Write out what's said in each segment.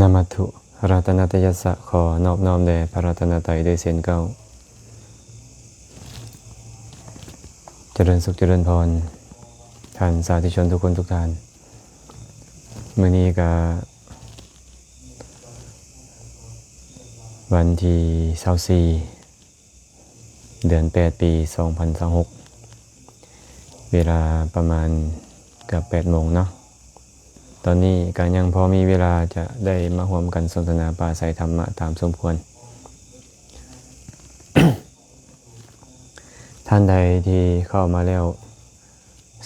ນະມັດຖຸ ລັດຕະນະຕະຍັດສະ ຂໍນອບນ້ອມແດ່ພະລັດຕະນະໄຕດ້ວຍເຊັ່ນເກົ່າ. ຈະເລີນສຸກຈະເລີນພອນ ທ່ານສາທຸຊົນທຸກຄົນທຸກທ່ານ. ມື້ນີ້ກະວັນທີຊາວສີ່ ເດືອນແປດ ປີສອງພັນຊາວຫົກ ເວລາປະມານເກືອບແປດໂມງເນາະ. ຕອນນີ້ກະຍັງພໍມີເວລາຈະໄດ້ມາຮ່ວມກັນສົນທະນາປາໄສທຳມະຕາມສົມຄວນ. ທ່ານໃດທີ່ເຂົ້າມາແລ້ວ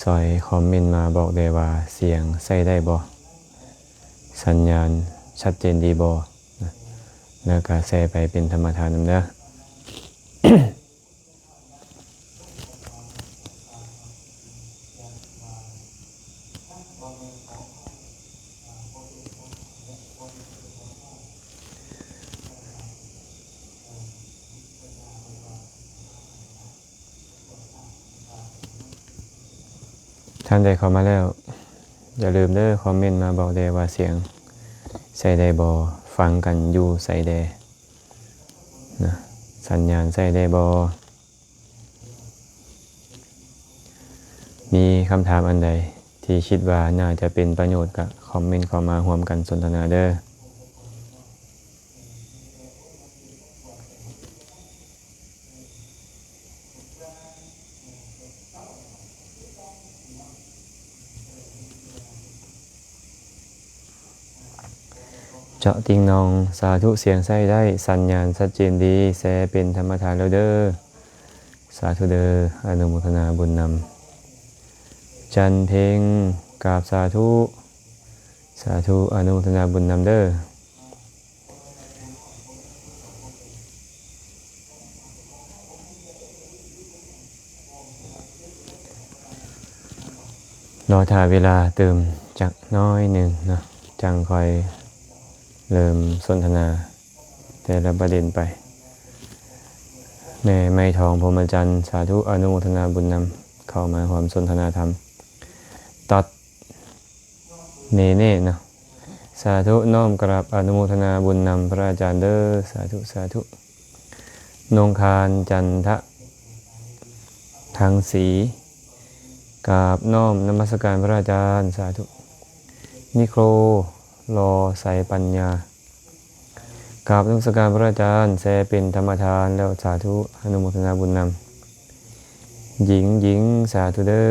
ຊ່ອຍຄອມເມັນມາບອກແດ່ວ່າສຽງໃຊ້ໄດ້ບໍ່? ສັນຍານຊັດເຈນດີບໍ່? ແລ້ວກະແຊໄປເປັນທຳມະທານນຳເດີ. ທ່ານໃດເຂົ້າມາແລ້ວ ຢ່າລືມເດີ ຄອມເມັນມາບອກແດ່ວ່າສຽງໃຊ້ໄດ້ບໍ່? ຟັງກັນຢູ່ໃສແດ່? ນະ ສັນຍານໃຊ້ໄດ້ບໍ່? ມີຄຳຖາມອັນໃດທີ່ຄິດວ່າໜ້າຈະເປັນປະໂຫຍດ ກະຄອມເມັນເຂົ້າມາຮ່ວມກັນສົນທະນາເດີ. ເຈາະຕິ່ງໜອງ ສາທຸ ສຽງໃຊ້ໄດ້ ສັນຍານຊັດເຈນດີ ແຊເປັນທຳມະທານແລ້ວເດີ. ສາທຸເດີ ອະນຸໂມທະນາບຸນນຳ. ຈັນເພັງ ກາບສາທຸ ສາທຸ ອະນຸໂມທະນາບຸນນຳເດີ. ລໍຖ້າເວລາຕື່ມຈັກໜ້ອຍໜຶ່ງເນາະ ຈັ່ງຄ່ອຍເລີ່ມສົນທະນາແຕ່ລະປະເດັນໄປ. ແມ່ໄມ້ທອງ ພົມມະຈັນ ສາທຸ ອະນຸໂມທະນາບຸນນຳ ເຂົ້າມາຮ່ວມສົນທະນາທຳ. ຕັດ ເນເນເນາະ ສາທຸ ນ້ອມກະລາບອະນຸໂມທະນາບຸນນຳພະອາຈານເດີ ສາທຸ ສາທຸ. ນົງຄານ ຈັນທະທັງສີ ກາບນ້ອມນະມັດສະການພະອາຈານ ສາທຸ. ນິໂຄ ຫຼໍ່ໃສປັນຍາ ກາບນະມັດສະການພະອາຈານ ແຊເປັນທຳມະທານແລ້ວ ສາທຸ ອະນຸໂມທະນາບຸນນຳ. ຍິງ ຍິງ ສາທຸເດີ.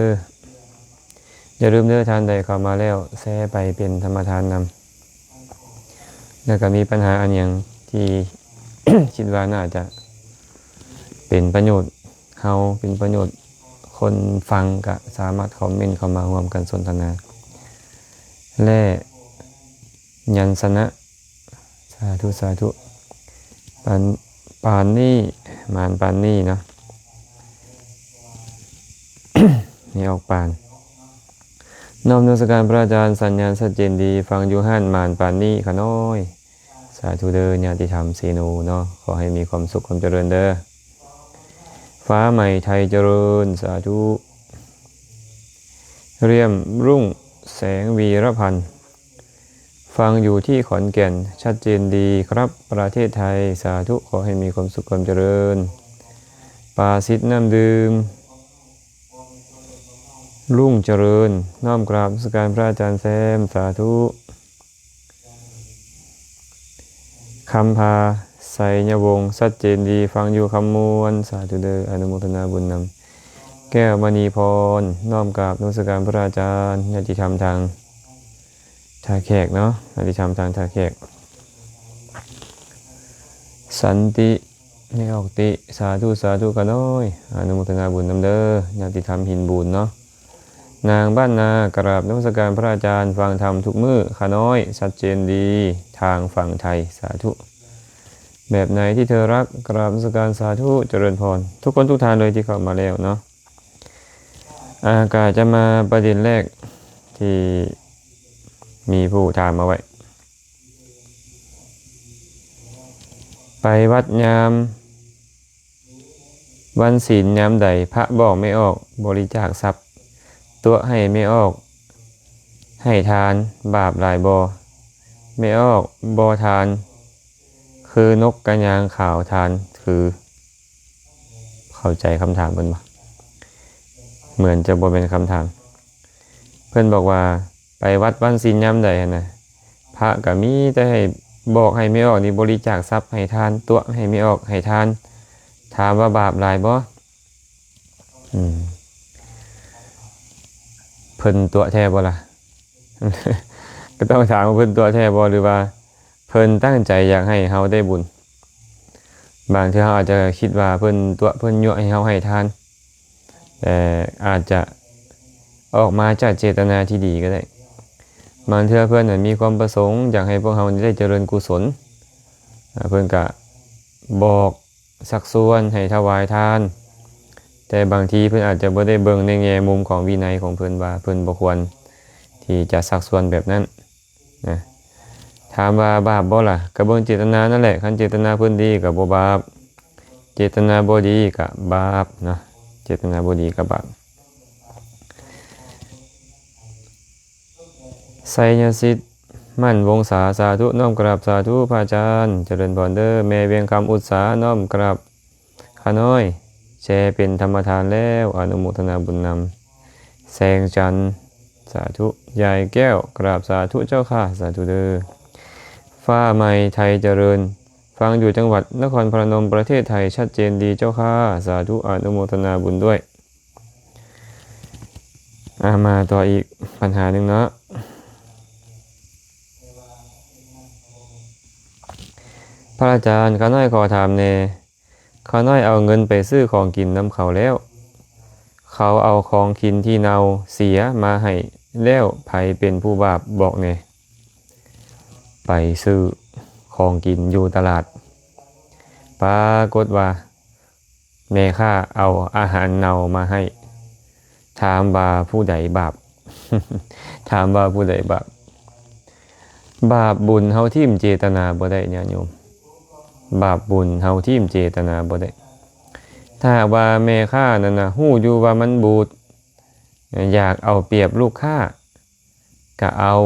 ຢ່າລືມເດີ ທ່ານໃດເຂົ້າມາແລ້ວ ແຊໄປເປັນທຳມະທານນຳ. ແລ້ວກະມີບັນຫາອັນຫຍັງທີ່ຄິດວ່າໜ້າຈະເປັນປະໂຫຍດເຮົາ ເປັນປະໂຫຍດຄົນຟັງ ກະສາມາດຄອມເມັນເຂົ້າມາຮ່ວມກັນສົນທະນາ ແລະ ຍັນຊະນະ ສາທຸ ສາທຸ. ປານ ປານນີ້ ໝານປານນີ້ເນາະ ນີ້ອອກປານ. ນ້ອມນະມັດສະການພະອາຈານ ສັນຍານຊັດເຈນດີ ຟັງຢູ່ຮ້ານໝານປານນີ້ຂະນ້ອຍ. ສາທຸເດີ ຍາດຕິທຳເຊໂນເນາະ ຂໍໃຫ້ມີຄວາມສຸກຄວາມຈະເລີນເດີ. ຟ້າໃໝ່ໄທຈະເລີນ ສາທຸ. ລຽມລຸ້ງ ແສງວີລະພັນ ຟັງຢູ່ທີ່ຂອນແກ່ນ ຊັດເຈນດີຄັບ ປະເທດໄທ ສາທຸ ຂໍໃຫ້ມີຄວາມສຸກຄວາມຈະເລີນ. ປາສິດນ້ຳດື່ມ ລຸ້ງຈະເລີນ ນ້ອມກາບນະມັດສະການພະອາຈານແຊມ ສາທຸ. ຄຳພາ ໄຊຍະວົງ ຊັດເຈນດີ ຟັງຢູ່ຄຳມ່ວນ ສາທຸເດີ ອະນຸໂມທະນາບຸນນຳ. ແກ້ວມະນີພອນ ນ້ອມກາບນະມັດສະການພະອາຈານ ຍາດຕິທຳທາງທ່າແຂກເນາະ ຍາດຕິທຳທາງທ່າແຂກ. ສັນຕິ ແມ່ອອກຕິ ສາທຸ ສາທຸຂະນ້ອຍ ອະນຸໂມທະນາບຸນນຳເດີ ຍາດຕິທຳຫີນບູນເນາະ. ນາງບ້ານນາ ກະລາບນະມັດສະການພະອາຈານ ຟັງທຳທຸກມື້ຂະນ້ອຍ ຊັດເຈນດີ ທາງຝັ່ງໄທ ສາທຸ. ແບບໄຫນທີ່ເທີຮັກ ກະລາບນະມັດສະການ ສາທຸ ຈະເລີນພອນ ທຸກຄົນທຸກທ່ານເລີຍທີ່ເຂົ້າມາແລ້ວເນາະ. ອາ ກະຈະມາປະເດັນແລກທີ່ມີຜູ້ຖາມມາໄວ້ ໄປວັດຍາມວັນສິນຍາມໃດ ພະບອກແມ່ອອກບໍລິຈາກຊັບ ຕົວະໃຫ້ແມ່ອອກໃຫ້ທານ ບາບຫຼາຍບໍ່? ແມ່ອອກບໍ່ທານ ຄືນົກກະຍາງຂາວທານຄື? ເຂົ້າໃຈຄຳຖາມເພິ່ນບໍ່? ເໝືອນຈະບໍ່ແມ່ນຄຳຖາມ. ເພິ່ນບອກວ່າ ໄປວັດວັນສິນຍາມໃດຫັ້ນນະ ພະກະມີແຕ່ໃຫ້ບອກໃຫ້ແມ່ອອກນີ້ບໍລິຈາກຊັບໃຫ້ທານ ຕົວະໃຫ້ແມ່ອອກໃຫ້ທານ ຖາມວ່າບາບຫຼາຍບໍ່? ອືມ ເພິ່ນຕົວະແທ້ບໍ່ລະ? ກໍຕ້ອງຖາມວ່າເພິ່ນຕົວະແທ້ບໍ່ ຫຼືວ່າເພິ່ນຕັ້ງໃຈຢາກໃຫ້ເຮົາໄດ້ບຸນ? ບາງເທື່ອເຮົາອາດຈະຄິດວ່າເພິ່ນຕົວະ ເພິ່ນຍົວະໃຫ້ເຮົາໃຫ້ທານ ແຕ່ອາດຈະອອກມາຈາກເຈດຕະນາທີ່ດີກໍໄດ້. ບາງເທື່ອເພິ່ນນະມີຄວາມປະສົງຢາກໃຫ້ພວກເຮົານີ້ໄດ້ຈະເລີນກຸສົນ ອາ ເພິ່ນກະບອກຊັກຊວນໃຫ້ຖວາຍທານ, ແຕ່ບາງທີເພິ່ນອາດຈະບໍ່ໄດ້ເບິ່ງໃນແງ່ມຸມຂອງວິໄນຂອງເພິ່ນວ່າເພິ່ນບໍ່ຄວນທີ່ຈະຊັກຊວນແບບນັ້ນ. ນະ ຖາມວ່າບາບບໍ່ລະ? ກະເບິ່ງເຈດຕະນານັ້ນແຫຼະ, ຄັນເຈດຕະນາເພິ່ນດີກະບໍ່ບາບ, ເຈດຕະນາບໍ່ດີກະບາບເນາະ, ເຈດຕະນາບໍ່ດີກະບາບ. ໄຊຍະສິດ ໝັ້ນວົງສາ ສາທຸ, ນ້ອມກາບສາທຸພະອາຈານ, ຈະເລີນພອນເດີ. ແມ່ວຽງຄຳ ອຸດສາ, ນ້ອມກາບ ຂ້ານ້ອຍແຊເປັນທຳມະທານແລ້ວ ອະນຸໂມທະນາບຸນນຳ. ແສງຈັນ ສາທຸ. ຍາຍແກ້ວ ກາບສາທຸເຈົ້າຂ້າ ສາທຸເດີ. ຟ້າໃໝ່ ໄທຈະເລີນ ຟັງຢູ່ຈັງຫວັດນະຄອນພະນມ ປະເທດໄທ ຊັດເຈນດີເຈົ້າຂ້າ ສາທຸ ອະນຸໂມທະນາບຸນດ້ວຍ. ອາ ມາຕໍ່ອີກບັນຫາໜຶ່ງເນາະ ພະອາຈານ ຂ້ານ້ອຍຂໍຖາມແດ່. ຂ້ານ້ອຍເອົາເງິນໄປຊື້ຂອງກິນນຳເຂົາແລ້ວ ເຂົາເອົາຂອງກິນທີ່ເນົ່າເສຍມາໃຫ້ແລ້ວ ໃຜເປັນຜູ້ບາບບອກແດ່? ໄປຊື້ຂອງກິນຢູ່ຕະຫຼາດ ປາກົດວ່າແມ່ຄ້າເອົາອາຫານເນົ່າມາໃຫ້ ຖາມວ່າຜູ້ໃດບາບ? ຖາມວ່າຜູ້ໃດບາບ? ບາບບຸນເຮົາຖິ້ມເຈດຕະນາບໍ່ໄດ້ ຍາດໂຍມ, ບາບບຸນເຮົາຖິ້ມເຈດຕະນາບໍ່ໄດ້. ຖ້າຫາກວ່າແມ່ຄ້ານັ້ນນະ ຮູ້ຢູ່ວ່າມັນບູດ ຢາກເອົາປຽບລູກຄ້າ ກະເອົາ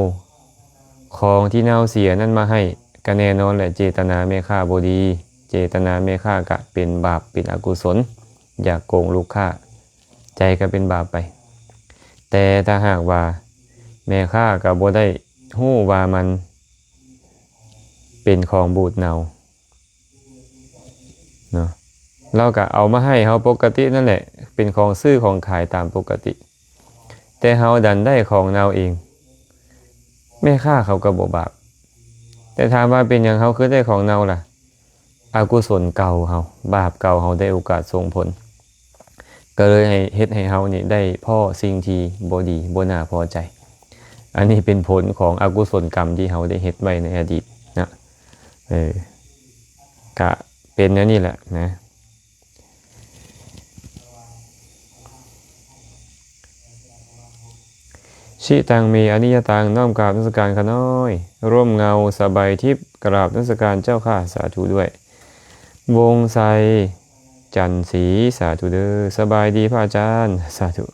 ຂອງທີ່ເນົ່າເສຍນັ້ນມາໃຫ້ ກະແນ່ນອນແຫຼະ ເຈດຕະນາແມ່ຄ້າບໍ່ດີ, ເຈດຕະນາແມ່ຄ້າກະເປັນບາບ ເປັນອະກຸສົນ ຢາກໂກງລູກຄ້າ ໃຈກະເປັນບາບໄປ. ແຕ່ຖ້າຫາກວ່າແມ່ຄ້າກະບໍ່ໄດ້ຮູ້ວ່າມັນເປັນຂອງບູດເນົ່າເນາະ ລາວກະເອົາມາໃຫ້ເຮົາປົກກະຕິນັ້ນແຫຼະ ເປັນຂອງຊື້ຂອງຂາຍຕາມປົກກະຕິ ແຕ່ເຮົາດັນໄດ້ຂອງເນົ່າເອງ ແມ່ຄ້າເຂົາກະບໍ່ບາບ. ແຕ່ຖາມວ່າເປັນຫຍັງເຮົາຄືໄດ້ຂອງເນົ່າລະ? ອະກຸສົນເກົ່າເຮົາ ບາບເກົ່າເຮົາໄດ້ໂອກາດສົ່ງຜົນ ກະເລີຍໃຫ້ ເຮັດໃຫ້ເຮົານີ້ໄດ້ພໍ້ສິ່ງທີ່ບໍ່ດີ ບໍ່ໜ້າພໍໃຈ. ອັນນີ້ເປັນຜົນຂອງອະກຸສົນກຳທີ່ເຮົາໄດ້ເຮັດໄວ້ໃນອະດີດນະ. ເອີ ກະເປັນແນວນີ້ແຫຼະນະ. ຊິຕັງ ເມ ອະນິຍະຕັງ ນ້ອມກາບນະມັດສະການຂ້ານ້ອຍ. ຮົ່ມເງົາ ສະບາຍທິບ ກາບນະມັດສະການເຈົ້າຂ້າ ສາທຸດ້ວຍ. ວົງໄຊ ຈັນສີ ສາທຸເດີ. ສະບາຍດີພະອາຈານ ສາທຸ.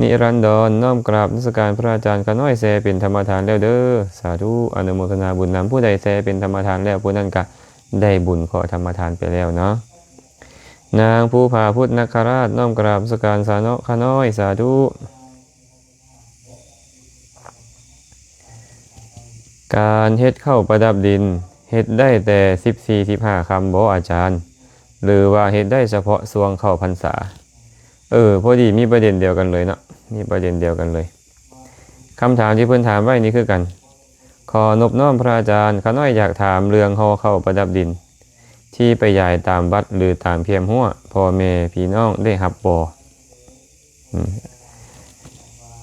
ນິລັນດອນ ນ້ອມກາບນະມັດສະການພະອາຈານ ຂ້ານ້ອຍແຊເປັນທຳມະທານແລ້ວເດີ ສາທຸ ອະນຸໂມທະນາບຸນນຳ. ຜູ້ໃດແຊເປັນທຳມະທານແລ້ວ ຜູ້ນັ້ນກະໄດ້ບຸນຂໍທຳມະທານໄປແລ້ວເນາະ. ນາງພູຜາພຸດນະຄະລາດ ນ້ອມກາບນະມັດສະການສາເນາະ ຂ້ານ້ອຍ ສາທຸ. ການເຮັດເຂົ້າປະດັບດິນ ເຮັດໄດ້ແຕ່ສິບສີ່ ສິບຫ້າຄ່ຳບໍ່ອາຈານ ຫຼືວ່າເຮັດໄດ້ສະເພາະຊ່ວງເຂົ້າພັນສາ? ເອີ ພໍດີມີປະເດັນດຽວກັນເລີຍເນາະ ມີປະເດັນດຽວກັນເລີຍ. ຄຳຖາມທີ່ເພິ່ນຖາມໄວ້ນີ້ຄືກັນ. ຂໍນົບນ້ອມພະອາຈານ, ຂ້ານ້ອຍຢາກຖາມເລື່ອງຫໍ່ເຂົ້າປະດັບດິນ ທີ່ໄປຢາຍຕາມວັດ ຫຼື ຕາມແຄມຮົ້ວ ພໍ່ແມ່ພີ່ນ້ອງໄດ້ຮັບບໍ່? ອືມ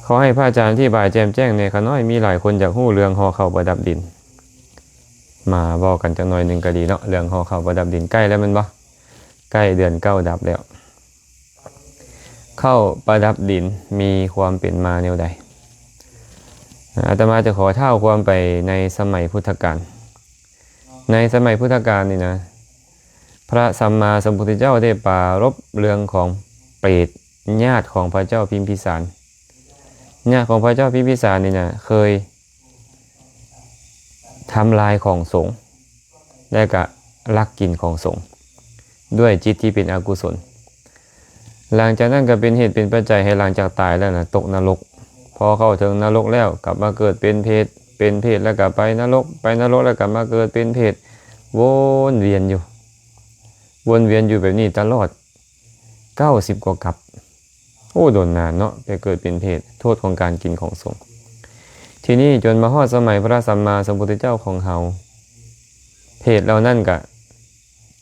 ຂໍໃຫ້ພະອາຈານອະທິບາຍແຈ່ມແຈ້ງແດ່ ຂ້ານ້ອຍມີຫຼາຍຄົນຢາກຮູ້ເລື່ອງຫໍ່ເຂົ້າປະດັບດິນ. ມາເວົ້າກັນຈັກໜ້ອຍໜຶ່ງກໍດີເນາະ ເລື່ອງຫໍ່ເຂົ້າປະດັບດິນ. ໃກ້ແລ້ວແມ່ນບໍ່? ໃກ້ເດືອນເກົ້າດັບແລ້ວ. ເຂົ້າປະດັບດິນມີຄວາມເປັນມາແນວໃດ? ອາດຕະມາຈະຂໍທ້າວຄວາມໄປໃນສະໄໝພຸດທະການ. ໃນສະໄໝພຸດທະການນີ້ນະ ພະສຳມາສຳພຸດທະເຈົ້າໄດ້ປາລົບເລື່ອງຂອງເປດ ຍາດຂອງພະເຈົ້າພິມພິສານ ຍາດຂອງພະເຈົ້າພິມພິສານນີ້ນະ ເຄີຍທຳລາຍຂອງສົງ ແລະກະລັກກິນຂອງສົງ ດ້ວຍຈິດທີ່ເປັນອະກຸສົນ. ຫຼັງຈາກນັ້ນກໍເປັນເຫດເປັນປັດໄຈໃຫ້ຫຼັງຈາກຕາຍແລ້ວນະ ຕົກນະລົກ. ພໍເຂົ້າເຖິງນະລົກແລ້ວ ກັບມາເກີດເປັນເປດ, ເປັນເປດແລ້ວກໍໄປນະລົກ, ໄປນະລົກແລ້ວກໍມາເກີດເປັນເປດ, ວົນວຽນຢູ່, ວົນວຽນຢູ່ແບບນີ້ຕະຫຼອດເກົ້າສິບກວ່າກັບ. ໂອ້ ດົນນານເນາະ ໄປເກີດເປັນເປດ, ໂທດຂອງການກິນຂອງສົງ. ທີນີ້ຈົນມາຮອດສະໄໝພະສຳມາສຳພຸດທະເຈົ້າຂອງເຮົາ, ເປດເຫຼົ່ານັ້ນກະ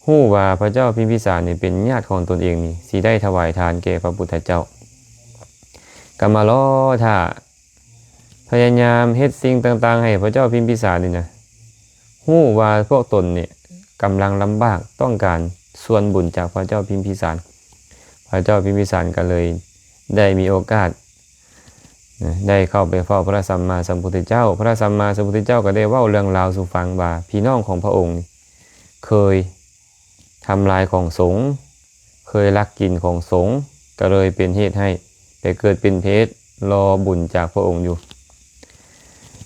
ຮູ້ວ່າພະເຈົ້າພິມພິສານນີ້ເປັນຍາດຂອງຕົນເອງນີ້ ຊິໄດ້ຖວາຍທານແກ່ພະພຸດທະເຈົ້າ, ກໍມາລໍຖ້າ ພະຍາຍາມເຮັດສິ່ງຕ່າງໆໃຫ້ພະເຈົ້າພິມພິສານນີ້ນະ ຮູ້ວ່າພວກຕົນນີ້ກຳລັງລຳບາກ ຕ້ອງການສ່ວນບຸນຈາກພະເຈົ້າພິມພິສານ. ພະເຈົ້າພິມພິສານກໍເລີຍໄດ້ມີໂອກາດ ນະ ໄດ້ເຂົ້າໄປເຝົ້າພະສຳມາສຳພຸດທະເຈົ້າ. ພະສຳມາສຳພຸດທະເຈົ້າກໍໄດ້ເວົ້າເລື່ອງລາວສູ່ຟັງວ່າ ພີ່ນ້ອງຂອງພະອົງນີ້ເຄີຍທຳລາຍຂອງສົງ, ເຄີຍລັກກິນຂອງສົງ, ກໍເລີຍເປັນເຫດໃຫ້ໄປເກີດເປັນເປດ ລໍບຸນຈາກພະອົງຢູ່.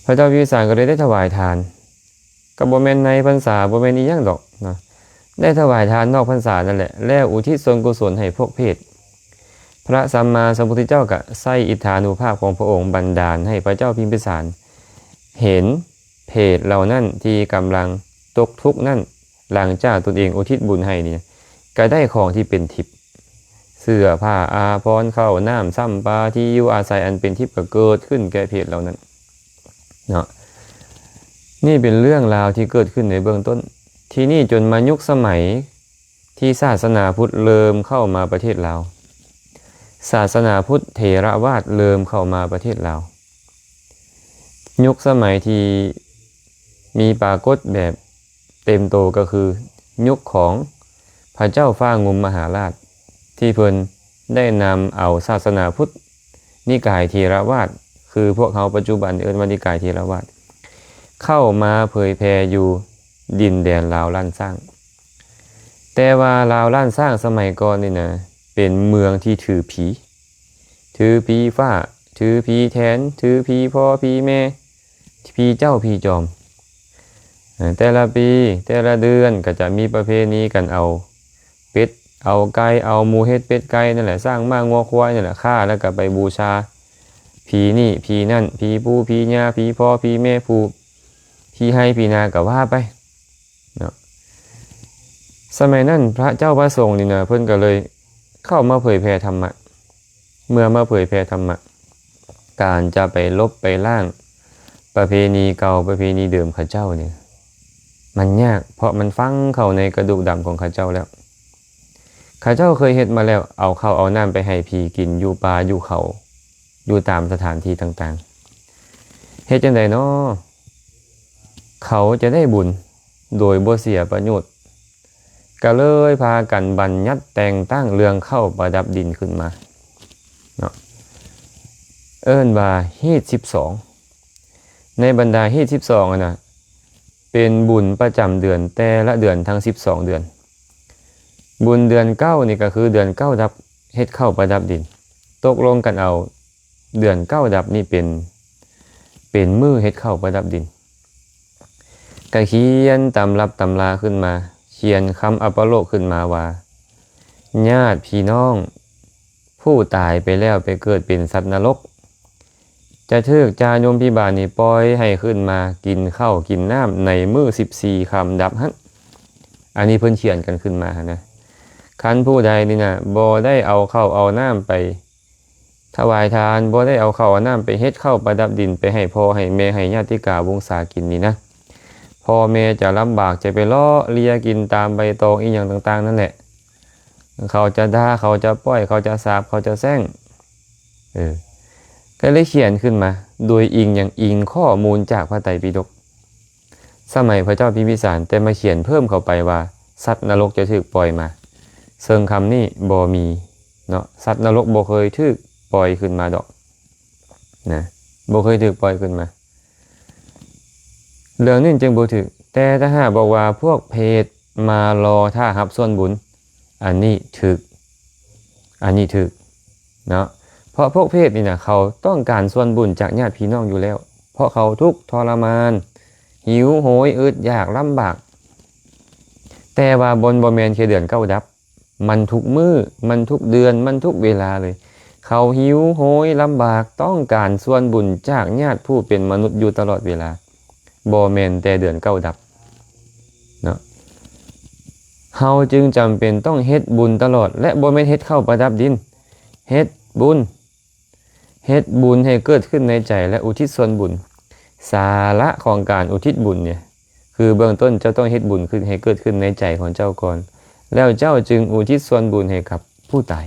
ພະເຈົ້າພິມພິສານກໍເລີຍໄດ້ຖວາຍທານ ກໍບໍ່ແມ່ນໃນພັນສາ ບໍ່ແມ່ນອີ່ຫຍັງດອກນະ, ໄດ້ຖວາຍທານນອກພັນສານັ້ນແຫຼະ ແລ້ວອຸທິດສ່ວນກຸສົນໃຫ້ພວກເປດ. ພະສຳມາສຳພຸດທະເຈົ້າກໍໃຊ້ອິດທານຸພາບຂອງພະອົງບັນດານໃຫ້ພະເຈົ້າພິມພິສານເຫັນເປດເຫຼົ່ານັ້ນທີ່ກຳລັງຕົກທຸກນັ້ນ, ຫຼັງຈາກຕົນເອງອຸທິດບຸນໃຫ້ນີ້ ກໍໄດ້ຂອງທີ່ເປັນທິບ, ເສື້ອຜ້າອາພອນ, ເຂົ້ານ້ຳຊຳປາ, ທີ່ຢູ່ອາໄສອັນເປັນທິບ ກໍເກີດຂຶ້ນແກ່ເປດເຫຼົ່ານັ້ນເນາະ. ນີ້ເປັນເລື່ອງລາວທີ່ເກີດຂຶ້ນໃນເບື້ອງຕົ້ນ. ທີນີ້ຈົນມາຍຸກສະໄໝທີ່ສາສະໜາພຸດເລີ່ມເຂົ້າມາປະເທດລາວ, ສາສະໜາພຸດເຖລະວາດເລີ່ມເຂົ້າມາປະເທດລາວ. ຍຸກສະໄໝທີ່ມີປາກົດແບບເຕັມໂຕກໍຄືຍຸກຂອງພະເຈົ້າຟ້າງຸ່ມມະຫາລາດ ທີ່ເພິ່ນໄດ້ນຳເອົາສາສະໜາພຸດນິກາຍເຖລະວາດ ຄືພວກເຮົາປັດຈຸບັນເອີ້ນວ່ານິກາຍເຖລະວາດ ເຂົ້າມາເຜີຍແຜ່ຢູ່ດິນແດນລາວລ້ານຊ້າງ. ແຕ່ວ່າລາວລ້ານຊ້າງສະໄໝກ່ອນນີ້ນະ ເປັນເມືອງທີ່ຖືຜີ, ຖືຜີຟ້າ, ຖືຜີແຖນ, ຖືຜີພໍ່ຜີແມ່, ຜີເຈົ້າຜີຈອມ. ເອີ ແຕ່ລະປີ ແຕ່ລະເດືອນກໍຈະມີປະເພນີກັນເອົາເປັດ ເອົາໄກ່ ເອົາໝູເຫັດເປັດໄກ່ນັ້ນແຫຼະ ຊ້າງມ້າງົວຄວາຍນັ້ນແຫຼະ ຂ້າແລ້ວກໍໄປບູຊາຜີນີ້ຜີນັ້ນ ຜີປູ່ຜີຍ່າ ຜີພໍ່ຜີແມ່ ຜູ່ ຜີໄຮ່ຜີນາກໍວ່າໄປເນາະ. ສະໄໝນັ້ນພະເຈົ້າພະສົງນີ້ນະ ເພິ່ນກໍເລີຍເຂົ້າມາເຜີຍແຜ່ທຳມະ. ເມື່ອມາເຜີຍແຜ່ທຳມະ ການຈະໄປລົບໄປລ້າງປະເພນີເກົ່າ ປະເພນີເດີມເຂົາເຈົ້ານີ້ ມັນຍາກ ເພາະມັນຝັງເຂົ້າໃນກະດູກດຳຂອງເຂົາເຈົ້າແລ້ວ. ເຂົາເຈົ້າເຄີຍເຮັດມາແລ້ວ ເອົາເຂົ້າເອົານ້ຳໄປໃຫ້ຜີກິນຢູ່ປ່າຢູ່ເຂົາ ຢູ່ຕາມສະຖານທີ່ຕ່າງໆ. ເຮັດຈັ່ງໃດນໍ ເຂົາຈະໄດ້ບຸນໂດຍບໍ່ເສຍປະໂຫຍດ? ກໍເລີຍພາກັນບັນຍັດແຕ່ງຕັ້ງເລື່ອງເຂົ້າປະດັບດິນຂຶ້ນມາເນາະ ເອີ້ນວ່າຮີດສິບສອງ. ໃນບັນດາຮີດສິບສອງຫັ້ນນະ ເປັນບຸນປະຈຳເດືອນແຕ່ລະເດືອນທັງສິບສອງເດືອນ. ບຸນເດືອນເກົ້ານີ້ກໍຄືເດືອນເກົ້າດັບເຮັດເຂົ້າປະດັບດິນ. ຕົກລົງກັນເອົາເດືອນເກົ້າດັບນີ້ເປັນ ເປັນມື້ເຮັດເຂົ້າປະດັບດິນ. ກໍຂຽນຕຳລັບຕຳລາຂຶ້ນມາ, ຂຽນຄຳອັບປະໂລກຂຶ້ນມາວ່າ ຍາດພີ່ນ້ອງຜູ້ຕາຍໄປແລ້ວໄປເກີດເປັນສັດນະລົກ ຈະຖືກຈາຍົມພິບານນີ້ປ່ອຍໃຫ້ຂຶ້ນມາກິນເຂົ້າກິນນ້ຳໃນມື້ສິບສີ່ຄ່ຳດັບຫັ້ນ. ອັນນີ້ເພິ່ນຂຽນກັນຂຶ້ນມາຫັ້ນນະ. ຄັນຜູ້ໃດນີ້ນະ ບໍ່ໄດ້ເອົາເຂົ້າເອົານ້ຳໄປ ຖວາຍທານ ບໍ່ໄດ້ເອົາເຂົ້າເອົານ້ຳໄປເຮັດເຂົ້າປະດັບດິນ ໄປໃຫ້ພໍ່ໃຫ້ແມ່ໃຫ້ຍາດຕິກາວົງສາກິນນີ້ນະ, ພໍ່ແມ່ຈະລຳບາກ ຈະໄປເລາະເລຍກິນຕາມໃບຕອງອີ່ຫຍັງຕ່າງໆນັ້ນແຫຼະ. ເຂົາຈະດ່າ ເຂົາຈະປ້ອຍ ເຂົາຈະສາບ ເຂົາຈະແຊ່ງ. ເອີ ກໍເລີຍຂຽນຂຶ້ນມາ ໂດຍອີງຫຍັງ? ອີງຂໍ້ມູນຈາກພະໄຕປິດົກ ສະໄໝພະເຈົ້າພິມພິສານ, ແຕ່ມາຂຽນເພີ່ມເຂົ້າໄປວ່າ ສັດນະລົກຈະຖືກປ່ອຍມາ, ເຊິ່ງຄຳນີ້ບໍ່ມີເນາະ, ສັດນະລົກບໍ່ເຄີຍຖືກປ່ອຍຂຶ້ນມາດອກນະ, ບໍ່ເຄີຍຖືກປ່ອຍຂຶ້ນມາ. ເລື່ອງນີ້ຈຶ່ງບໍ່ຖືກ, ແຕ່ຖ້າຫາກບອກວ່າພວກເປດມາລໍຖ້າຮັບສ່ວນບຸນ, ອັນນີ້ຖືກ, ອັນນີ້ຖືກເນາະ. ເພາະພວກເປດນີ້ນະ ເຂົາຕ້ອງການສ່ວນບຸນຈາກຍາດພີ່ນ້ອງຢູ່ແລ້ວ ເພາະເຂົາທຸກທໍລະມານ ຫິວໂຫຍ ອຶດຢາກ ລຳບາກ. ແຕ່ວ່າບໍ່ ບໍ່ແມ່ນແຄ່ເດືອນເກົ້າດັບ ມັນທຸກມື້ ມັນທຸກເດືອນ ມັນທຸກເວລາເລີຍ. ເຂົາຫິວໂຫຍ ລຳບາກ ຕ້ອງການສ່ວນບຸນຈາກຍາດຜູ້ເປັນມະນຸດຢູ່ຕະຫຼອດເວລາ ບໍ່ແມ່ນແຕ່ເດືອນເກົ້າດັບເນາະ. ເຮົາຈຶ່ງຈຳເປັນຕ້ອງເຮັດບຸນຕະຫຼອດ ແລະ ບໍ່ແມ່ນເຮັດເຂົ້າປະດັບດິນ ເຮັດບຸນ ເຮັດບຸນໃຫ້ເກີດຂຶ້ນໃນໃຈ ແລະ ອຸທິດສ່ວນບຸນ. ສາລະຂອງການອຸທິດບຸນນີ້ ຄືເບື້ອງຕົ້ນເຈົ້າຕ້ອງເຮັດບຸນຂຶ້ນໃຫ້ເກີດຂຶ້ນໃນໃຈຂອງເຈົ້າກ່ອນ ແລ້ວເຈົ້າຈຶ່ງອຸທິດສ່ວນບຸນໃຫ້ກັບຜູ້ຕາຍ.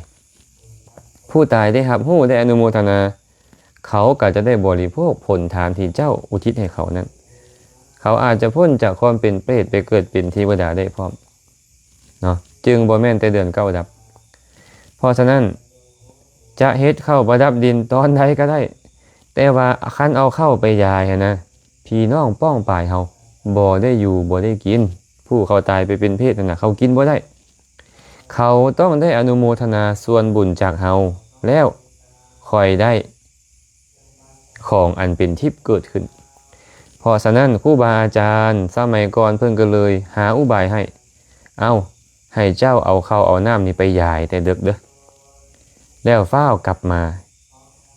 ຜູ້ຕາຍໄດ້ຮັບຮູ້ ໄດ້ອະນຸໂມທະນາ ເຂົາກໍຈະໄດ້ບໍລິໂພກຜົນທານທີ່ເຈົ້າອຸທິດໃຫ້ເຂົານັ້ນ. ເຂົາອາດຈະພົ້ນຈາກຄວາມເປັນເປດໄປເກີດເປັນເທວະດາໄດ້ພ້ອມເນາະ ຈຶ່ງບໍ່ແມ່ນແຕ່ເດືອນເກົ້າດັບ. ເພາະສະນັ້ນ ຈະເຮັດເຂົ້າປະດັບດິນຕອນໃດກໍໄດ້ ແຕ່ວ່າຄັນເອົາເຂົ້າໄປຢາຍຫັ້ນນະ ພີ່ນ້ອງປ້ອງປາຍເຮົາບໍ່ໄດ້ຢູ່ບໍ່ໄດ້ກິນ. ຜູ້ເຂົາຕາຍໄປເປັນເປດນັ້ນນະ ເຂົາກິນບໍ່ໄດ້. ເຂົາຕ້ອງໄດ້ອະນຸໂມທະນາສ່ວນບຸນຈາກເຮົາ ແລ້ວຄ່ອຍໄດ້ຂອງອັນເປັນທິບເກີດຂຶ້ນ. ເພາະສະນັ້ນ ຄູບາອາຈານສະໄໝກ່ອນເພິ່ນກໍເລີຍຫາອຸບາຍໃຫ້ ເອົາ ໃຫ້ເຈົ້າເອົາເຂົ້າເອົານ້ຳນີ້ໄປຢາຍແຕ່ເດິກເດີ້ ແລ້ວຟ້າວກັບມາ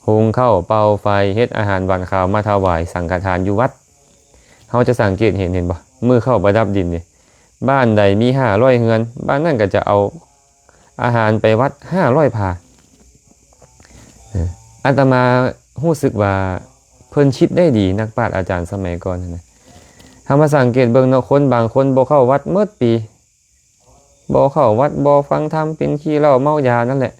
ຫຸງເຂົ້າເປົ່າໄຟ ເຮັດອາຫານຫວານຄາວມາຖວາຍສັງຄະທານຢູ່ວັດ. ເຮົາຈະສັງເກດເຫັນ ເຫັນບໍ່? ມື້ເຂົ້າປະດັບດິນນີ້ ບ້ານໃດມີຫ້າຮ້ອຍເຮືອນ ບ້ານນັ້ນກໍຈະເອົາອາຫານໄປວັດຫ້າຮ້ອຍພາ. ເອີ ອາດຕະມາຮູ້ສຶກວ່າເພິ່ນຄິດໄດ້ດີ ນັກປາດອາຈານສະໄໝກ່ອນຫັ້ນນະ. ເຮົາມາສັງເກດເບິ່ງເນາະ ຄົນບາງຄົນບໍ່ເຂົ້າວັດໝົດປີ ບໍ່ເຂົ້າວັດ ບໍ່ຟັງທຳ ເປັນຂີ້ເຫຼົ້າເມົາຢານັ້ນແຫຼະ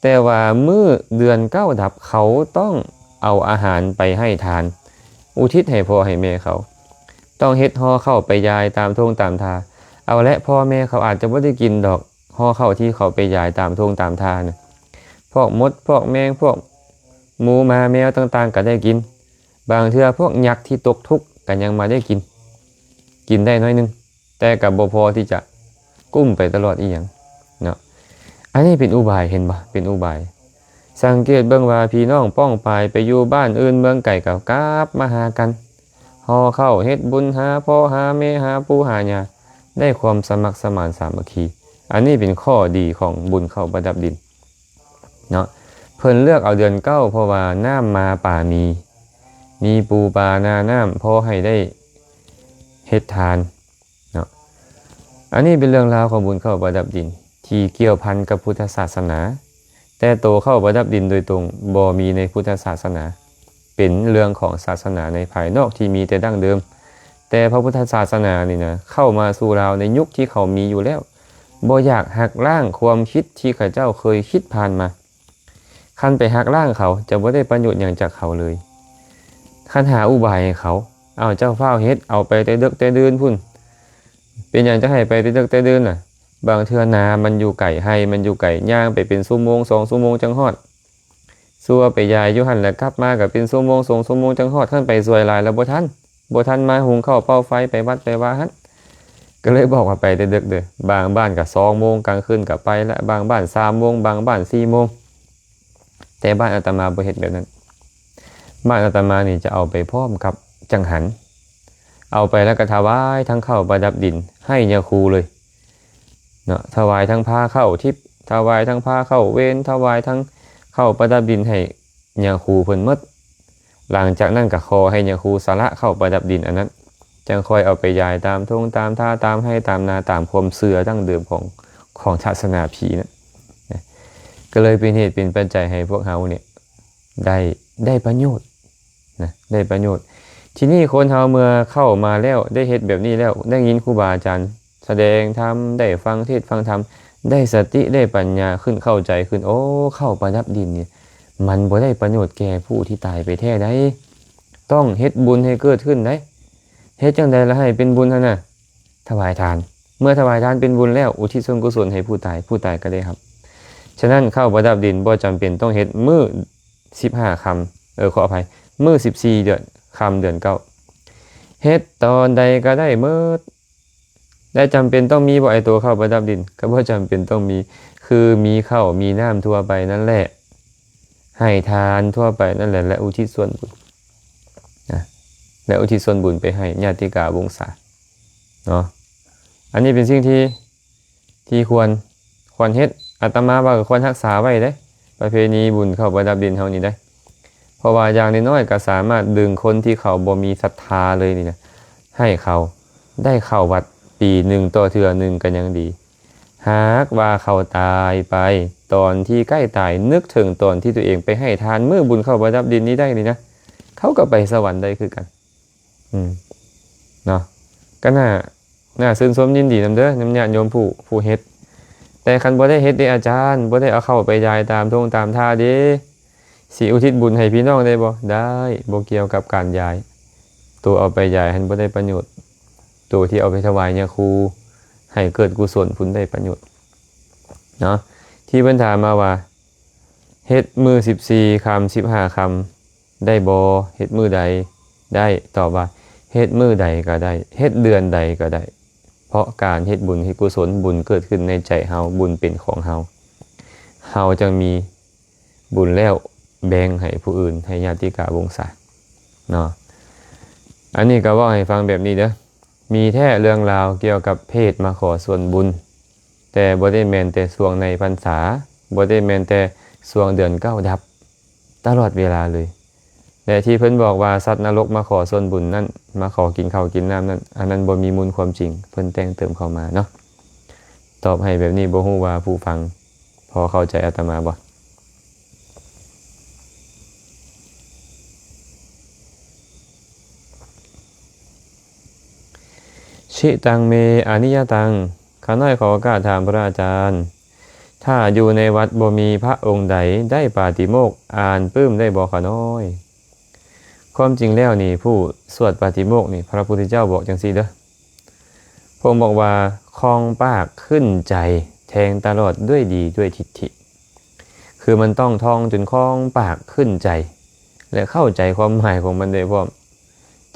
ແຕ່ວ່າມື້ເດືອນເກົ້າດັບ ເຂົາຕ້ອງເອົາອາຫານໄປໃຫ້ທານ ອຸທິດໃຫ້ພໍ່ໃຫ້ແມ່ເຂົາ ຕ້ອງເຮັດຫໍ່ເຂົ້າໄປຢາຍຕາມທົ່ງຕາມທ່າ. ເອົາແລະ ພໍ່ແມ່ເຂົາອາດຈະບໍ່ໄດ້ກິນດອກ ຫໍ່ເຂົ້າທີ່ເຂົາໄປຢາຍຕາມທົ່ງຕາມທ່ານະ ພວກມົດ ພວກແມງ ພວກໝູໝາແມວຕ່າງໆກໍໄດ້ກິນ. ບາງເທື່ອພວກຍັກທີ່ຕົກທຸກກໍຍັງມາໄດ້ກິນ ກິນໄດ້ໜ້ອຍໜຶ່ງ ແຕ່ກໍບໍ່ພໍທີ່ຈະກຸ້ມໄປຕະຫຼອດອີ່ຫຍັງເນາະ. ອັນນີ້ເປັນອຸບາຍ ເຫັນບໍ່? ເປັນອຸບາຍ. ສັງເກດເບິ່ງວ່າພີ່ນ້ອງປ້ອງປາຍໄປຢູ່ບ້ານອື່ນເມືອງໄກກໍກັບມາຫາກັນ ຫໍ່ເຂົ້າເຮັດບຸນ ຫາພໍ່ຫາແມ່ ຫາປູ່ຫາຍ່າ ໄດ້ຄວາມສະໝັກສະໝານສາມັກຄີ. ອັນນີ້ເປັນຂໍ້ດີຂອງບຸນເຂົ້າປະດັບດິນເນາະ. ເພິ່ນເລືອກເອົາເດືອນເກົ້າ ເພາະວ່ານ້ຳມາປາມີ ມີປູປານານ້ຳ ພໍໃຫ້ໄດ້ເຮັດທານເນາະ. ອັນນີ້ເປັນເລື່ອງລາວຂອງບຸນເຂົ້າປະດັບດິນ ທີ່ກ່ຽວພັນກັບພຸດທະສາສະໜາ, ແຕ່ໂຕເຂົ້າປະດັບດິນໂດຍຕົງບໍ່ມີໃນພຸດທະສາສະໜາ, ເປັນເລື່ອງຂອງສາສະໜາໃນພາຍນອກທີ່ມີແຕ່ດັ້ງເດີມ. ແຕ່ພະພຸດທະສາສະໜານີ້ນະ ເຂົ້າມາສູ່ລາວໃນຍຸກທີ່ເຂົາມີຢູ່ແລ້ວ, ບໍ່ຢາກຫັກລ້າງຄວາມຄິດທີ່ເຂົາເຈົ້າເຄີຍຄິດຜ່ານມາ. ຄັນໄປຫັກລ້າງເຂົາ ຈະບໍ່ໄດ້ປະໂຫຍດຫຍັງຈາກເຂົາເລີຍ. ຄັນຫາອຸບາຍໃຫ້ເຂົາ, ເອົາ ເຈົ້າຟ້າວເຮັດ, ເອົາໄປແຕ່ເດິກແຕ່ດື່ນພຸ້ນ. ເປັນຫຍັງຈັ່ງໃຫ້ໄປແຕ່ເດິກແຕ່ດື່ນລະ? ບາງເທື່ອນາມັນຢູ່ໄກ, ໄຮ່ມັນຢູ່ໄກ, ຍ່າງໄປເປັນຊົ່ວໂມງສອງຊົ່ວໂມງຈັ່ງຮອດ. ຊົ່ວໄປຢາຍຢູ່ຫັ້ນ ແລ້ວກັບມາກໍເປັນຊົ່ວໂມງສອງຊົ່ວໂມງຈັ່ງຮອດ. ຄັນໄປສວຍຫຼາຍແລ້ວບໍ່ທັນ, ບໍ່ທັນມາຫຸງເຂົ້າເປົ່າໄຟ ໄປວັດໄປວາຫັ້ນ. ກໍເລີຍບອກວ່າໄປແຕ່ເດິກເດີ້. ບາງບ້ານກໍສອງໂມງກາງຄືນກໍໄປລະ, ບາງບ້ານສາມໂມງ, ບາງບ້ານສີ່ໂມງ. ແຕ່ບ້ານອາດຕະມາບໍ່ເຮັດແບບນັ້ນ. ບ້ານອາດຕະມານີ້ຈະເອົາໄປພ້ອມກັບຈັງຫັນ, ເອົາໄປແລ້ວກໍຖວາຍທັງເຂົ້າປະດັບດິນໃຫ້ຍາຄູເລີຍເນາະ, ຖວາຍທັງພາເຂົ້າທິບ, ຖວາຍທັງພາເຂົ້າເວນ, ຖວາຍທັງເຂົ້າປະດັບດິນໃຫ້ຍາຄູເພິ່ນໝົດ. ຫຼັງຈາກນັ້ນກໍຂໍໃຫ້ຍາຄູສະຫຼະເຂົ້າປະດັບດິນອັນນັ້ນ, ຈັ່ງຄ່ອຍເອົາໄປຢາຍຕາມທົ່ງຕາມທ່າ ຕາມໄຮ່ຕາມນາ ຕາມຄວາມເຊື່ອດັ້ງເດີມຂອງ ຂອງສາສະໜາຜີນະ. ນະ ກໍເລີຍເປັນເຫດເປັນປັດໄຈໃຫ້ພວກເຮົານີ້ໄດ້ ໄດ້ປະໂຫຍດນະ ໄດ້ປະໂຫຍດ. ທີນີ້ຄົນເຮົາເມື່ອເຂົ້າມາແລ້ວ ໄດ້ເຮັດແບບນີ້ແລ້ວ ໄດ້ຍິນຄູບາອາຈານສະແດງທຳ ໄດ້ຟັງເທດຟັງທຳ ໄດ້ສະຕິ ໄດ້ປັນຍາຂຶ້ນ ເຂົ້າໃຈຂຶ້ນ, ໂອ້ ເຂົ້າປະດັບດິນນີ້ ມັນບໍ່ໄດ້ປະໂຫຍດແກ່ຜູ້ທີ່ຕາຍໄປແທ້ໃດ໋. ຕ້ອງເຮັດບຸນໃຫ້ເກີດຂຶ້ນໃດ໋. ເຮັດຈັ່ງໃດລະໃຫ້ເປັນບຸນຫັ້ນນະ? ຖວາຍທານ. ເມື່ອຖວາຍທານເປັນບຸນແລ້ວ ອຸທິດສ່ວນກຸສົນໃຫ້ຜູ້ຕາຍ, ຜູ້ຕາຍກໍໄດ້ຮັບ. ສະນັ້ນ ເຂົ້າປະດັບດິນບໍ່ຈຳເປັນຕ້ອງເຮັດມື້ສິບຫ້າຄ່ຳ, ເອີ ຂໍອະໄພ, ມື້ສິບສີ່ເດືອນ, ຄ່ຳເດືອນເກົ້າ. ເຮັດຕອນໃດກໍໄດ້ໝົດ. ແລະ ຈຳເປັນຕ້ອງມີບໍ່ ໄອ້ຕົວເຂົ້າປະດັບດິນ? ກໍບໍ່ຈຳເປັນຕ້ອງມີ, ຄືມີເຂົ້າມີນ້ຳທົ່ວໄປນັ້ນແຫຼະ. ໃຫ້ທານທົ່ວໄປນັ້ນແຫຼະ ແລະ ອຸທິດສ່ວນບຸນນະ ແລະ ອຸທິດສ່ວນບຸນໄປໃຫ້ຍາດຕິກາວົງສາເນາະ. ອັນນີ້ເປັນສິ່ງທີ່ ທີ່ຄວນ ຄວນເຮັດ ອາດຕະມາວ່າກໍຄວນຮັກສາໄວ້ເດ້ ປະເພນີບຸນເຂົ້າປະດັບດິນເຮົານີ້ໄດ໋ ເພາະວ່າຢ່າງນ້ອຍໆກໍສາມາດດຶງຄົນທີ່ເຂົາບໍ່ມີສັດທາເລີຍນີ້ນະ ໃຫ້ເຂົາໄດ້ເຂົ້າວັດປີໜຶ່ງຕໍ່ເທື່ອໜຶ່ງກໍຍັງດີ. ຫາກວ່າເຂົາຕາຍໄປ ຕອນທີ່ໃກ້ຕາຍ ນຶກເຖິງຕອນທີ່ຕົວເອງໄປໃຫ້ທານມື້ບຸນເຂົ້າປະດັບດິນນີ້ໄດ້ນີ້ນະ ເຂົາກໍໄປສະຫວັນໄດ້ຄືກັນ. ອືມ ເນາະ ກໍໜ້າ ໜ້າຊື່ນຊົມຍິນດີນຳເດີ ນຳຍາດໂຍມຜູ້ ຜູ້ເຮັດ. ແຕ່ຄັນບໍ່ໄດ້ເຮັດເດ້ອາຈານ ບໍ່ໄດ້ເອົາເຂົ້າໄປຢາຍຕາມທົ່ງຕາມທ່າເດ້ ຊິອຸທິດບຸນໃຫ້ພີ່ນ້ອງໄດ້ບໍ່? ໄດ້ ບໍ່ກ່ຽວກັບການຢາຍ. ໂຕເອົາໄປຢາຍຫັ້ນບໍ່ໄດ້ປະໂຫຍດ, ໂຕທີ່ເອົາໄປຖວາຍຍາຄູ ໃຫ້ເກີດກຸສົນພຸ້ນໄດ້ປະໂຫຍດເນາະ. ທີ່ເພິ່ນຖາມມາວ່າ ເຮັດມື້ສິບສີ່ຄ່ຳ ສິບຫ້າຄ່ຳ ໄດ້ບໍ່? ເຮັດມື້ໃດໄດ້? ຕອບວ່າ ເຮັດມື້ໃດກໍໄດ້ ເຮັດເດືອນໃດກໍໄດ້ ເພາະການເຮັດບຸນເຮັດກຸສົນ ບຸນເກີດຂຶ້ນໃນໃຈເຮົາ ບຸນເປັນຂອງເຮົາ ເຮົາຈຶ່ງມີບຸນແລ້ວແບ່ງໃຫ້ຜູ້ອື່ນ ໃຫ້ຍາດຕິກາວົງສາເນາະ. ອັນນີ້ກໍເວົ້າໃຫ້ຟັງແບບນີ້ເດີ ມີແທ້ເລື່ອງລາວກ່ຽວກັບເພດມາຂໍສ່ວນບຸນ ແຕ່ບໍ່ໄດ້ແມ່ນແຕ່ຊ່ວງໃນພັນສາ ບໍ່ໄດ້ແມ່ນແຕ່ຊ່ວງເດືອນເກົ້າດັບ ຕະຫຼອດເວລາເລີຍ. ແລະ ທີ່ເພິ່ນບອກວ່າສັດນະລົກມາຂໍສ່ວນບຸນນັ້ນ ມາຂໍກິນເຂົ້າກິນນ້ຳນັ້ນ ອັນນັ້ນບໍ່ມີມູນຄວາມຈິງ ເພິ່ນແຕ່ງເຕີມເຂົ້າມາເນາະ. ຕອບໃຫ້ແບບນີ້ ບໍ່ຮູ້ວ່າຜູ້ຟັງພໍເຂົ້າໃຈອາດຕະມາບໍ່? ຊິຕັງເມ ອະນິຍະຕັງ ຂ້ານ້ອຍຂໍໂອກາດຖາມພະອາຈານ ຖ້າຢູ່ໃນວັດບໍ່ມີພະອົງໃດໄດ້ປາຕິໂມກ ອ່ານປຶ້ມໄດ້ບໍ່ຂ້ານ້ອຍ? ຄວາມຈິງແລ້ວນີ້ ຜູ້ສວດປາຕິໂມກນີ້ ພະພຸດທະເຈົ້າບອກຈັ່ງຊີ້ເດີ ພະອົງບອກວ່າ ຄອງປາກຂຶ້ນໃຈ ແທງຕະຫຼອດດ້ວຍດີດ້ວຍທິດຖິ ຄືມັນຕ້ອງທ່ອງຈົນຄອງປາກຂຶ້ນໃຈ ແລະ ເຂົ້າໃຈຄວາມໝາຍຂອງມັນໄດ້ພ້ອມ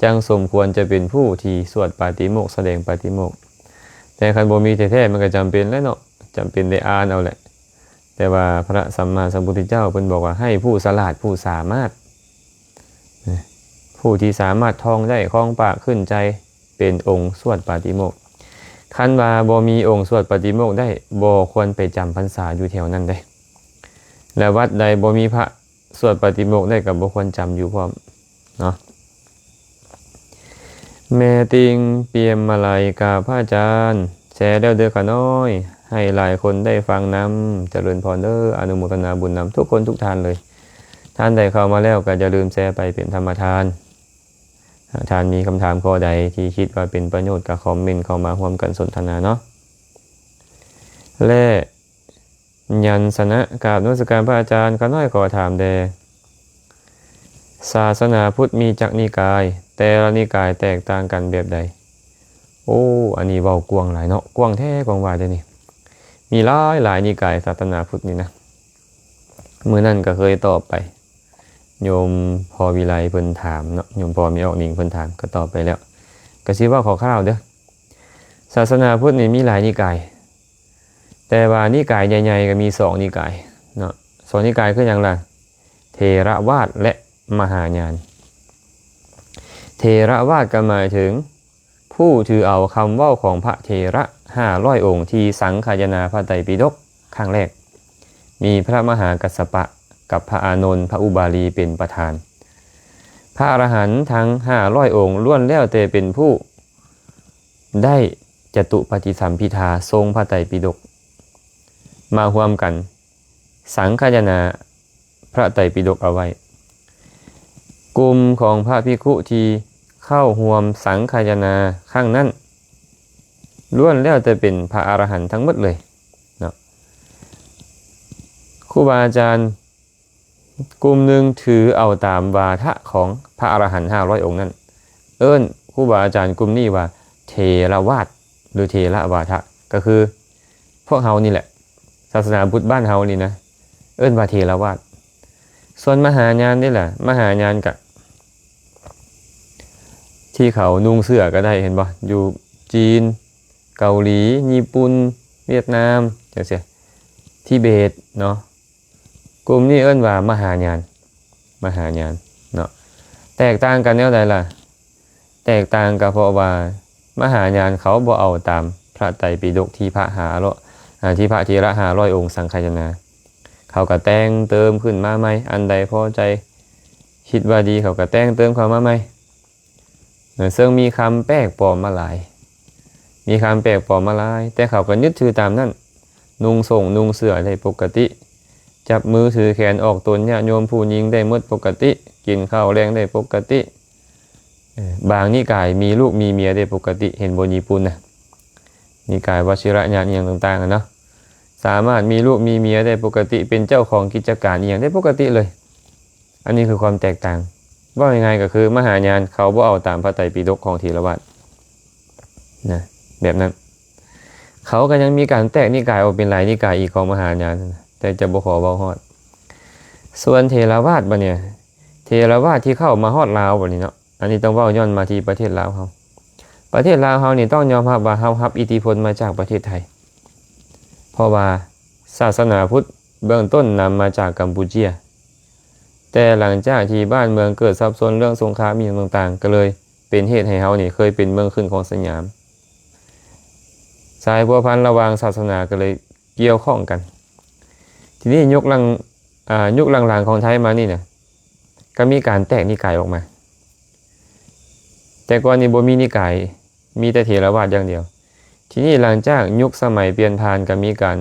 ຈັ່ງສົມຄວນຈະເປັນຜູ້ທີ່ສວດປາຕິໂມກ ສະແດງປາຕິໂມກ. ແຕ່ຄັນບໍ່ມີແທ້ໆ ມັນກໍຈຳເປັນແຫຼະເນາະ ຈຳເປັນໄດ້ອ່ານເອົາແຫຼະ. ແຕ່ວ່າພະສຳມາສຳພຸດທະເຈົ້າເພິ່ນບອກວ່າ ໃຫ້ຜູ້ສະຫຼາດ ຜູ້ສາມາດ ຜູ້ທີ່ສາມາດທ່ອງໄດ້ ຄອງປາກຂຶ້ນໃຈ ເປັນອົງສວດປາຕິໂມກ. ຄັນວ່າບໍ່ມີອົງສວດປາຕິໂມກໄດ້ ບໍ່ຄວນໄປຈຳພັນສາຢູ່ແຖວນັ້ນເດ້. ແລະ ວັດໃດບໍ່ມີພະສວດປາຕິໂມກໄດ້ ກໍບໍ່ຄວນຈຳຢູ່ພ້ອມເນາະ. ແມ່ຕິ່ງ ປຽມມາໄລ ກາບພະອາຈານ ແຊແລ້ວເດີຂ້ານ້ອຍ ໃຫ້ຫຼາຍຄົນໄດ້ຟັງນຳ. ຈະເລີນພອນເດີ ອະນຸໂມທະນາບຸນນຳທຸກຄົນທຸກທ່ານເລີຍ. ທ່ານໃດເຂົ້າມາແລ້ວກໍຢ່າລືມແຊໄປເປັນທຳມະທານ. ຖ້າທ່ານມີຄຳຖາມຂໍ້ໃດທີ່ຄິດວ່າເປັນປະໂຫຍດ ກໍຄອມເມັນເຂົ້າມາຮ່ວມກັນສົນທະນາເນາະ. ແລະ ຍັນຊະນະ ກາບນະມັດສະການພະອາຈານ ຂ້ານ້ອຍຂໍຖາມແດ່ ສາສະໜາພຸດມີຈັກນິກາຍ? ແຕ່ລະນິກາຍແຕກຕ່າງກັນແບບໃດ? ໂອ້ ອັນນີ້ເວົ້າກວ້າງຫຼາຍເນາະ ກວ້າງແທ້ກວ້າງວ່າເດ້ນີ້ ມີຫຼາຍໆນິກາຍສາສະໜາພຸດນີ້ນະ. ມື້ນັ້ນກໍເຄີຍຕອບໄປ ໂຍມພໍ່ວິໄລເພິ່ນຖາມເນາະ ໂຍມພໍ່ແມ່ອອກນິງເພິ່ນຖາມ ກໍຕອບໄປແລ້ວ. ກໍຊິເວົ້າຄ່າວໆເດີ ສາສະໜາພຸດນີ້ມີຫຼາຍນິກາຍ ແຕ່ວ່ານິກາຍໃຫຍ່ໆກໍມີສອງນິກາຍເນາະ. ສອງນິກາຍຄືຫຍັງລະ? ເຖລະວາດ ແລະ ມະຫາຍານ. ເຖລະວາດກໍໝາຍເຖິງ ຜູ້ຖືເອົາຄຳເວົ້າຂອງພະເຖລະຫ້າຮ້ອຍອົງທີ່ສັງຄາຍະນາພະໄຕປິດົກຄັ້ງແລກ ມີພະມະຫາກັດສະປະກັບພະອານົນ ພະອຸບາລີເປັນປະທານ. ພະອະລະຫັນທັງຫ້າຮ້ອຍອົງລ້ວນແລ້ວແຕ່ເປັນຜູ້ໄດ້ຈະຕຸປະຕິສຳພິທາຊົງພະໄຕປິດົກ ມາຮ່ວມກັນ ສັງຄາຍະນາພະໄຕປິດົກເອົາໄວ້. ກຸ່ມຂອງພະພິກຂຸທີ່ເຂົ້າຮ່ວມສັງຄາຍະນາຄັ້ງນັ້ນ ລ້ວນແລ້ວແຕ່ເປັນພະອະລະຫັນທັງໝົດເລີຍເນາະ. ຄູບາອາຈານກຸ່ມໜຶ່ງຖືເອົາຕາມວາທະຂອງພະອະລະຫັນຫ້າຮ້ອຍອົງນັ້ນ ເອີ້ນຄູບາອາຈານກຸ່ມນີ້ວ່າເຖລະວາດ ຫຼື ເຖລະວາທະ ກໍຄື ພວກເຮົານີ້ແຫຼະ ສາສະໜາພຸດບ້ານເຮົານີ້ນະ ເອີ້ນວ່າເຖລະວາດ. ສ່ວນມະຫາຍານເດ້ລະ? ມະຫາຍານກະ ທີ່ເຂົານຸ່ງເສື້ອກໍໄດ້ ເຫັນບໍ່? ຢູ່ຈີນ, ເກົາຫຼີ, ຍີ່ປຸ່ນ, ຫວຽດນາມ ຈັ່ງຊີ້ ທິເບດເນາະ. ກຸ່ມນີ້ເອີ້ນວ່າມະຫາຍານ ມະຫາຍານເນາະ. ແຕກຕ່າງກັນແນວໃດລະ? ແຕກຕ່າງກໍເພາະວ່າມະຫາຍານເຂົາບໍ່ເອົາຕາມພະໄຕປິດົກທີ່ພະຫ້າຮ້ອຍ ອ່າ ທີ່ພະເຖລະຫ້າຮ້ອຍອົງສັງຄາຍະນາ. ເຂົາກໍແຕ່ງເຕີມຂຶ້ນມາໃໝ່ ອັນໃດພໍໃຈ ຄິດວ່າດີ ເຂົາກໍແຕ່ງເຕີມເຂົ້າມາໃໝ່. ເຊິ່ງມີຄຳແປກປອມມາຫຼາຍ ມີຄຳແປກປອມມາຫຼາຍ ແຕ່ເຂົາກໍຍຶດຖືຕາມນັ້ນ. ນຸ່ງໂສ້ງນຸ່ງເສື້ອໄດ້ປົກກະຕິ ຈັບມືຖືແຂນອອກຕົນຍາດໂຍມຜູ້ຍິງໄດ້ໝົດປົກກະຕິ ກິນເຂົ້າແລງໄດ້ປົກກະຕິ. ເອີ ບາງນິກາຍມີລູກມີເມຍໄດ້ປົກກະຕິ ເຫັນບໍ່? ຍີ່ປຸ່ນນະ ນິກາຍວະຊິລະຍານອີ່ຫຍັງຕ່າງໆ ຫັ້ນເນາະ ສາມາດມີລູກມີເມຍໄດ້ປົກກະຕິ ເປັນເຈົ້າຂອງກິດຈະການອີ່ຫຍັງໄດ້ປົກກະຕິເລີຍ. ອັນນີ້ຄືຄວາມແຕກຕ່າງ. ເວົ້າງ່າຍໆ ກໍຄືມະຫາຍານເຂົາບໍ່ເອົາຕາມພະໄຕປິດົກຂອງເຖລະວາດນະ ແບບນັ້ນ. ເຂົາກໍຍັງມີການແຕກນິກາຍອອກເປັນຫຼາຍນິກາຍອີກຂອງມະຫາຍານ ແຕ່ຈະບໍ່ຂໍເວົ້າຮອດ. ສ່ວນເຖລະວາດບັດນີ້ ເຖລະວາດທີ່ເຂົ້າມາຮອດລາວບັດນີ້ເນາະ ອັນນີ້ຕ້ອງເວົ້າຍ້ອນມາທີ່ປະເທດລາວເຮົາ. ປະເທດລາວເຮົານີ້ຕ້ອງຍອມຮັບວ່າເຮົາຮັບອິດທິພົນມາຈາກປະເທດໄທ ເພາະວ່າສາສະໜາພຸດເບື້ອງຕົ້ນນຳມາຈາກກຳປູເຈຍ ແຕ່ຫຼັງຈາກທີ່ບ້ານເມືອງເກີດສັບສົນເລື່ອງສົງຄາມອີ່ຫຍັງຕ່າງໆ ກໍເລີຍເປັນເຫດໃຫ້ເຮົານີ້ເຄີຍເປັນເມືອງຂຶ້ນຂອງສະຫຍາມ. ສາຍພົວພັນລະຫວ່າງສາສະໜາກໍເລີຍກ່ຽວຂ້ອງກັນ. ທີນີ້ຍຸກຫຼັງ ອ່າ ຍຸກຫຼັງໆຂອງໄທມານີ້ນະ ກໍມີການແຕກນິກາຍອອກມາ. ແຕ່ກ່ອນນີ້ບໍ່ມີນິກາຍ ມີແຕ່ເຖລະວາດຢ່າງດຽວ. ທີນີ້ຫຼັງຈາກຍຸກສະໄໝປ່ຽນຜ່ານ ກໍມີການ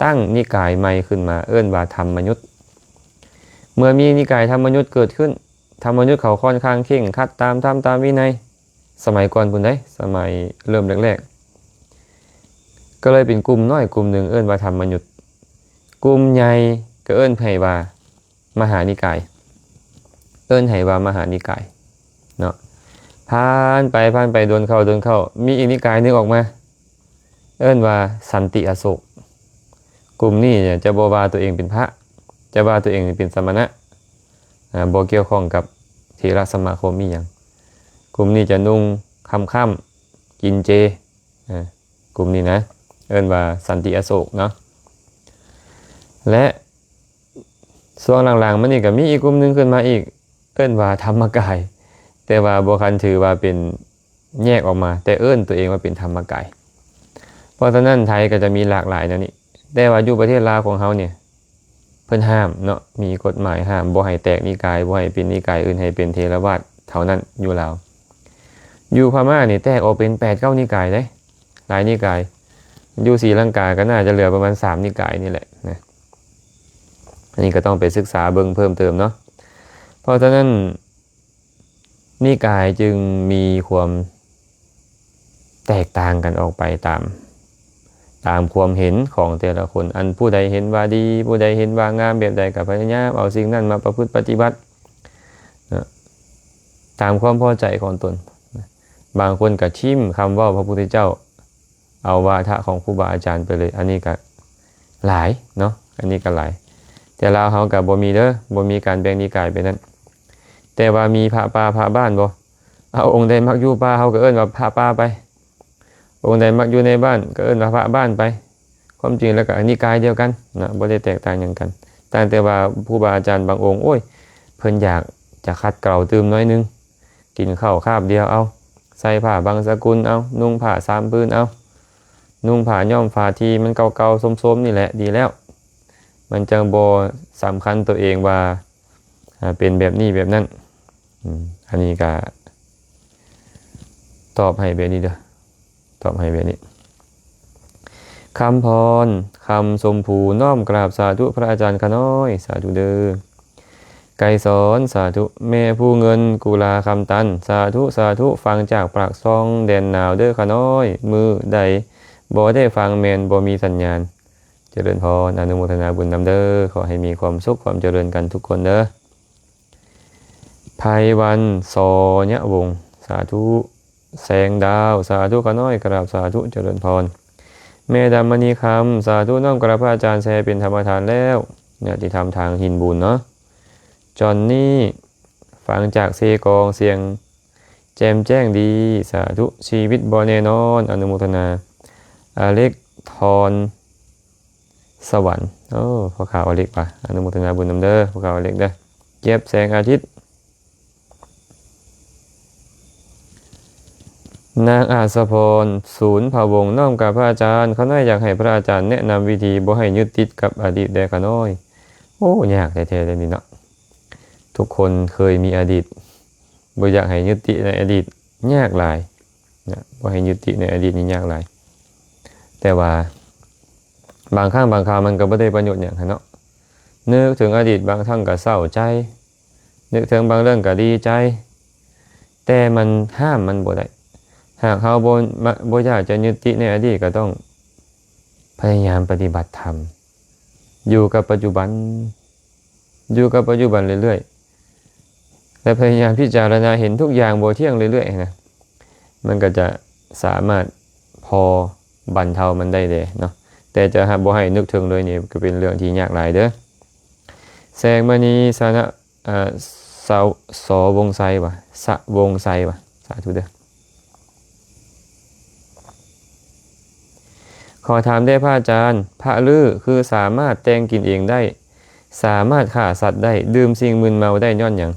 ຕັ້ງນິກາຍໃໝ່ຂຶ້ນມາ ເອີ້ນວ່າທຳມະຍຸດ. ເມື່ອມີນິກາຍທຳມະຍຸດເກີດຂຶ້ນ ທຳມະຍຸດເຂົາຄ່ອນຂ້າງເຄັ່ງຄັດຕາມທຳຕາມວິໄນ ສະໄໝກ່ອນພຸ້ນໃດ໋ ສະໄໝເລີ່ມແລກໆ ກໍເລີຍເປັນກຸ່ມນ້ອຍກຸ່ມໜຶ່ງ ເອີ້ນວ່າທຳມະຍຸດ. ກຸ່ມໃຫຍ່ກໍເອີ້ນໃຫ້ວ່າມະຫານິກາຍ ເອີ້ນໃຫ້ວ່າມະຫານິກາຍເນາະ. ຜ່ານໄປ ຜ່ານໄປ ດົນເຂົ້າ ດົນເຂົ້າ ມີອີກນິກາຍໜຶ່ງອອກມາ ເອີ້ນວ່າສັນຕິອະໂສກ. ກຸ່ມນີ້ຈະບໍ່ວ່າຕົວເອງເປັນພະ ຈະວ່າຕົວເອງເປັນສະມະນະ ອາ ບໍ່ກ່ຽວຂ້ອງກັບເຖລະສະມາຄົມອີ່ຫຍັງ. ກຸ່ມນີ້ຈະນຸ່ງຄ້ຳໆ ກິນເຈ ອາ ກຸ່ມນີ້ນະ ເອີ້ນວ່າສັນຕິອະໂສກເນາະ. ແລະ ຊ່ວງຫຼັງໆມານີ້ກໍມີອີກກຸ່ມໜຶ່ງຂຶ້ນມາອີກ ເອີ້ນວ່າທຳມະກາຍ ແຕ່ວ່າບໍ່ຄັນຖືວ່າເປັນແຍກອອກມາ ແຕ່ເອີ້ນຕົວເອງວ່າເປັນທຳມະກາຍ. ເພາະສະນັ້ນໄທກໍຈະມີຫຼາກຫຼາຍແນວນີ້ ແຕ່ວ່າຢູ່ປະເທດລາວຂອງເຮົານີ້ ເພິ່ນຫ້າມເນາະ ມີກົດໝາຍຫ້າມ ບໍ່ໃຫ້ແຕກນິກາຍ ບໍ່ໃຫ້ເປັນນິກາຍອື່ນ ໃຫ້ເປັນເຖລະວາດເທົ່ານັ້ນຢູ່ລາວ. ຢູ່ພະມ້ານີ້ແຕກອອກເປັນແປດເກົ້ານິກາຍເດ້ ຫຼາຍນິກາຍ. ຢູ່ສີລັງກາກໍໜ້າຈະເຫຼືອປະມານສາມນິກາຍນີ້ແຫຼະນະ. ອັນນີ້ກໍຕ້ອງໄປສຶກສາເບິ່ງເພີ່ມເຕີມເນາະ. ເພາະສະນັ້ນ ນິກາຍຈຶ່ງມີຄວາມແຕກຕ່າງກັນອອກໄປຕາມ ຕາມຄວາມເຫັນຂອງແຕ່ລະຄົນ. ອັນຜູ້ໃດເຫັນວ່າດີ ຜູ້ໃດເຫັນວ່າງາມແບບໃດ ກໍພະຍາຍາມເອົາສິ່ງນັ້ນມາປະພຶດປະຕິບັດເນາະ ຕາມຄວາມພໍໃຈຂອງຕົນ. ບາງຄົນກໍຖິ້ມຄຳເວົ້າພະພຸດທະເຈົ້າ ເອົາວາທະຂອງຄູບາອາຈານໄປເລີຍ ອັນນີ້ກໍຫຼາຍເນາະ ອັນນີ້ກໍຫຼາຍ. ແຕ່ລາວເຮົາກໍບໍ່ມີເດີ ບໍ່ມີການແບ່ງນິກາຍແບບນັ້ນ. ແຕ່ວ່າມີພະປ່າພະບ້ານບໍ່? ເອົາ ອົງໃດມັກຢູ່ປ່າ ເຮົາກໍເອີ້ນວ່າພະປ່າໄປ, ອົງໃດມັກຢູ່ໃນບ້ານ ກໍເອີ້ນວ່າພະບ້ານໄປ. ຄວາມຈິງແລ້ວກໍນິກາຍດຽວກັນນະ ບໍ່ໄດ້ແຕກຕ່າງຫຍັງກັນ. ຕ່າງແຕ່ວ່າຄູບາອາຈານບາງອົງ ໂອ້ຍ ເພິ່ນຢາກຈະຂັດເກົາຕື່ມໜ້ອຍໜຶ່ງ, ກິນເຂົ້າຄາບດຽວເອົາ, ໃສ່ຜ້າບັງສະກຸນເອົາ, ນຸ່ງຜ້າສາມຜືນເອົາ, ນຸ່ງຜ້າຍ້ອມຜ້າທີ່ມັນເກົ່າໆໂຊມໆນີ້ແຫຼະ ດີແລ້ວ. ມັນຈັ່ງບໍ່ສຳຄັນຕົວເອງວ່າ ອ່າ ເປັນແບບນີ້ແບບນັ້ນ. ອືມ ອັນນີ້ກະຕອບໃຫ້ແບບນີ້ເດີ ຕອບໃຫ້ແບບນີ້. ຄຳພອນ ຄຳຊົມພູ ນ້ອມກາບສາທຸພະອາຈານຂ້ານ້ອຍ ສາທຸເດີ. ໄກສອນ ສາທຸ. ແມ່ພູເງິນ ກຸລາຄຳຕັນ ສາທຸ ສາທຸ. ຟັງຈາກປາກຊ່ອງແດນໜາວເດີຂ້ານ້ອຍ, ມື້ໃດບໍ່ໄດ້ຟັງແມ່ນບໍ່ມີສັນຍານ. ຈະເລີນພອນ ອະນຸໂມທະນາບຸນນຳເດີ. ຂໍໃຫ້ມີຄວາມສຸກຄວາມຈະເລີນກັນທຸກຄົນເດີ. ໄພວັນ ຊອຍະວົງ ສາທຸ. ແສງດາວ ສາທຸຂ້ານ້ອຍ ກະລາບສາທຸ ຈະເລີນພອນ. ແມ່ດຳມະນີຄຳ ສາທຸ ນ້ອມກະລາບພະອາຈານແຊເປັນທຳມະທານແລ້ວ ຍາຕິທຳທາງຫີນບູນເນາະ. ຈອນນີ້ ຟັງຈາກເຊກອງ ສຽງແຈ່ມແຈ້ງດີ ສາທຸ. ຊີວິດບໍ່ແນ່ນອນ ອະນຸໂມທະນາ. ອາເລັກ ທອນ ສະຫວັນ ໂອ້ ພໍ່ຂາວອາເລັກວ່າ ອະນຸໂມທະນາບຸນນຳເດີ ພໍ່ຂາວອາເລັກເດີ ເຈັບແສງອາທິດ. ນາງອາດສະພອນ ສູນພະວົງ ນ້ອມກາບພະອາຈານ, ຂ້ານ້ອຍຢາກໃຫ້ພະອາຈານແນະນຳວິທີບໍ່ໃຫ້ຍຶດຕິດກັບອະດີດແດ່ຂ້ານ້ອຍ. ໂອ້ ຍາກແທ້ໆເດ້ນີ້ເນາະ. ທຸກຄົນເຄີຍມີອະດີດ, ບໍ່ຢາກໃຫ້ຍຶດຕິດໃນອະດີດ ຍາກຫຼາຍນະ, ບໍ່ໃຫ້ຍຶດຕິດໃນອະດີດນີ້ຍາກຫຼາຍ. ແຕ່ວ່າບາງຄັ້ງບາງຄາວມັນກໍບໍ່ໄດ້ປະໂຫຍດຫຍັງຫັ້ນເນາະ. ນຶກເຖິງອະດີດບາງຄັ້ງກໍເສົ້າໃຈ, ນຶກເຖິງບາງເລື່ອງກໍດີໃຈ, ແຕ່ມັນຫ້າມມັນບໍ່ໄດ້. ຫາກເຮົາບໍ່ ບໍ່ຢາກຈະຍຶດຕິດໃນອະດີດ ກໍຕ້ອງພະຍາຍາມປະຕິບັດທຳ, ຢູ່ກັບປັດຈຸບັນ, ຢູ່ກັບປັດຈຸບັນເລື້ອຍໆ ແລະ ພະຍາຍາມພິຈາລະນາເຫັນທຸກຢ່າງບໍ່ທ່ຽງເລື້ອຍໆນະ, ມັນກໍຈະສາມາດພໍບັນເທົາມັນໄດ້ແດ່ເນາະ. ແຕ່ຈະບໍ່ໃຫ້ນຶກເຖິງເລີຍນີ້ ກໍເປັນເລື່ອງທີ່ຍາກຫຼາຍເດີ້. ແສງມະນີ ສະນະ ອາ ສາວ ສ ວົງໄຊຫວາ ສະ ວົງໄຊຫວາ ສາທຸເດີ້. ຂໍຖາມແດ່ພະອາຈານ, ພະລືຄືສາມາດແຕ່ງກິນເອງໄດ້, ສາມາດຂ້າສັດໄດ້, ດື່ມສິ່ງມຶນເມົາໄດ້ຍ້ອນຫຍັງ?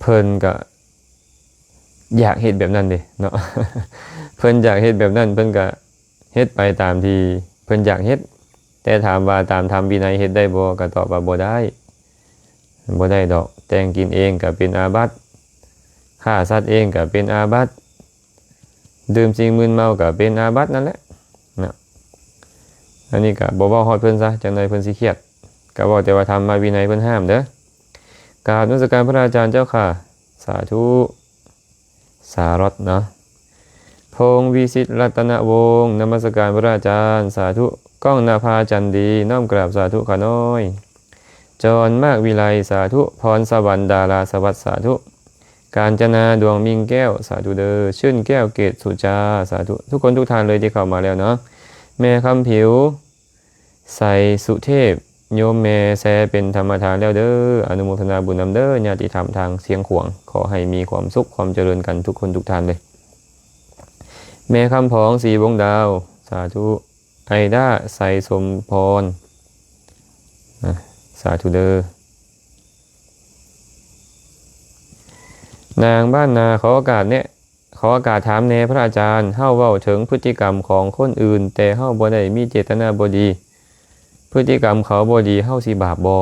ເພິ່ນກະຢາກເຮັດແບບນັ້ນເດ້ເນາະ, ເພິ່ນຢາກເຮັດແບບນັ້ນ ເພິ່ນກະເຮັດໄປຕາມທີ່ເພິ່ນຢາກເຮັດ. ແຕ່ຖາມວ່າຕາມທຳວິໄນເຮັດໄດ້ບໍ່? ກໍຕອບວ່າບໍ່ໄດ້, ບໍ່ໄດ້ດອກ. ແຕ່ງກິນເອງກໍເປັນອາບັດ, ຂ້າສັດເອງກໍເປັນອາບັດ, ດື່ມສິ່ງມຶນເມົາກໍເປັນອາບັດນັ້ນແຫຼະນະ. ອັນນີ້ກໍບໍ່ເວົ້າຮອດເພິ່ນຊະ, ຈັກໜ້ອຍເພິ່ນຊິຄຽດ. ກໍເວົ້າແຕ່ວ່າທຳມະວິໄນເພິ່ນຫ້າມເດີ້. ກາບນະມັດສະການພະອາຈານເຈົ້າຂ້າ. ສາທຸ. ສາລັດເນາະ ພົງວິສິດລັດຕະນະວົງ ນະມັດສະການພະອາຈານ ສາທຸ. ກ້ອງນະພາຈັນດີ ນ້ອມກາບສາທຸຂ້ານ້ອຍ. ຈອນມາກວິໄລ ສາທຸ. ພອນສະຫວັນດາລາສະຫວັດ ສາທຸ. ການຈະນາດວງມິ່ງແກ້ວ ສາທຸເດີ້. ຊື່ນແກ້ວເກດສຸຈາ ສາທຸ. ທຸກຄົນທຸກທ່ານເລີຍທີ່ເຂົ້າມາແລ້ວເນາະ. ແມ່ຄຳຜິວ ໄຊສຸເທບ ໂຍມແມ່ແຊເປັນທຳມະທານແລ້ວເດີ້. ອະນຸໂມທະນາບຸນນຳເດີ້ ຍາຕິທຳທາງຊຽງຂວາງ. ຂໍໃຫ້ມີຄວາມສຸກຄວາມຈະເລີນກັນທຸກຄົນທຸກທ່ານເລີຍ. ແມ່ຄຳຜອງ ສີວົງດາວ ສາທຸ. ໄອດ້າ ໄຊສົມພອນ ອາ ສາທຸເດີ້. ນາງບ້ານນາ ຂໍໂອກາດແນະ ຂໍໂອກາດຖາມແດ່ພະອາຈານ, ເຮົາເວົ້າເຖິງພຶດຕິກຳຂອງຄົນອື່ນ ແຕ່ເຮົາບໍ່ໄດ້ມີເຈດຕະນາບໍ່ດີ, ພຶດຕິກຳເຂົາບໍ່ດີ ເຮົາຊິບາບບໍ່?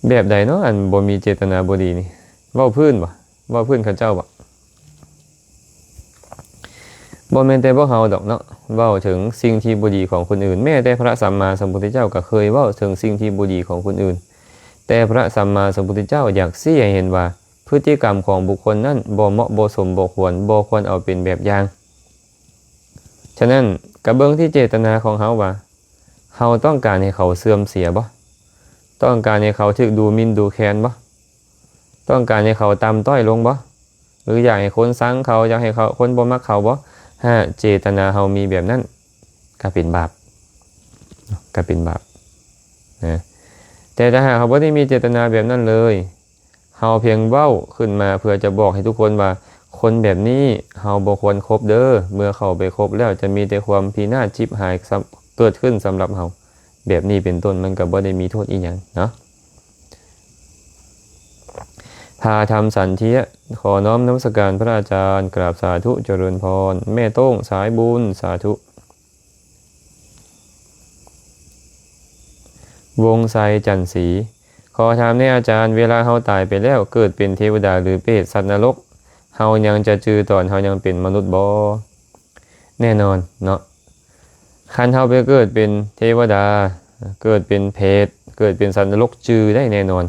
ແບບໃດເນາະ ອັນບໍ່ມີເຈດຕະນາບໍ່ດີນີ້? ເວົ້າພື້ນບໍ່? ເວົ້າພື້ນເຂົາເຈົ້າບໍ່? ບໍ່ແມ່ນແຕ່ພວກເຮົາດອກເນາະ ເວົ້າເຖິງສິ່ງທີ່ບໍ່ດີຂອງຄົນອື່ນ. ແມ້ແຕ່ພະສຳມາສຳພຸດທະເຈົ້າກໍເຄີຍເວົ້າເຖິງສິ່ງທີ່ບໍ່ດີຂອງຄົນອື່ນ, ແຕ່ພະສຳມາສຳພຸດທະເຈົ້າຢາກຊີ້ໃຫ້ເຫັນວ່າ ພຶດຕິກຳຂອງບຸກຄົນນັ້ນບໍ່ເໝາະບໍ່ສົມ ບໍ່ຄວນ ບໍ່ຄວນເອົາເປັນແບບຢ່າງ. ສະນັ້ນ ກະເບິ່ງທີ່ເຈດຕະນາຂອງເຮົາວ່າ ເຮົາຕ້ອງການໃຫ້ເຂົາເສື່ອມເສຍບໍ່? ຕ້ອງການໃຫ້ເຂົາຖືກດູໝິ່ນດູແຄນບໍ່? ຕ້ອງການໃຫ້ເຂົາຕ່ຳຕ້ອຍລົງບໍ່? ຫຼື ຢາກໃຫ້ຄົນຊັງເຂົາ, ຢາກໃຫ້ເຂົາ, ຄົນບໍ່ມັກເຂົາບໍ່? ຫາກເຈດຕະນາເຮົາມີແບບນັ້ນ ກະເປັນບາບ, ກະເປັນບາບນະ. ແຕ່ຖ້າຫາກເຮົາບໍ່ໄດ້ມີເຈດຕະນາແບບນັ້ນເລີຍ, ເຮົາພຽງເວົ້າຂຶ້ນມາເພື່ອຈະບອກໃຫ້ທຸກຄົນວ່າ ຄົນແບບນີ້ເຮົາບໍ່ຄວນຄົບເດີ້, ເມື່ອເຂົ້າໄປຄົບແລ້ວຈະມີແຕ່ຄວາມພິນາດຊິບຫາຍ ເກີດຂຶ້ນສຳລັບເຮົາ, ແບບນີ້ເປັນຕົ້ນ, ມັນກໍບໍ່ໄດ້ມີໂທດອີ່ຫຍັງເນາະ. ພາທຳສັນເທຍ ຂໍນ້ອມນະມັດສະການພະອາຈານ, ກາບສາທຸ ຈະເລີນພອນ. ແມ່ໂຕ້ງ ສາຍບຸນ, ສາທຸ. ວົງໄຊ ຈັນສີ ຂໍຖາມແດ່ອາຈານ, ເວລາເຮົາຕາຍໄປແລ້ວ ເກີດເປັນເທວະດາ ຫຼື ເປດ ສັດນະລົກ, ເຮົາຍັງຈະຈື່ຕອນເຮົາຍັງເປັນມະນຸດບໍ່? ແນ່ນອນເນາະ, ຄັນເຮົາໄປເກີດເປັນເທວະດາ, ເກີດເປັນເປດ, ເກີດເປັນສັດນະລົກ, ຈື່ໄດ້ແນ່ນອນ.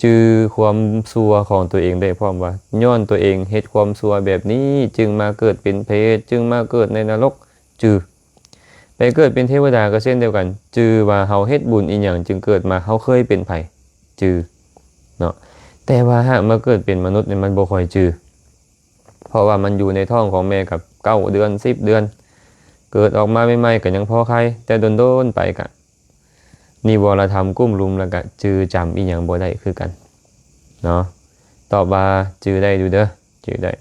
ຈື່ຄວາມຊົ່ວຂອງຕົວເອງໄດ້ພ້ອມວ່າ ຍ້ອນຕົວເອງເຮັດຄວາມຊົ່ວແບບນີ້ ຈຶ່ງມາເກີດເປັນເປດ, ຈຶ່ງມາເກີດໃນນະລົກ, ຈື່. ໄປເກີດເປັນເທວະດາກໍເຊັ່ນດຽວກັນ, ຈື່ວ່າເຮົາເຮັດບຸນອີ່ຫຍັງຈຶ່ງເກີດມາ, ເຮົາເຄີຍເປັນໃຜ, ຈື່ເນາະ. ແຕ່ວ່າຫາກມາເກີດເປັນມະນຸດນີ້ ມັນບໍ່ຄ່ອຍຈື່, ເພາະວ່າມັນຢູ່ໃນທ້ອງຂອງແມ່ກໍເກົ້າເດືອນ ສິບເດືອນ, ເກີດອອກມາໃໝ່ໆກໍຍັງພໍໄຄ, ແຕ່ດົນໆໄປກໍ ນິວອນລະທຳກຸ້ມລຸມ ແລ້ວກະຈື່ຈຳອີ່ຫຍັງບໍ່ໄດ້ຄືກັນເນາະ. ຕອບວ່າຈື່ໄດ້ຢູ່ເດີ, ຈື່ໄດ້.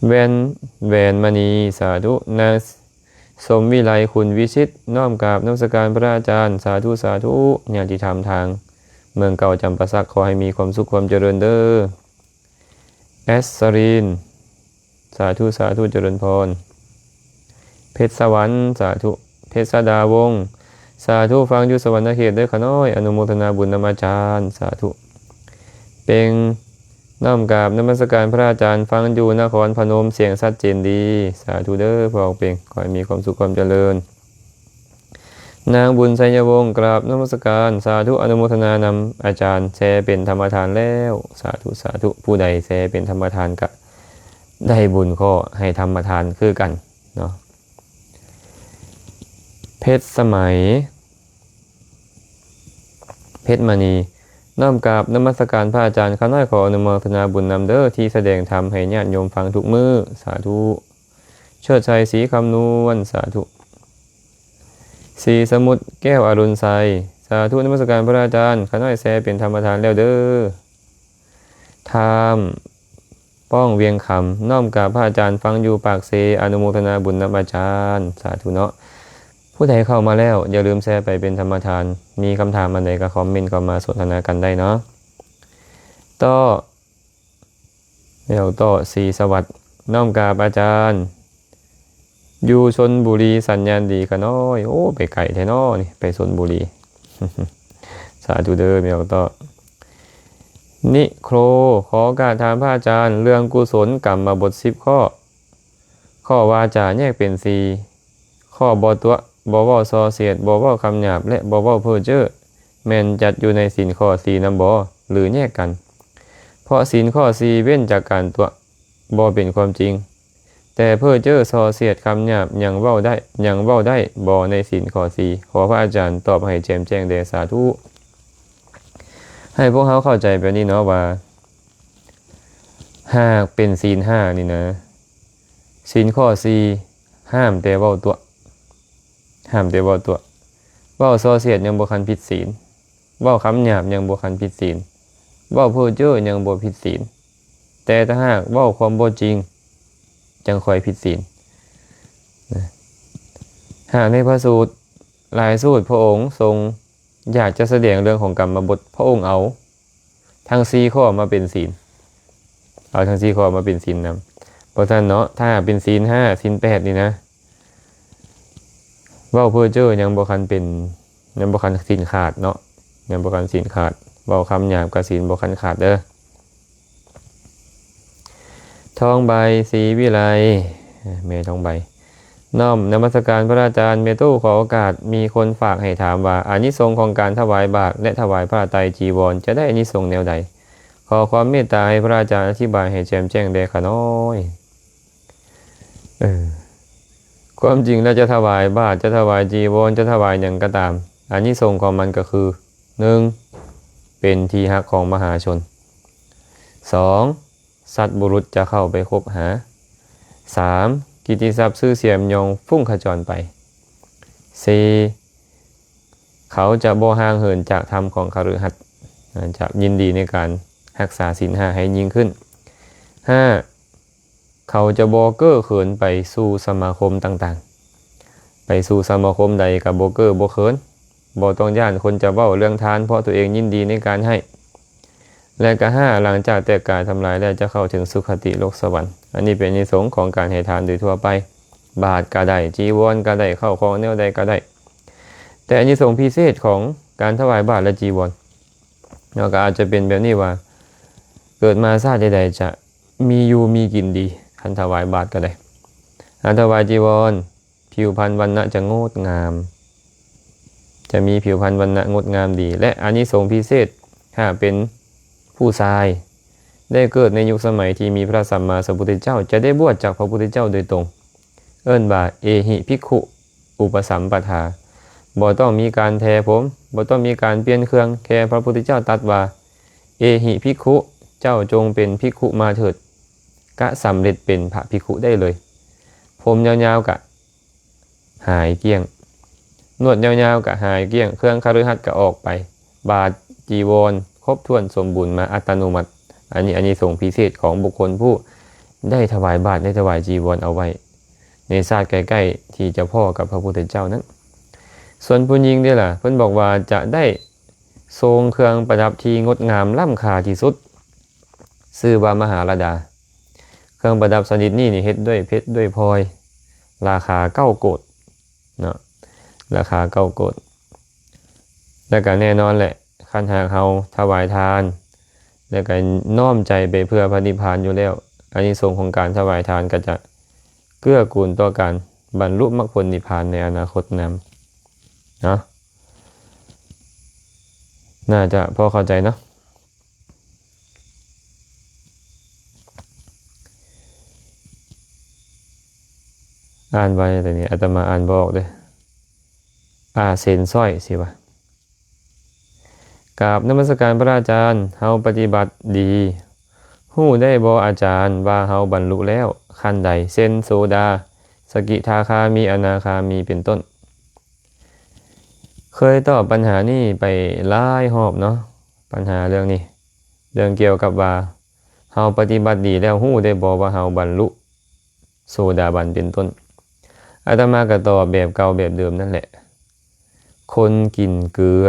ແວ່ນ ແຫວນມະນີ ສາທຸ. ນາງ ສົມວິໄລ ຂຸນວິຊິດ ນ້ອມກາບນະມັດສະການພະອາຈານ ສາທຸ ສາທຸ. ຍາດຕິທຳທາງເມືອງເກົ່າຈຳປາສັກ ຂໍໃຫ້ມີຄວາມສຸກຄວາມຈະເລີນເດີ້. ແອັດສະຣີນ ສາທຸ ສາທຸ ຈະເລີນພອນ. ເພັດສະຫວັນ ສາທຸ. ເພັດສະດາວົງ ສາທຸ ຟັງຢູ່ສະຫວັນນະເຂດເດີ້ຂ້ານ້ອຍ ອະນຸໂມທະນາບຸນນຳອາຈານ ສາທຸ. ເປັງ ນ້ອມກາບນະມັດສະການພະອາຈານ ຟັງຢູ່ນະຄອນພະນົມ ສຽງຊັດເຈນດີ ສາທຸເດີ້ພໍ່ເປັງ ຂໍໃຫ້ມີຄວາມສຸກຄວາມຈະເລີນ. ນາງບຸນໄຊຍະວົງ ກາບນະມັດສະການ ສາທຸ ອະນຸໂມທະນານຳອາຈານ ແຊເປັນທຳມະທານແລ້ວ ສາທຸ ສາທຸ. ຜູ້ໃດແຊເປັນທຳມະທານກະໄດ້ບຸນ ຂໍໃຫ້ທຳມະທານຄືກັນເນາະ. ເພັດສະໄໝ ເພັດມະນີ ນ້ອມກາບນະມັດສະການພະອາຈານ ຂ້ານ້ອຍຂໍອະນຸໂມທະນາບຸນນຳເດີ້ ທີ່ສະແດງທຳໃຫ້ຍາດໂຍມຟັງທຸກມື້ ສາທຸ. ເຊີດໄຊ ສີຄຳນວນ ສາທຸ. ສີສະໝຸດ ແກ້ວອະລຸນໄຊ ສາທຸ ນະມັດສະການພະອາຈານ ຂ້ານ້ອຍແຊເປັນທຳມະທານແລ້ວເດີ້. ທາມ ປ້ອງວຽງຄຳ ນ້ອມກາບພະອາຈານ ຟັງຢູ່ປາກເຊ ອະນຸໂມທະນາບຸນນຳອາຈານ ສາທຸເນາະ. ຜູ້ໃດເຂົ້າມາແລ້ວ ຢ່າລືມແຊໄປເປັນທຳມະທານ ມີຄຳຖາມອັນໃດກໍຄອມເມັນເຂົ້າມາສົນທະນາກັນໄດ້ເນາະ. ຕໍ່ ແລ້ວຕໍ່ ສີສະຫວັດ ນ້ອມກາບອາຈານ ຢູ່ຊົນບຸລີ ສັນຍານດີຂ້ານ້ອຍ. ໂອ້ ໄປໄກແທ້ເນາະນີ້ ໄປຊົນບຸລີ ສາທຸເດີ້ ແມ່ອອກຕໍ່. ນິໂຄຣ ຂໍກາບຖາມພະອາຈານ ເລື່ອງກຸສົນກຳມະບົດສິບຂໍ້ ຂໍ້ວາຈາແຍກເປັນສີ່ ຂໍ້ບໍ່ຕົວະ ບໍ່ເວົ້າສ່ອສຽດ ບໍ່ເວົ້າຄຳຫຍາບ ແລະ ບໍ່ເວົ້າເພ້ອເຈີ້ ແມ່ນຈັດຢູ່ໃນສິນຂໍ້ສີ່ນຳບໍ່ ຫຼື ແຍກກັນ? ເພາະສິນຂໍ້ສີ່ເວັ້ນຈາກການຕົວະ ບໍ່ເປັນຄວາມຈິງ, ແຕ່ເພ້ອເຈີ້ ສ່ອສຽດ ຄຳຫຍາບ ຍັງເວົ້າໄດ້ ຍັງເວົ້າໄດ້ບໍ່ໃນສິນຂໍ້ສີ່? ຂໍພະອາຈານຕອບໃຫ້ແຈ່ມແຈ້ງແດ່ ສາທຸ. ໃຫ້ພວກເຮົາເຂົ້າໃຈແບບນີ້ເນາະວ່າ ຫາກເປັນສິນຫ້ານີ້ນະ, ສິນຂໍ້ສີ່ຫ້າມແຕ່ເວົ້າຕົວະ, ຫ້າມແຕ່ເວົ້າຕົວະ. ເວົ້າສ່ອສຽດຍັງບໍ່ຄັນຜິດສິນ, ເວົ້າຄຳຫຍາບຍັງບໍ່ຄັນຜິດສິນ, ເວົ້າເພ້ອເຈີ້ຍັງບໍ່ຜິດສິນ, ແຕ່ຖ້າຫາກເວົ້າຄວາມບໍ່ຈິງ ຈັ່ງຄ່ອຍຜິດສິນ. ຫາກໃນພະສູດຫຼາຍສູດ ພະອົງຊົງຢາກຈະສະແດງເລື່ອງຂອງກຳມະບົດ, ພະອົງເອົາທັງສີ່ຂໍ້ມາເປັນສິນ, ເອົາທັງສີ່ຂໍ້ມາເປັນສິນນຳ. ເພາະສະນັ້ນເນາະ, ຖ້າເປັນສິນຫ້າ ສິນແປດນີ້ນະ, ເວົ້າເພ້ອເຈີ້ຍັງບໍ່ຄັນເປັນ, ຍັງບໍ່ຄັນສິນຂາດເນາະ, ຍັງບໍ່ຄັນສິນຂາດ. ເວົ້າຄຳຫຍາບກະສິນບໍ່ຄັນຂາດເດີ້. ທອງໃບ ສີວິໄລ, ແມ່ທອງໃບ. ນ້ອມນະມັດສະການພະອາຈານ. ແມ່ຕູ້ ຂໍໂອກາດ, ມີຄົນຝາກໃຫ້ຖາມວ່າ ອານິສົງຂອງການຖວາຍບາດ ແລະ ຖວາຍຜ້າໄຕຈີວອນ ຈະໄດ້ອານິສົງແນວໃດ? ຂໍຄວາມເມດຕາໃຫ້ພະອາຈານອະທິບາຍໃຫ້ແຈ່ມແຈ້ງແດ່ຂ້ານ້ອຍ. ເອີ ຄວາມຈິງແລ້ວ ຈະຖວາຍບາດ, ຈະຖວາຍຈີວອນ, ຈະຖວາຍຫຍັງກໍຕາມ, ອານິສົງຂອງມັນກໍຄື ໜຶ່ງ ເປັນທີ່ຮັກຂອງມະຫາຊົນ, ສອງ ສັດບຸລຸດຈະເຂົ້າໄປຄົບຫາ, ສາມ ກິດຕິສັບຊື່ສຽງຍ່ອງຟຸ້ງຂະຈອນໄປ, ສີ່ ເຂົາຈະບໍ່ຫ່າງເຫີນຈາກທຳຂອງຄະລືຫັດ, ຈະຍິນດີໃນການຮັກສາສິນຫ້າໃຫ້ຍິ່ງຂຶ້ນ, ຫ້າ ເຂົາຈະບໍ່ເກ້ອເຂີນໄປສູ່ສະມາຄົມຕ່າງໆ, ໄປສູ່ສະມາຄົມໃດກໍບໍ່ເກ້ອບໍ່ເຂີນ, ບໍ່ຕ້ອງຢ້ານຄົນຈະເວົ້າເລື່ອງທານ ເພາະຕົວເອງຍິນດີໃນການໃຫ້. ແລະກະຫ້າ ຫຼັງຈາກແຕກກາຍທຳລາຍແລ້ວ ຈະເຂົ້າເຖິງສຸຄະຕິໂລກສະຫວັນ. ອັນນີ້ເປັນອານິສົງຂອງການໃຫ້ທານໂດຍທົ່ວໄປ, ບາດກະໄດ້, ຈີວອນກະໄດ້, ເຂົ້າຂອງແນວໃດກະໄດ້. ແຕ່ອານິສົງພິເສດຂອງການຖວາຍບາດ ແລະ ຈີວອນເນາະ ກໍອາດຈະເປັນແບບນີ້ວ່າ ເກີດມາຊາດໃດໆ ຈະມີຢູ່ມີກິນດີ, ຄັນຖວາຍບາດກໍໄດ້. ຖ້າຖວາຍຈີວອນ, ຜິວພັນວັນນະຈະງົດງາມ, ຈະມີຜິວພັນວັນນະງົດງາມດີ. ແລະ ອານິສົງພິເສດ, ຫາກເປັນຜູ້ຊາຍ ໄດ້ເກີດໃນຍຸກສະໄໝທີ່ມີພະສຳມາສຳພຸດທະເຈົ້າ, ຈະໄດ້ບວດຈາກພະພຸດທະເຈົ້າໂດຍຕົງ, ເອີ້ນວ່າ ເອຫິພິກຂຸ ອຸປະສຳປະທາ, ບໍ່ຕ້ອງມີການແຖຜົມ, ບໍ່ຕ້ອງມີການປ່ຽນເຄື່ອງ, ແຄ່ພະພຸດທະເຈົ້າຕັດວ່າ ເອຫິພິກຂຸ, ເຈົ້າຈົ່ງເປັນພິກຂຸມາເຖີດ, ກະສຳເລັດເປັນພະພິກຂຸໄດ້ເລີຍ. ຜົມຍາວໆກະຫາຍກ້ຽງ, ໜວດຍາວໆກະຫາຍກ້ຽງ, ເຄື່ອງຄະລືຫັດກະອອກໄປ, ບາດຈີວອນຄົບຖ້ວນສົມບູນມາອັດຕະໂນມັດ. ອັນນີ້ອານິສົງພິເສດຂອງບຸກຄົນຜູ້ໄດ້ຖວາຍບາດ, ໄດ້ຖວາຍຈີວອນເອົາໄວ້. ໃນຊາດໃກ້ໆທີ່ຈະພໍ້ກັບພະພຸດທະເຈົ້ານັ້ນ. ສ່ວນຜູ້ຍິງເດ້ລະ? ເພິ່ນບອກວ່າຈະໄດ້ຊົງເຄື່ອງປະດັບທີ່ງົດງາມລ້ຳຄ່າທີ່ສຸດ, ຊື່ວ່າມະຫາລະດາ. ເຄື່ອງປະດັບຊະນິດນີ້ນີ້ເຮັດດ້ວຍເພັດດ້ວຍພອຍ, ລາຄາເກົ້າໂກດເນາະ, ລາຄາເກົ້າໂກດ. ແລ້ວກໍແນ່ນອນແຫຼະ, ຄັນຫາກເຮົາຖວາຍທານ ແລ້ວກໍນ້ອມໃຈໄປເພື່ອພະນິບພານຢູ່ແລ້ວ, ອານິສົງຂອງການຖວາຍທານກໍຈະເກື້ອກູນຕໍ່ການບັນລຸມັກຜົນນິບພານໃນອະນາຄົດນຳເນາະ. ໜ້າຈະພໍເຂົ້າໃຈເນາະ. ອ່ານໄວແຕ່ນີ້ ອາດຕະມາອ່ານບໍ່ອອກເດ້. ອາເຊັນຊ້ອຍຊິວ່າ. ກາບນະມັດສະການພະອາຈານ, ເຮົາປະຕິບັດດີ. ຮູ້ໄດ້ບໍ່ອາຈານວ່າເຮົາບັນລຸແລ້ວຂັ້ນໃດ, ເຊັ່ນ ໂສດາ, ສະກິທາຄາມີ, ອະນາຄາມີ ເປັນຕົ້ນ? ເຄີຍຕອບບັນຫານີ້ໄປຫຼາຍຮອບເນາະ, ບັນຫາເລື່ອງນີ້, ເລື່ອງກ່ຽວກັບວ່າເຮົາປະຕິບັດດີແລ້ວ ຮູ້ໄດ້ບໍ່ວ່າເຮົາບັນລຸໂສດາບັນເປັນຕົ້ນ? ອາດຕະມາກໍຕອບແບບເກົ່າແບບເດີມນັ້ນແຫຼະ. ຄົນກິນເກືອ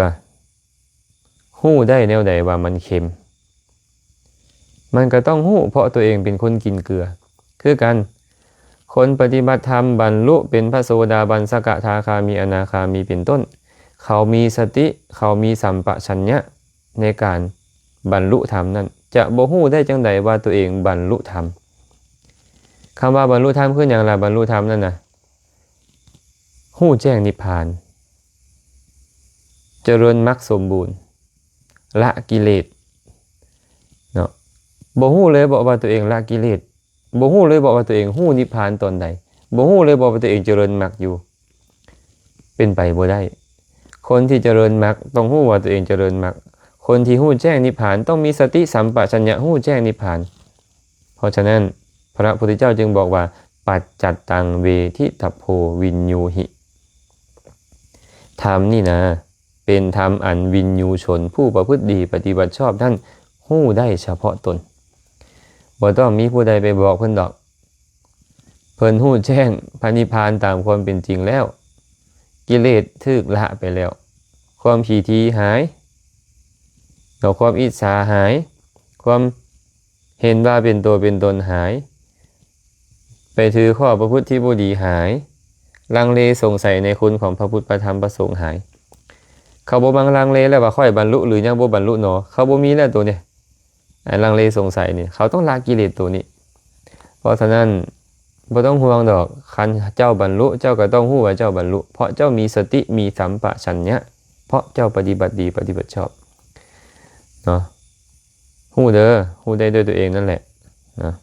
ຮູ້ໄດ້ແນວໃດວ່າມັນເຄັມ? ມັນກໍຕ້ອງຮູ້ ເພາະຕົວເອງເປັນຄົນກິນເກືອຄືກັນ. ຄົນປະຕິບັດທຳບັນລຸເປັນພະໂສດາບັນ, ສະກະທາຄາມີ, ອະນາຄາມີ ເປັນຕົ້ນ, ເຂົາມີສະຕິ, ເຂົາມີສຳປະຊັນຍະໃນການບັນລຸທຳນັ້ນ, ຈະບໍ່ຮູ້ໄດ້ຈັ່ງໃດວ່າຕົວເອງບັນລຸທຳ? ຄຳວ່າບັນລຸທຳຄືຫຍັງລະ? ບັນລຸທຳນັ້ນນະ ຮູ້ແຈ້ງນິບພານ, ຈະເລີນມັກສົມບູນ, ລະກິເລດເນາະ. ບໍ່ຮູ້ເລີຍບໍວ່າຕົວເອງລະກິເລດ? ບໍ່ຮູ້ເລີຍບໍວ່າຕົວເອງຮູ້ນິບພານຕອນໃດ? ບໍ່ຮູ້ເລີຍບໍວ່າຕົວເອງຈະເລີນມັກຢູ່? ເປັນໄປບໍ່ໄດ້. ຄົນທີ່ຈະເລີນມັກຕ້ອງຮູ້ວ່າຕົວເອງຈະເລີນມັກ. ຄົນທີ່ຮູ້ແຈ້ງນິບພານຕ້ອງມີສະຕິສຳປະຊັນຍະຮູ້ແຈ້ງນິບພານ. ເພາະສະນັ້ນ ພະພຸດທະເຈົ້າຈຶ່ງບອກວ່າ ປັດຈັດຕັງເວທິຕັບໂພວິນຍູຫິ. ທຳນີ້ນາ ເປັນທຳອັນວິນຍູຊົນຜູ້ປະພຶດດີປະຕິບັດຊອບນັ້ນຮູ້ໄດ້ສະເພາະຕົນ. ບໍ່ຕ້ອງມີຜູ້ໃດໄປບອກເພິ່ນດອກ. ເພິ່ນຮູ້ແຈ້ງພະນິບພານຕາມຄວາມເປັນຈິງແລ້ວ. ກິເລດຖືກລະໄປແລ້ວ. ຄວາມຂີ້ຖີ່ຫາຍ, ແລ້ວຄວາມອິດສາຫາຍ, ຄວາມ ເຫັນວ່າເປັນຕົວເປັນຕົນຫາຍ, ໄປຖືຂໍ້ປະພຶດທີ່ບໍ່ດີຫາຍ, ລັງເລສົງໄສໃນຄຸນຂອງພະພຸດ ພະທຳ ພະສົງຫາຍ. ເຂົາບໍ່ມັກລັງເລແລ້ວວ່າ ຂ້ອຍບັນລຸ ຫຼື ຍັງບໍ່ບັນລຸໜໍ? ເຂົາບໍ່ມີແລ້ວໂຕນີ້, ອັນລັງເລສົງໄສນີ້ ເຂົາຕ້ອງລະກິເລດໂຕນີ້. ເພາະສະນັ້ນ ບໍ່ຕ້ອງຫ່ວງດອກ, ຄັນເຈົ້າບັນລຸ ເຈົ້າກໍຕ້ອງຮູ້ວ່າເຈົ້າບັນລຸ, ເພາະເຈົ້າມີສະຕິ ມີສຳປະຊັນຍະ, ເພາະເຈົ້າປະຕິບັດດີ ປະຕິບັດຊອບເນາະ. ຮູ້ເດີ, ຮູ້ໄດ້ດ້ວຍຕົວເອງນັ້ນແຫຼະເນາະ.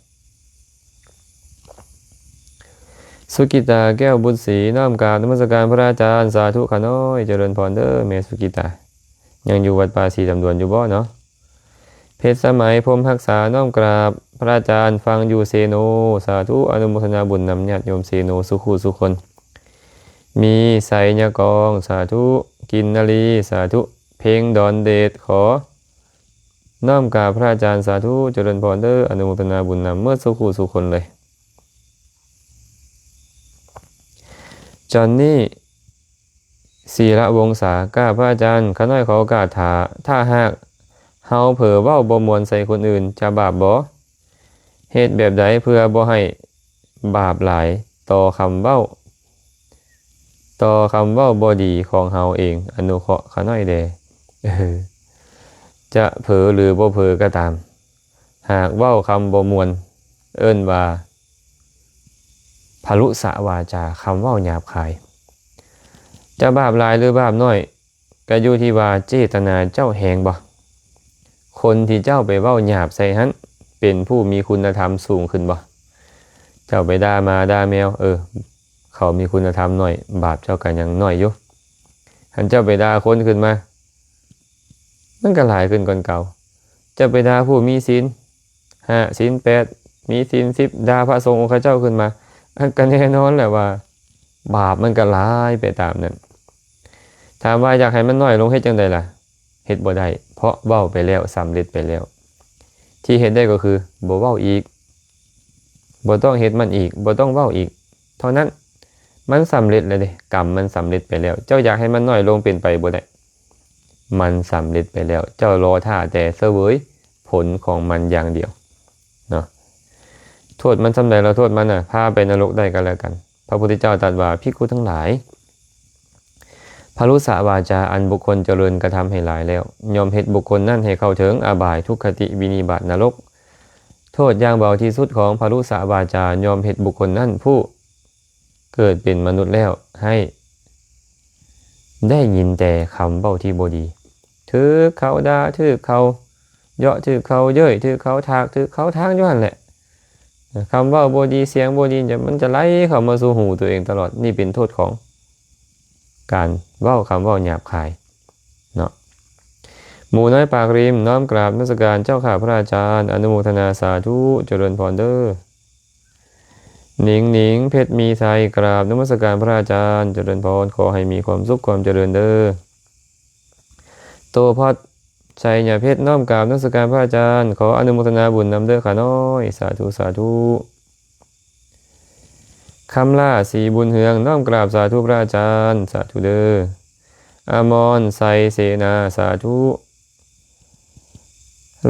ສຸກິຕາ ແກ້ວບຸດສີ, ນ້ອມກາບນະມັດສະການພະອາຈານ, ສາທຸຂ້ານ້ອຍ, ຈະເລີນພອນເດີ ແມ່ສຸກິຕາ. ຍັງຢູ່ວັດປ່າສີດຳດວນຢູ່ບໍ່ເນາະ? ເພັດສະໄໝ ພົມຮັກສາ, ນ້ອມກາບພະອາຈານ, ຟັງຢູ່ເຊໂນ, ສາທຸ, ອະນຸໂມທະນາບຸນນຳຍາດໂຍມເຊໂນ ສູ່ຄູ່ສູ່ຄົນ. ມີໄຊຍະກອງ, ສາທຸ, ກິນນາລີ, ສາທຸ, ເພັງດອນເດດ, ຂໍນ້ອມກາບພະອາຈານ, ສາທຸ, ຈະເລີນພອນເດີ, ອະນຸໂມທະນາບຸນນຳໝົດສູ່ຄູ່ສູ່ຄົນເລີຍ. ຈອນນີ້ ສີລະວົງສາ, ກາບພະອາຈານ, ຂ້ານ້ອຍຂໍໂອກາດ, ຖ້າ, ຖ້າຫາກເຮົາເຜີເວົ້າບໍ່ມ່ວນໃສ່ຄົນອື່ນ ຈະບາບບໍ່? ເຮັດແບບໃດເພື່ອບໍ່ໃຫ້ບາບຫຼາຍຕໍ່ຄຳເວົ້າ, ຕໍ່ຄຳເວົ້າບໍ່ດີຂອງເຮົາເອງ? ອະນຸເຄາະຂ້ານ້ອຍແດ່. ເອີ, ຈະເຜີຫຼືບໍ່ເຜີກໍຕາມ, ຫາກເວົ້າຄຳບໍ່ມ່ວນ ເອີ້ນວ່າພະລຸສະວາຈາ, ຄຳເວົ້າຫຍາບຄາຍ. ຈະບາບຫຼາຍຫຼືບາບໜ້ອຍ ກໍຢູ່ທີ່ວ່າເຈດຕະນາເຈົ້າແຮງບໍ່? ຄົນທີ່ເຈົ້າໄປເວົ້າຫຍາບໃສ່ຫັ້ນ ເປັນຜູ້ມີຄຸນນະທຳສູງຂຶ້ນບໍ່? ເຈົ້າໄປດ່າໝາດ່າແມວ, ເອີ, ເຂົາມີຄຸນນະທຳໜ້ອຍ, ບາບເຈົ້າກໍຍັງໜ້ອຍຢູ່. ຄັນເຈົ້າໄປດ່າຄົນຂຶ້ນມາ, ມັນກໍຫຼາຍຂຶ້ນກວ່າເກົ່າ. ຈະໄປດ່າຜູ້ມີສິນຫ້າ ສິນແປດ, ມີສິນສິບ, ດ່າພະສົງອົງຄະເຈົ້າຂຶ້ນມາ, ອັນກໍແນ່ນອນແຫຼະວ່າບາບມັນກໍຫຼາຍໄປຕາມນັ້ນ. ຖາມວ່າຢາກໃຫ້ມັນໜ້ອຍລົງເຮັດຈັ່ງໃດລະ? ເຮັດບໍ່ໄດ້, ເພາະເວົ້າໄປແລ້ວ, ສຳເລັດໄປແລ້ວ. ທີ່ເຮັດໄດ້ກໍຄືບໍ່ເວົ້າອີກ, ບໍ່ຕ້ອງເຮັດມັນອີກ, ບໍ່ຕ້ອງເວົ້າອີກ. ເທົ່ານັ້ນ ມັນສຳເລັດແລ້ວເດ້ ກຳມັນສຳເລັດໄປແລ້ວ ເຈົ້າຢາກໃຫ້ມັນນ້ອຍລົງເປັນໄປບໍ່ໄດ້ ມັນສຳເລັດໄປແລ້ວ ເຈົ້າລໍຖ້າແຕ່ສະເຫວີຍຜົນຂອງມັນຢ່າງດຽວເນາະ. ໂທດມັນສ່ຳໃດລະ ໂທດມັນນະ ພາໄປນະລົກໄດ້ກໍແລ້ວກັນ. ພະພຸດທະເຈົ້າຕັດວ່າ ພິກຂຸທັງຫຼາຍ ພະລຸສະວາຈາອັນບຸກຄົນຈະເລີນກະທຳໃຫ້ຫຼາຍແລ້ວ ຍ່ອມເຮັດບຸກຄົນນັ້ນໃຫ້ເຂົ້າເຖິງອະບາຍ ທຸກຄະຕິ ວິນິບາດ ນະລົກ. ໂທດຢ່າງເບົາທີ່ສຸດຂອງພະລຸສະວາຈາ ຍ່ອມເຮັດບຸກຄົນນັ້ນຜູ້ເກີດເປັນມະນຸດແລ້ວ ໃຫ້ໄດ້ຍິນແຕ່ຄຳເວົ້າທີ່ບໍ່ດີ ຖືກເຂົາດ່າ ຖືກເຂົາເຍາະ ຖືກເຂົາເຍີ້ຍ ຖືກເຂົາຖາກ ຖືກເຂົາຖາງຢູ່ຫັ້ນແຫຼະ. ຄຳເວົ້າບໍ່ດີ ສຽງບໍ່ດີ ມັນຈະໄຫຼເຂົ້າມາສູ່ຫູຕົວເອງຕະຫຼອດ. ນີ້ເປັນໂທດຂອງການເວົ້າຄຳເວົ້າຫຍາບຄາຍເນາະ. ໝູນ້ອຍປາກລິມ ນ້ອມກາບນະມັດສະການເຈົ້າຂ້າພະອາຈານ ອະນຸໂມທະນາສາທຸ ຈະເລີນພອນເດີ. ໜິງໜິງ ເພັດມີໄຊ ກາບນະມັດສະການພະອາຈານ ຈະເລີນພອນ ຂໍໃຫ້ມີຄວາມສຸກຄວາມຈະເລີນເດີ. ໂຕພອດ ໄຊຍະເພັດ ນ້ອມກາບນະມັດສະການພະອາຈານ ຂໍອະນຸໂມທະນາບຸນນຳເດີຂ້ານ້ອຍ ສາທຸ ສາທຸ. ຄຳຫຼ້າ ສີບຸນເຮືອງ ນ້ອມກາບສາທຸພະອາຈານ ສາທຸເດີ. ອາມອນ ໄຊເສນາ ສາທຸ.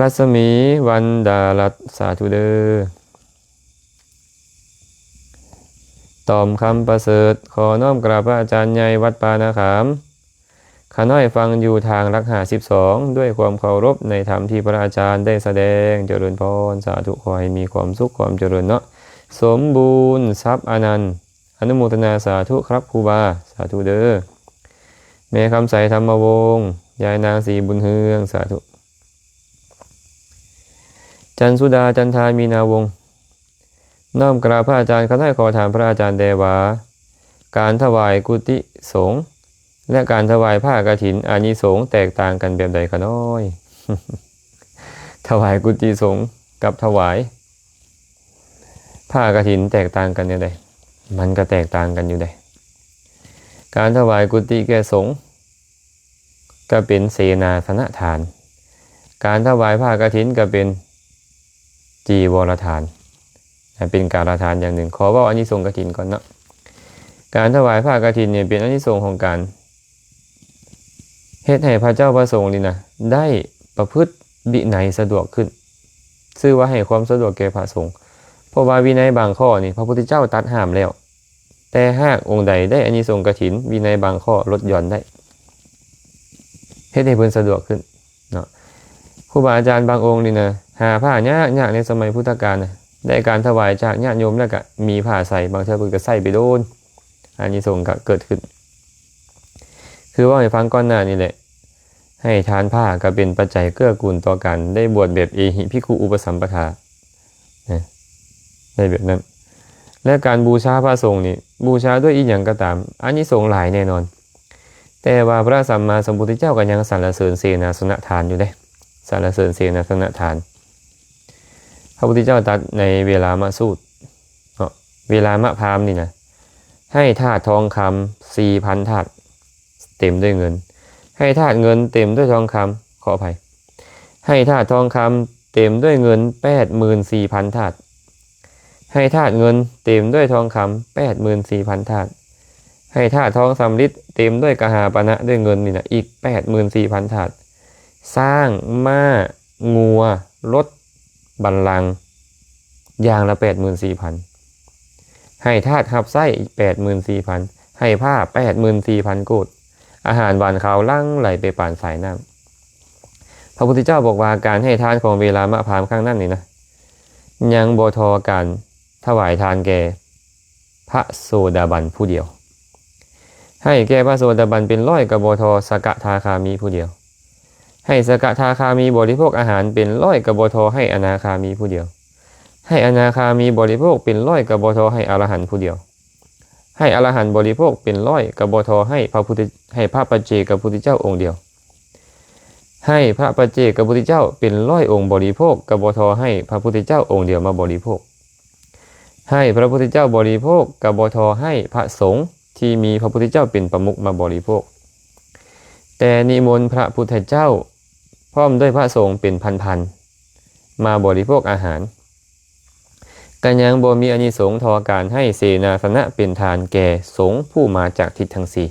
ລັດສະໝີ ວັນດາລັດ ສາທຸເດີ. ຕອມ ຄຳປະເສີດ ຂໍນ້ອມກາບພະອາຈານໃຫຍ່ວັດປ່ານາຂາມ ຂ້ານ້ອຍຟັງຢູ່ທາງຫຼັກຫ້າສິບສອງ ດ້ວຍຄວາມເຄົາລົບໃນທຳທີ່ພະອາຈານໄດ້ສະແດງ ຈະເລີນພອນ ສາທຸ ຂໍໃຫ້ມີຄວາມສຸກຄວາມຈະເລີນເນາະ ສົມບູນຊັບອະນັນ ອະນຸໂມທະນາສາທຸຄັບຄູບາ ສາທຸເດີ. ແມ່ຄຳໃສ ທຳມະວົງ ຍາຍນາງ ສີບຸນເຮືອງ ສາທຸ. ຈັນສຸດາ ຈັນທາ ມີນາວົງ ນ້ອມກາບພະອາຈານ ຂ້ານ້ອຍຂໍຖາມພະອາຈານແດ່ວ່າ ການຖວາຍກຸຕິສົງ ແລະ ການຖວາຍຜ້າກະຖິນ ອານິສົງແຕກຕ່າງກັນແບບໃດຂ້ານ້ອຍ? ຖວາຍກຸຕິສົງກັບຖວາຍ ຜ້າກະຖິນແຕກຕ່າງກັນແນວໃດ? ມັນກະແຕກຕ່າງກັນຢູ່ໃດ໋. ການຖວາຍກຸຕິແກ່ສົງ ກະເປັນເສນາສະນະທານ, ການຖວາຍຜ້າກະຖິນກະເປັນຈີວອລະທານ, ເປັນກາລະທານຢ່າງໜຶ່ງ. ຂໍເວົ້າອານິສົງກະຖິນກ່ອນເນາະ. ການຖວາຍຜ້າກະຖິນນີ້ເປັນອານິສົງຂອງການ ເຮັດໃຫ້ພະເຈົ້າພະສົງນີ້ນະ ໄດ້ປະພຶດວິໄນສະດວກຂຶ້ນ, ຊື່ວ່າໃຫ້ຄວາມສະດວກແກ່ພະສົງ. ເພາະວ່າວິໄນບາງຂໍ້ນີ້ ພະພຸດທະເຈົ້າຕັດຫ້າມແລ້ວ, ແຕ່ຫາກອົງໃດໄດ້ອານິສົງກະຖິນ, ວິໄນບາງຂໍ້ລົດຢ່ອນໄດ້, ເຮັດໃຫ້ເພິ່ນສະດວກຂຶ້ນເນາະ. ຄູບາອາຈານບາງອົງນີ້ນະ ຫາຜ້າຍາກໆ ໃນສະໄໝພຸດທະການນະ, ໄດ້ການຖວາຍຈາກຍາດໂຍມແລ້ວກະມີຜ້າໃສ່, ບາງເທື່ອເພິ່ນກະໃສ່ໄປໂດນ, ອານິສົງກະເກີດຂຶ້ນ. ຄືເວົ້າໃຫ້ຟັງກ່ອນໜ້ານີ້ແຫຼະ, ໃຫ້ທານຜ້າກະເປັນປັດໄຈເກື້ອກູນຕໍ່ການໄດ້ບວດແບບເອຫິພິກຂຸອຸປະສຳປະທາ ນະ, ໄດ້ແບບນັ້ນ. ແລະ ການບູຊາພະສົງນີ້ ບູຊາດ້ວຍອີ່ຫຍັງກໍຕາມ ອານິສົງຫຼາຍແນ່ນອນ. ແຕ່ວ່າພະສຳມາສຳພຸດທະເຈົ້າກໍຍັງສັນລະເສີນເສນາສະນະທານຢູ່ເດ້, ສັນລະເສີນເສນາສະນະທານ. ພະພຸດທະເຈົ້າຕັດໃນເວລາມະສູດເນາະ, ເວລາມະພາມນີ້ນະ ໃຫ້ທາດທອງຄຳສີ່ພັນທາດ ເຕັມດ້ວຍເງິນ, ໃຫ້ທາດເງິນເຕັມດ້ວຍທອງຄຳ, ຂໍອະໄພ, ໃຫ້ທາດທອງຄຳເຕັມດ້ວຍເງິນແປດໝື່ນສີ່ພັນທາດ, ໃຫ້ທາດເງິນເຕັມດ້ວຍທອງຄຳແປດໝື່ນສີ່ພັນທາດ, ໃຫ້ທາດທອງສຳລິດເຕັມດ້ວຍກະຫາປະນະ ດ້ວຍເງິນນີ້ນະ ອີກແປດໝື່ນສີ່ພັນທາດ, ຊ້າງ, ມ້າ, ງົວ, ລົດ, ບັນລັງ ຢ່າງລະແປດໝື່ນສີ່ພັນ, ໃຫ້ທາດຮັບໃຊ້ແປດໝື່ນສີ່ພັນ, ໃຫ້ຜ້າແປດໝື່ນສີ່ພັນໂກດ, ອາຫານຫວານຄາວຫຼັ່ງໄຫຼໄປປານສາຍນ້ຳ. ພະພຸດທະເຈົ້າບອກວ່າ ການໃຫ້ທານຂອງເວລາມະພາມຄັ້ງນັ້ນນີ້ນະ ຍັງບໍ່ທໍ່ການຖວາຍທານແກ່ພະໂສດາບັນຜູ້ດຽວ. ໃຫ້ແກ່ພະໂສດາບັນເປັນຮ້ອຍກໍບໍ່ທໍ່ສະກະທາຄາມີຜູ້ດຽວ. ໃຫ້ສະກະທາຄາມີບໍລິໂພກອາຫານເປັນຮ້ອຍກໍບໍ່ທໍ່ໃຫ້ອະນາຄາມີຜູ້ດຽວ. ໃຫ້ອະນາຄາມີບໍລິໂພກເປັນຮ້ອຍກໍບໍ່ທໍ່ໃຫ້ອະລະຫັນຜູ້ດຽວ. ໃຫ້ອະລະຫັນບໍລິໂພກເປັນຮ້ອຍກໍບໍ່ທໍ່ໃຫ້ພະພຸດທະ ໃຫ້ພະປັດເຈກະພຸດທະເຈົ້າອົງດຽວ. ໃຫ້ພະປັດເຈກະພຸດທະເຈົ້າເປັນຮ້ອຍອົງບໍລິໂພກກໍບໍ່ທໍ່ໃຫ້ພະພຸດທະເຈົ້າອົງດຽວມາບໍລິໂພກ. ໃຫ້ພະພຸດທະເຈົ້າບໍລິໂພກກໍບໍ່ທໍ່ໃຫ້ພະສົງທີ່ມີພະພຸດທະເຈົ້າເປັນປະມຸກມາບໍລິໂພກ. ແຕ່ນິມົນພະພຸດທະເຈົ້າ ພ້ອມດ້ວຍພະສົງເປັນພັນໆ ມາບໍລິໂພກອາຫານ. ກໍຍັງບໍ່ມີອານິສົງທໍ່ການໃຫ້ເສນາສະນະເປັນທານແກ່ສົງຜູ້ມາຈາກທິດທັງສີ່.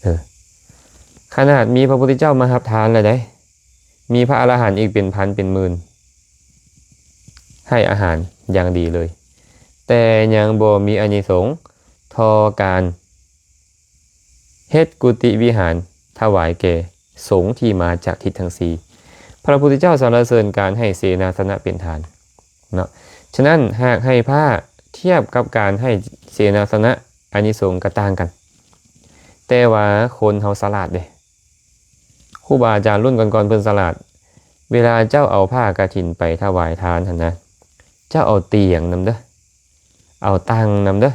ເອີ ຂະໜາດມີພະພຸດທະເຈົ້າມາຮັບທານແລ້ວໃດ໋ ມີພະອະລະຫັນອີກເປັນພັນເປັນໝື່ນ ໃຫ້ອາຫານຢ່າງດີເລີຍ ແຕ່ຍັງບໍ່ມີອານິສົງທໍ່ການເຮັດກຸຕິວິຫານຖວາຍແກ່ສົງທີ່ມາຈາກທິດທັງສີ່. ພະພຸດທະເຈົ້າສັນລະເສີນການໃຫ້ເສນາສະນະເປັນທານເນາະ. ສະນັ້ນ ຫາກໃຫ້ຜ້າທຽບກັບການໃຫ້ເສນາສະນະ ອານິສົງກໍຕ່າງກັນ. ແຕ່ວ່າຄົນເຮົາສະຫຼາດເດ້. ຄູບາອາຈານລຸ້ນກ່ອນໆເພິ່ນສະຫຼາດ. ເວລາເຈົ້າເອົາຜ້າກະຖິນໄປຖວາຍທານຫັ້ນນະ, ເຈົ້າເອົາຕຽງນຳເດີ້, ເອົາຕັ່ງນຳເດີ້,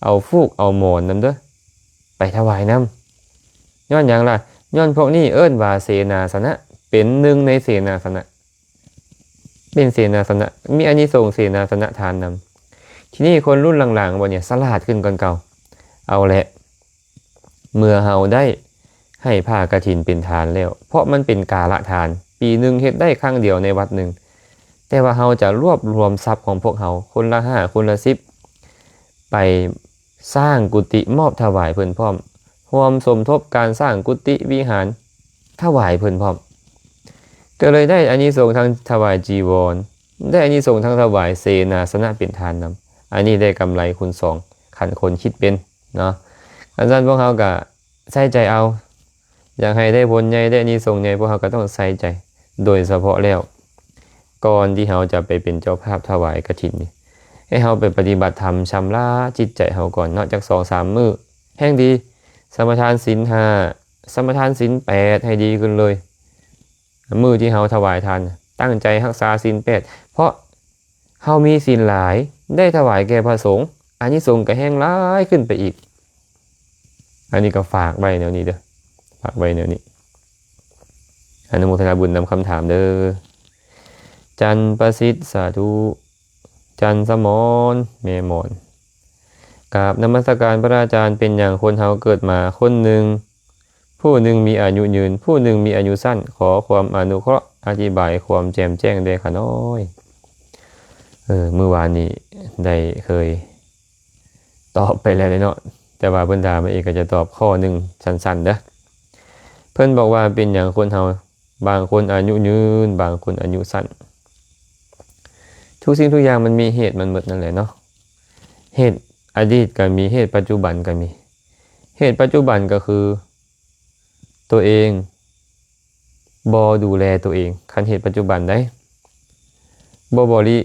ເອົາຟູກເອົາໝອນນຳເດີ້ ໄປຖວາຍນຳ. ຍ້ອນຫຍັງລະ? ຍ້ອນພວກນີ້ເອີ້ນວ່າເສນາສະນະ, ເປັນໜຶ່ງໃນເສນາສະນະ. ເປັນເສນາສະນະ, ມີອານິສົງເສນາສະນະທານນຳ. ທີນີ້ຄົນລຸ້ນຫຼັງໆບັດນີ້ສະຫຼາດຂຶ້ນກ່ອນເກົ່າ. ເອົາແຫຼະ, ເມື່ອເຮົາໄດ້ໃຫ້ຜ້າກະຖິນເປັນທານແລ້ວ, ເພາະມັນເປັນກາລະທານ, ປີໜຶ່ງເຮັດໄດ້ຄັ້ງດຽວໃນວັດໜຶ່ງ, ແຕ່ວ່າເຮົາຈະລວບລວມຊັບຂອງພວກເຮົາ ຄົນລະຫ້າ ຄົນລະສິບ ໄປ ສ້າງກຸຕິມອບຖວາຍເພິ່ນພ້ອມ, ຮ່ວມສົມທົບການສ້າງກຸຕິວິຫານຖວາຍເພິ່ນພ້ອມ, ກໍເລີຍໄດ້ອານິສົງທັງຖວາຍຈີວອນ, ໄດ້ອານິສົງທັງຖວາຍເສນາສະນະເປັນທານນຳ. ອັນນີ້ໄດ້ກຳໄລຄູນສອງ ຄັນຄົນຄິດເປັນເນາະ. ຄັນຊັ້ນພວກເຮົາກໍໃສ່ໃຈເອົາ. ຢາກໃຫ້ໄດ້ຜົນໃຫຍ່ ໄດ້ອານິສົງໃຫຍ່, ພວກເຮົາກໍຕ້ອງໃສ່ໃຈ. ໂດຍສະເພາະແລ້ວ ກ່ອນທີ່ເຮົາຈະໄປເປັນເຈົ້າພາບຖວາຍກະຖິນນີ້, ໃຫ້ເຮົາໄປປະຕິບັດທຳຊຳລະຈິດໃຈເຮົາກ່ອນເນາະ, ຈັກສອງສາມມື້ແຮ່ງດີ. ສະມາທານສິນຫ້າ, ສະມາທານສິນແປດໃຫ້ດີຂຶ້ນເລີຍ. ມື້ທີ່ເຮົາຖວາຍທານ, ຕັ້ງໃຈຮັກສາສິນແປດ, ເພາະ ເຮົາມີສິນຫຼາຍ ໄດ້ຖວາຍແກ່ພະສົງ, ອານິສົງກໍແຮ່ງຫຼາຍຂຶ້ນໄປອີກ. ອັນນີ້ກໍຝາກໄວ້ແນວນີ້ເດີ້, ຝາກໄວ້ແນວນີ້. ອະນຸໂມທະນາບຸນນຳຄຳຖາມເດີ້. ຈັນປະສິດ ສາທຸ. ຈັນສະໝອນ ແມ່ໝອນ. ກາບນະມັດສະການພະອາຈານ, ເປັນຫຍັງຄົນເຮົາເກີດມາຄົນໜຶ່ງ ຜູ້ໜຶ່ງມີອາຍຸຍືນ, ຜູ້ໜຶ່ງມີອາຍຸສັ້ນ, ຂໍຄວາມອະນຸເຄາະອະທິບາຍຄວາມແຈ່ມແຈ້ງແດ່ຂ້ານ້ອຍ. ເອີ ມື້ວານນີ້ໄດ້ເຄີຍຕອບໄປແລ້ວເນາະ, ແຕ່ວ່າເພິ່ນຖາມມາອີກ ກໍຈະຕອບຂໍ້ໜຶ່ງສັ້ນໆເດີ້. ເພິ່ນບອກວ່າ ເປັນຫຍັງຄົນເຮົາບາງຄົນອາຍຸຍືນ, ບາງຄົນອາຍຸສັ້ນ? ທຸກສິ່ງທຸກຢ່າງມັນມີເຫດມັນໝົດນັ້ນແຫຼະເນາະ. ເຫດອະດີດກໍມີ, ເຫດປັດຈຸບັນກໍມີ. ເຫດປັດຈຸບັນກໍຄື ຕົວເອງບໍ່ດູແລຕົວເອງ, ຄັນເຫດປັດຈຸບັນໃດ໋ ບໍ່ບໍລິ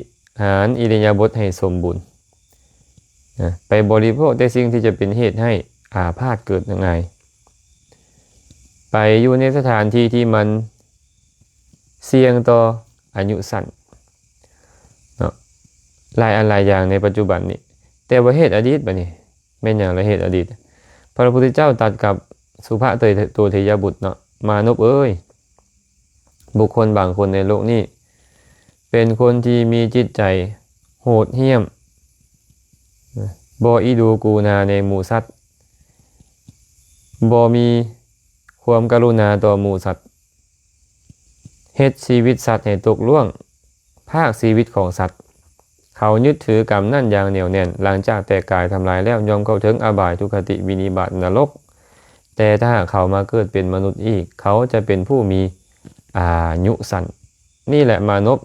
ຫານອິລິຍາບົດໃຫ້ສົມບູນນະ, ໄປບໍລິໂພກແຕ່ສິ່ງທີ່ຈະເປັນເຫດໃຫ້ອາພາດເກີດງ່າຍ, ໄປຢູ່ໃນສະຖານທີ່ທີ່ມັນສ່ຽງຕໍ່ອາຍຸສັ້ນເນາະ, ຫຼາຍອັນຫຼາຍຢ່າງໃນປັດຈຸບັນນີ້. ແຕ່ວ່າເຫດອະດີດບັດນີ້ ແມ່ນຫຍັງລະເຫດອະດີດ? ພະພຸດທະເຈົ້າຕັດກັບສຸພະເຕໂຕເທຍະບຸດເນາະ, ມານົບເອີຍ, ບຸກຄົນບາງຄົນໃນໂລກນີ້ ເປັນຄົນທີ່ມີຈິດໃຈໂຫດຫ້ຽມ, ບໍ່ອີດູກູນາໃນໝູ່ສັດ, ບໍ່ມີຄວາມກະລຸນາຕໍ່ໝູ່ສັດ, ເຮັດຊີວິດສັດໃຫ້ຕົກລ່ວງ, ພາກຊີວິດຂອງສັດ. ເຂົາຍຶດຖືກຳນັ້ນຢ່າງໜຽວແໜ້ນ, ຫຼັງຈາກແຕກກາຍທຳລາຍແລ້ວ ຍ່ອມເຂົ້າເຖິງອະບາຍ, ທຸກຄະຕິ, ວິນິບາດ, ນະລົກ. ແຕ່ຖ້າຫາກເຂົາມາເກີດເປັນມະນຸດອີກ, ເຂົາຈະເປັນຜູ້ມີອາຍຸສັ້ນ. ນີ້ແຫຼະມານົບ,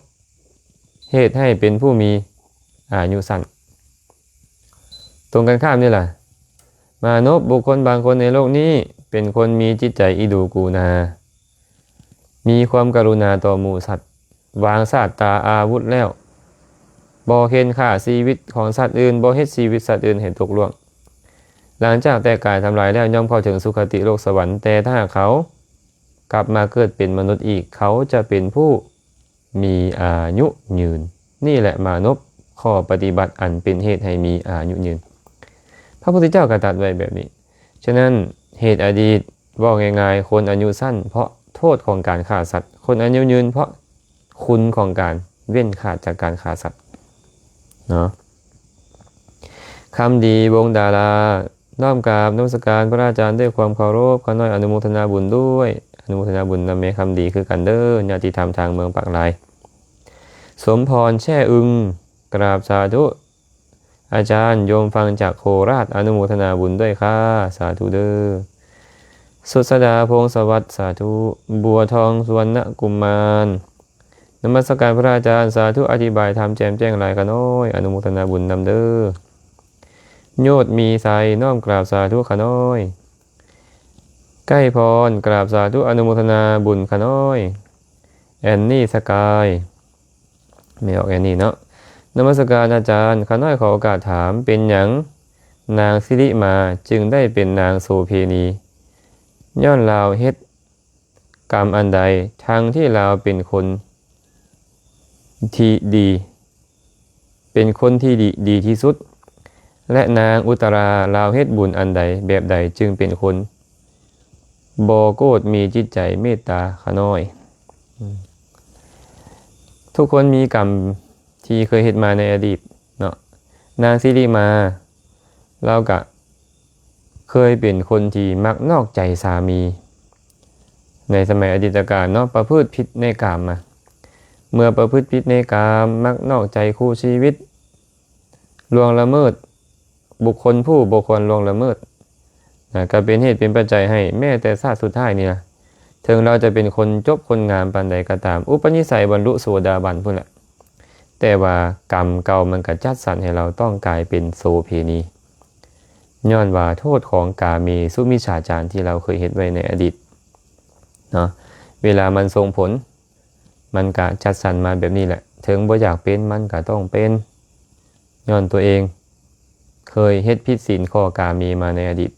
ເຫດໃຫ້ເປັນຜູ້ມີອາຍຸສັ້ນ. ຕົງກັນຂ້າມນີ້ລະ, ມານົບ, ບຸກຄົນບາງຄົນໃນໂລກນີ້ ເປັນຄົນມີຈິດໃຈອີດູກູນາ, ມີຄວາມກະລຸນາຕໍ່ໝູ່ສັດ, ວາງສາດຕາອາວຸດແລ້ວ, ບໍ່ເຂັນຂ້າຊີວິດຂອງສັດອື່ນ, ບໍ່ເຮັດຊີວິດສັດອື່ນໃຫ້ຕົກລ່ວງ. ຫຼັງຈາກແຕກກາຍທຳລາຍແລ້ວ ຍ່ອມເຂົ້າເຖິງສຸຄະຕິໂລກສະຫວັນ, ແຕ່ຖ້າຫາກເຂົາກັບມາເກີດເປັນມະນຸດອີກ, ເຂົາຈະເປັນຜູ້ມີອາຍຸຍືນ. ນີ້ແຫຼະມານົບ, ຂໍ້ປະຕິບັດອັນເປັນເຫດໃຫ້ມີອາຍຸຍືນ. ພະພຸດທະເຈົ້າກໍຕັດໄວ້ແບບນີ້. ສະນັ້ນ ເຫດອະດີດ ເວົ້າງ່າຍໆ ຄົນອາຍຸສັ້ນເພາະໂທດຂອງການຂ້າສັດ, ຄົນອາຍຸຍືນເພາະຄຸນຂອງການເວັ້ນຂາດຈາກການຂ້າສັດເນາະ. ຄຳດີ ວົງດາລາ, ນ້ອມກາບນະມັດສະການພະອາຈານດ້ວຍຄວາມເຄົາລົບ, ຂ້ານ້ອຍອະນຸໂມທະນາບຸນດ້ວຍ, ອະນຸໂມທະນາບຸນນຳແມ່ຄຳດີຄືກັນເດີ້, ຍາດຕິທຳທາງເມືອງປາກລາຍ. ສົມພອນ ແຊ່ອຶງ, ກາບສາທຸ ອາຈານ ໂຍມຟັງຈາກໂຄລາດ ອະນຸໂມທະນາບຸນດ້ວຍຄ່າ ສາທຸເດີ. ສຸດສະດາ ພົງສະຫວັດ ສາທຸ. ບົວທອງ ສຸວັນນະກຸມານ ນະມັດສະການພະອາຈານ ສາທຸ ອະທິບາຍທຳແຈ່ມແຈ້ງຫຼາຍຂ້ານ້ອຍ ອະນຸໂມທະນາບຸນນຳເດີ. ໂຍດມີໄຊ ນ້ອມກາບສາທຸຂ້ານ້ອຍ. ໃກ້ພອນ ກາບສາທຸ ອະນຸໂມທະນາບຸນຂ້ານ້ອຍ. ແອນນີ ສະກາຍ ແມ່ອອກແອນນີເນາະ. ນະມັດສະການອາຈານ, ຂ້ານ້ອຍຂໍໂອກາດຖາມ, ເປັນຫຍັງນາງສິລິມາຈຶ່ງໄດ້ເປັນນາງໂສເພນີ? ຍ້ອນລາວເຮັດກຳອັນໃດ ທັງທີ່ລາວເປັນຄົນທີ່ດີ, ເປັນຄົນທີ່ດີ, ດີທີ່ສຸດ? ແລະ ນາງອຸດຕະລາ ລາວເຮັດບຸນອັນໃດ ແບບໃດ ຈຶ່ງເປັນຄົນບໍ່ໂກດ ມີຈິດໃຈເມດຕາ? ຂ້ານ້ອຍ ອືມ ທຸກຄົນມີກຳທີ່ເຄີຍເຮັດມາໃນອະດີດເນາະ. ນາງສິລິມາ ລາວກະເຄີຍເປັນຄົນທີ່ມັກນອກໃຈສາມີ ໃນສະໄໝອະດີດຕະການເນາະ, ປະພຶດຜິດໃນກາມມາ. ເມື່ອປະພຶດຜິດໃນກາມ, ມັກນອກໃຈຄູ່ຊີວິດ, ລ່ວງລະເມີດບຸກຄົນຜູ້ບໍ່ຄວນລ່ວງລະເມີດນະ, ກໍເປັນເຫດເປັນປັດໄຈໃຫ້ແມ້ແຕ່ຊາດສຸດທ້າຍນີ້ລະ, ເຖິງລາວຈະເປັນຄົນຈົບຄົນງາມປານໃດກໍຕາມ, ອຸປະນິໄສບັນລຸໂສດາບັນພຸ້ນລະ, ແຕ່ວ່າກຳເກົ່າມັນກໍຈັດສັນໃຫ້ລາວຕ້ອງກາຍເປັນໂສເພນີ, ຍ້ອນວ່າໂທດຂອງກາເມສຸມິດສາຈານທີ່ລາວເຄີຍເຮັດໄວ້ໃນອະດີດເນາະ, ເວລາມັນສົ່ງຜົນ ມັນກະຈັດສັນມາແບບນີ້ແຫຼະ, ເຖິງບໍ່ຢາກເປັນ ມັນກະຕ້ອງເປັນ, ຍ້ອນຕົວເອງເຄີຍເຮັດຜິດສິນຂໍ້ກາເມມາໃນອະດີດ.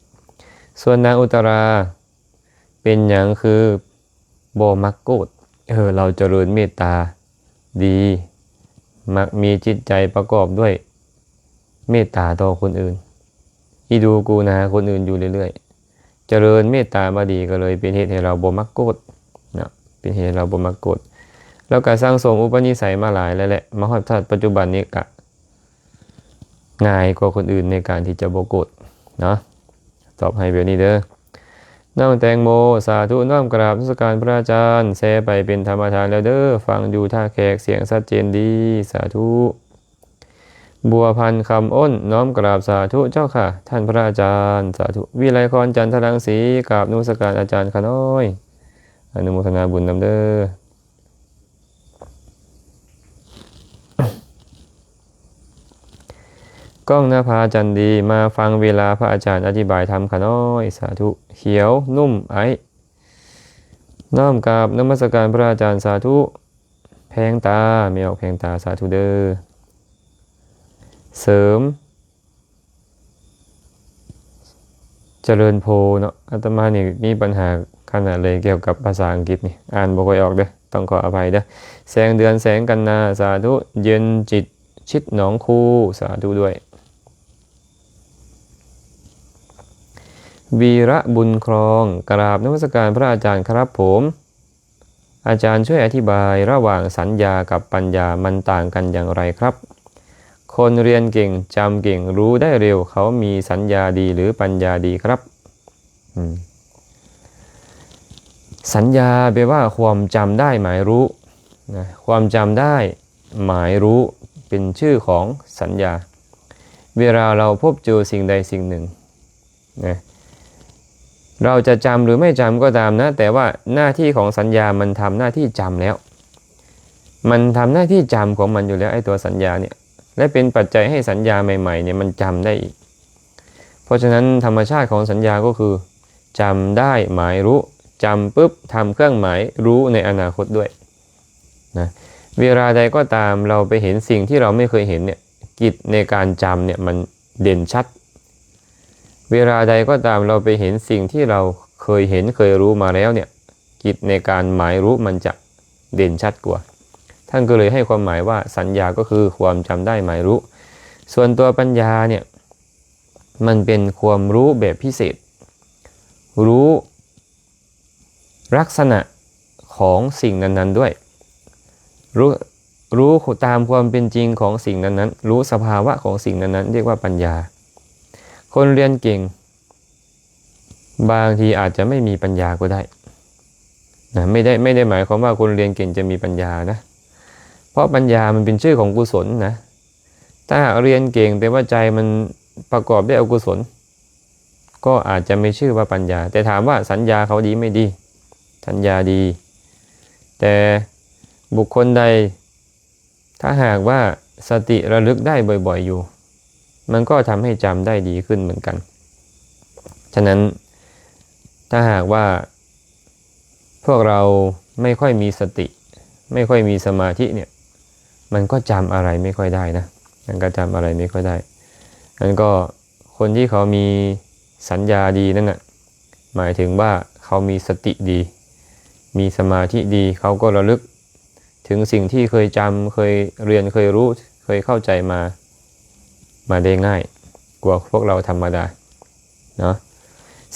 ສ່ວນນາງອຸດຕະລາ ເປັນຫຍັງຄືບໍ່ມັກໂກດ? ເອີ ລາວຈະເລີນເມດຕາດີ, ມັກມີຈິດໃຈປະກອບດ້ວຍເມດຕາຕໍ່ຄົນອື່ນ, ອີດູກູນາຄົນອື່ນຢູ່ເລື້ອຍໆ. ຈະເລີນເມດຕາມາດີ ກໍເລີຍເປັນເຫດໃຫ້ລາວບໍ່ມັກໂກດເນາະ, ເປັນເຫດໃຫ້ລາວບໍ່ມັກໂກດ. ລາວກໍສັ່ງສົມອຸປະນິໄສມາຫຼາຍແລ້ວແຫຼະ, ມາຮອດຊາດປັດຈຸບັນນີ້ກະງ່າຍກວ່າຄົນອື່ນໃນການທີ່ຈະບໍ່ໂກດເນາະ. ຕອບໃຫ້ແບບນີ້ເດີ. ນ້ອງແຕງໂມ ສາທຸ, ນ້ອມກາບນະມັດສະການພະອາຈານ, ແຊໄປເປັນທຳມະທານແລ້ວເດີ, ຟັງຢູ່ທ່າແຂກ, ສຽງຊັດເຈນດີ, ສາທຸ. ບົວພັນ ຄຳອ້ນ, ນ້ອມກາບສາທຸເຈົ້າຄ່ະ ທ່ານພະອາຈານ, ສາທຸ. ວິໄລຄອນ ຈັນທະລັງສີ, ກາບນະມັດສະການອາຈານຂ້ານ້ອຍ, ອະນຸໂມທະນາບຸນນຳເດີ. ກ້ອງນະພາ ຈັນດີ, ມາຟັງເວລາພະອາຈານອະທິບາຍທຳຂ້ານ້ອຍ, ສາທຸ. ຂຽວນຸ້ມ ໄອ ນ້ອມກາບນະມັດສະການພະອາຈານ, ສາທຸ. ແພງຕາ, ແມ່ອອກແພງຕາ, ສາທຸເດີ. ເສີມ ຈະເລີນໂພເນາະ, ອາດຕະມານີ້ມີບັນຫາຂະໜາດເລີຍກ່ຽວກັບພາສາອັງກິດນີ້, ອ່ານບໍ່ຄ່ອຍອອກເດີ, ຕ້ອງຂໍອະໄພເດີ. ແສງເດືອນ ແສງກັນນາ, ສາທຸ. ເຢັນຈິດ ຊິດໜອງຄູ, ສາທຸດ້ວຍ. ວີລະບຸນຄລອງ, ກາບນະມັດສະການພະອາຈານຄັບຜົມ. ອາຈານຊ່ວຍອະທິບາຍລະຫວ່າງສັນຍາກັບປັນຍາ ມັນຕ່າງກັນຢ່າງໄລຄັບ? ຄົນຮຽນເກັ່ງ, ຈຳເກັ່ງ, ຮູ້ໄດ້ເລັວ, ເຂົາມີສັນຍາດີ ຫຼື ປັນຍາດີຄັບ? ອືມ ສັນຍາແປວ່າຄວາມຈຳໄດ້ໝາຍຮູ້ນະ, ຄວາມຈຳໄດ້ໝາຍຮູ້ ເປັນຊື່ຂອງສັນຍາ. ເວລາເຮົາພົບເຈີສິ່ງໃດສິ່ງໜຶ່ງ ນະ ເຮົາຈະຈຳຫຼືໄມ່ຈຳກໍຕາມນະ, ແຕ່ວ່າໜ້າທີ່ຂອງສັນຍາມັນທຳໜ້າທີ່ຈຳແລ້ວ, ມັນທຳໜ້າທີ່ຈຳຂອງມັນຢູ່ແລ້ວ, ໄອ້ຕົວສັນຍາເນີ້ຍ ແລະ ເປັນປັດໄຈໃຫ້ສັນຍາໃໝ່ໆເນີ້ຍມັນຈຳໄດ້ອີກ. ເພາະສະນັ້ນ ທຳມະຊາດຂອງສັນຍາກໍຄື ຈຳໄດ້ໝາຍຮູ້, ຈຳປຶບ ທຳເຄື່ອງໝາຍຮູ້ໃນອະນາຄົດດ້ວຍນະ. ເວລາໃດກໍຕາມເຮົາໄປເຫັນສິ່ງທີ່ເຮົາໄມ່ເຄີຍເຫັນເນີ້ຍ, ກິດໃນການຈຳເນີ້ຍມັນເດັ່ນຊັດ. ເວລາໃດກໍຕາມເຮົາໄປເຫັນສິ່ງທີ່ເຮົາເຄີຍເຫັນເຄີຍຮູ້ມາແລ້ວເນີ້ຍ, ກິດໃນການໝາຍຮູ້ມັນຈະເດັ່ນຊັດກວ່າ. ທ່ານກໍເລີຍໃຫ້ຄວາມໝາຍວ່າສັນຍາກໍຄືຄວາມຈຳໄດ້ໝາຍຮູ້. ສ່ວນຕົວປັນຍາເນີ້ຍ ມັນເປັນຄວາມຮູ້ແບບພິເສດ, ຮູ້ ລັກສະນະຂອງສິ່ງນັ້ນໆດ້ວຍ, ຮູ້ ຮູ້ຕາມຄວາມເປັນຈິງຂອງສິ່ງນັ້ນໆ, ຮູ້ສະພາວະຂອງສິ່ງນັ້ນໆ, ເອີ້ນວ່າປັນຍາ. ຄົນຮຽນເກັ່ງບາງທີອາດຈະໄມ່ມີປັນຍາກໍໄດ້ນະ, ໄມ່ໄດ້ ໄມ່ໄດ້ໝາຍຄວາມວ່າຄົນຮຽນເກັ່ງຈະມີປັນຍານະ, ເພາະປັນຍາມັນເປັນຊື່ຂອງກຸສົນນະ. ถ้าหากเรียนเก่งแต่ว่าใจมันประกอบด้วยอกุศล ก็อาจจะไม่ชื่อว่าปัญญา แต่ถามว่าสัญญาเขาดีไม่ดี สัญญาดี แต่บุคคลใด ถ้าหากว่าสติระลึกได้บ่อยๆอยู่ มันก็ทำให้จำได้ดีขึ้นเหมือนกัน ฉะนั้นถ้าหากว่าพวกเราไม่ค่อยมีสติ ไม่ค่อยมีสมาธิเนี่ย มันก็จำอะไรไม่ค่อยได้นะ มันก็จำอะไรไม่ค่อยได้ นั้นก็คนที่เขามีสัญญาดีนั่นน่ะ หมายถึงว่าเขามีสติดี มีสมาธิดี เขาก็ระลึกถึงสิ่งที่เคยจำ เคยเรียน เคยรู้ เคยเข้าใจมา มาได้ง่ายกว่าพวกเราธรรมดาเนาะ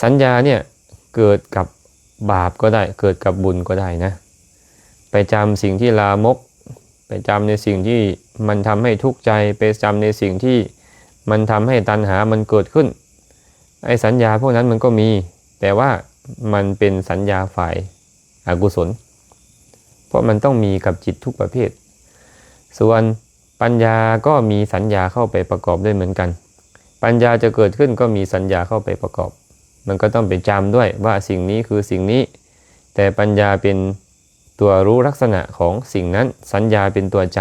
สัญญาเนี่ยเกิดกับบาปก็ได้ เกิดกับบุญก็ได้นะ ไปจำสิ่งที่ลามก ไปจำในสิ่งที่มันทำให้ทุกข์ใจ ไปจำในสิ่งที่มันทำให้ตัณหามันเกิดขึ้น ไอ้สัญญาพวกนั้นมันก็มี แต่ว่ามันเป็นสัญญาฝ่ายอกุศล เพราะมันต้องมีกับจิตทุกประเภท ส่วนปัญญาก็มีสัญญาเข้าไปประกอบด้วยเหมือนกัน ปัญญาจะเกิดขึ้นก็มีสัญญาเข้าไปประกอบ มันก็ต้องไปจำด้วยว่าสิ่งนี้คือสิ่งนี้ แต่ปัญญาเป็นตัวรู้ลักษณะของสิ่งนั้น สัญญาเป็นตัวจ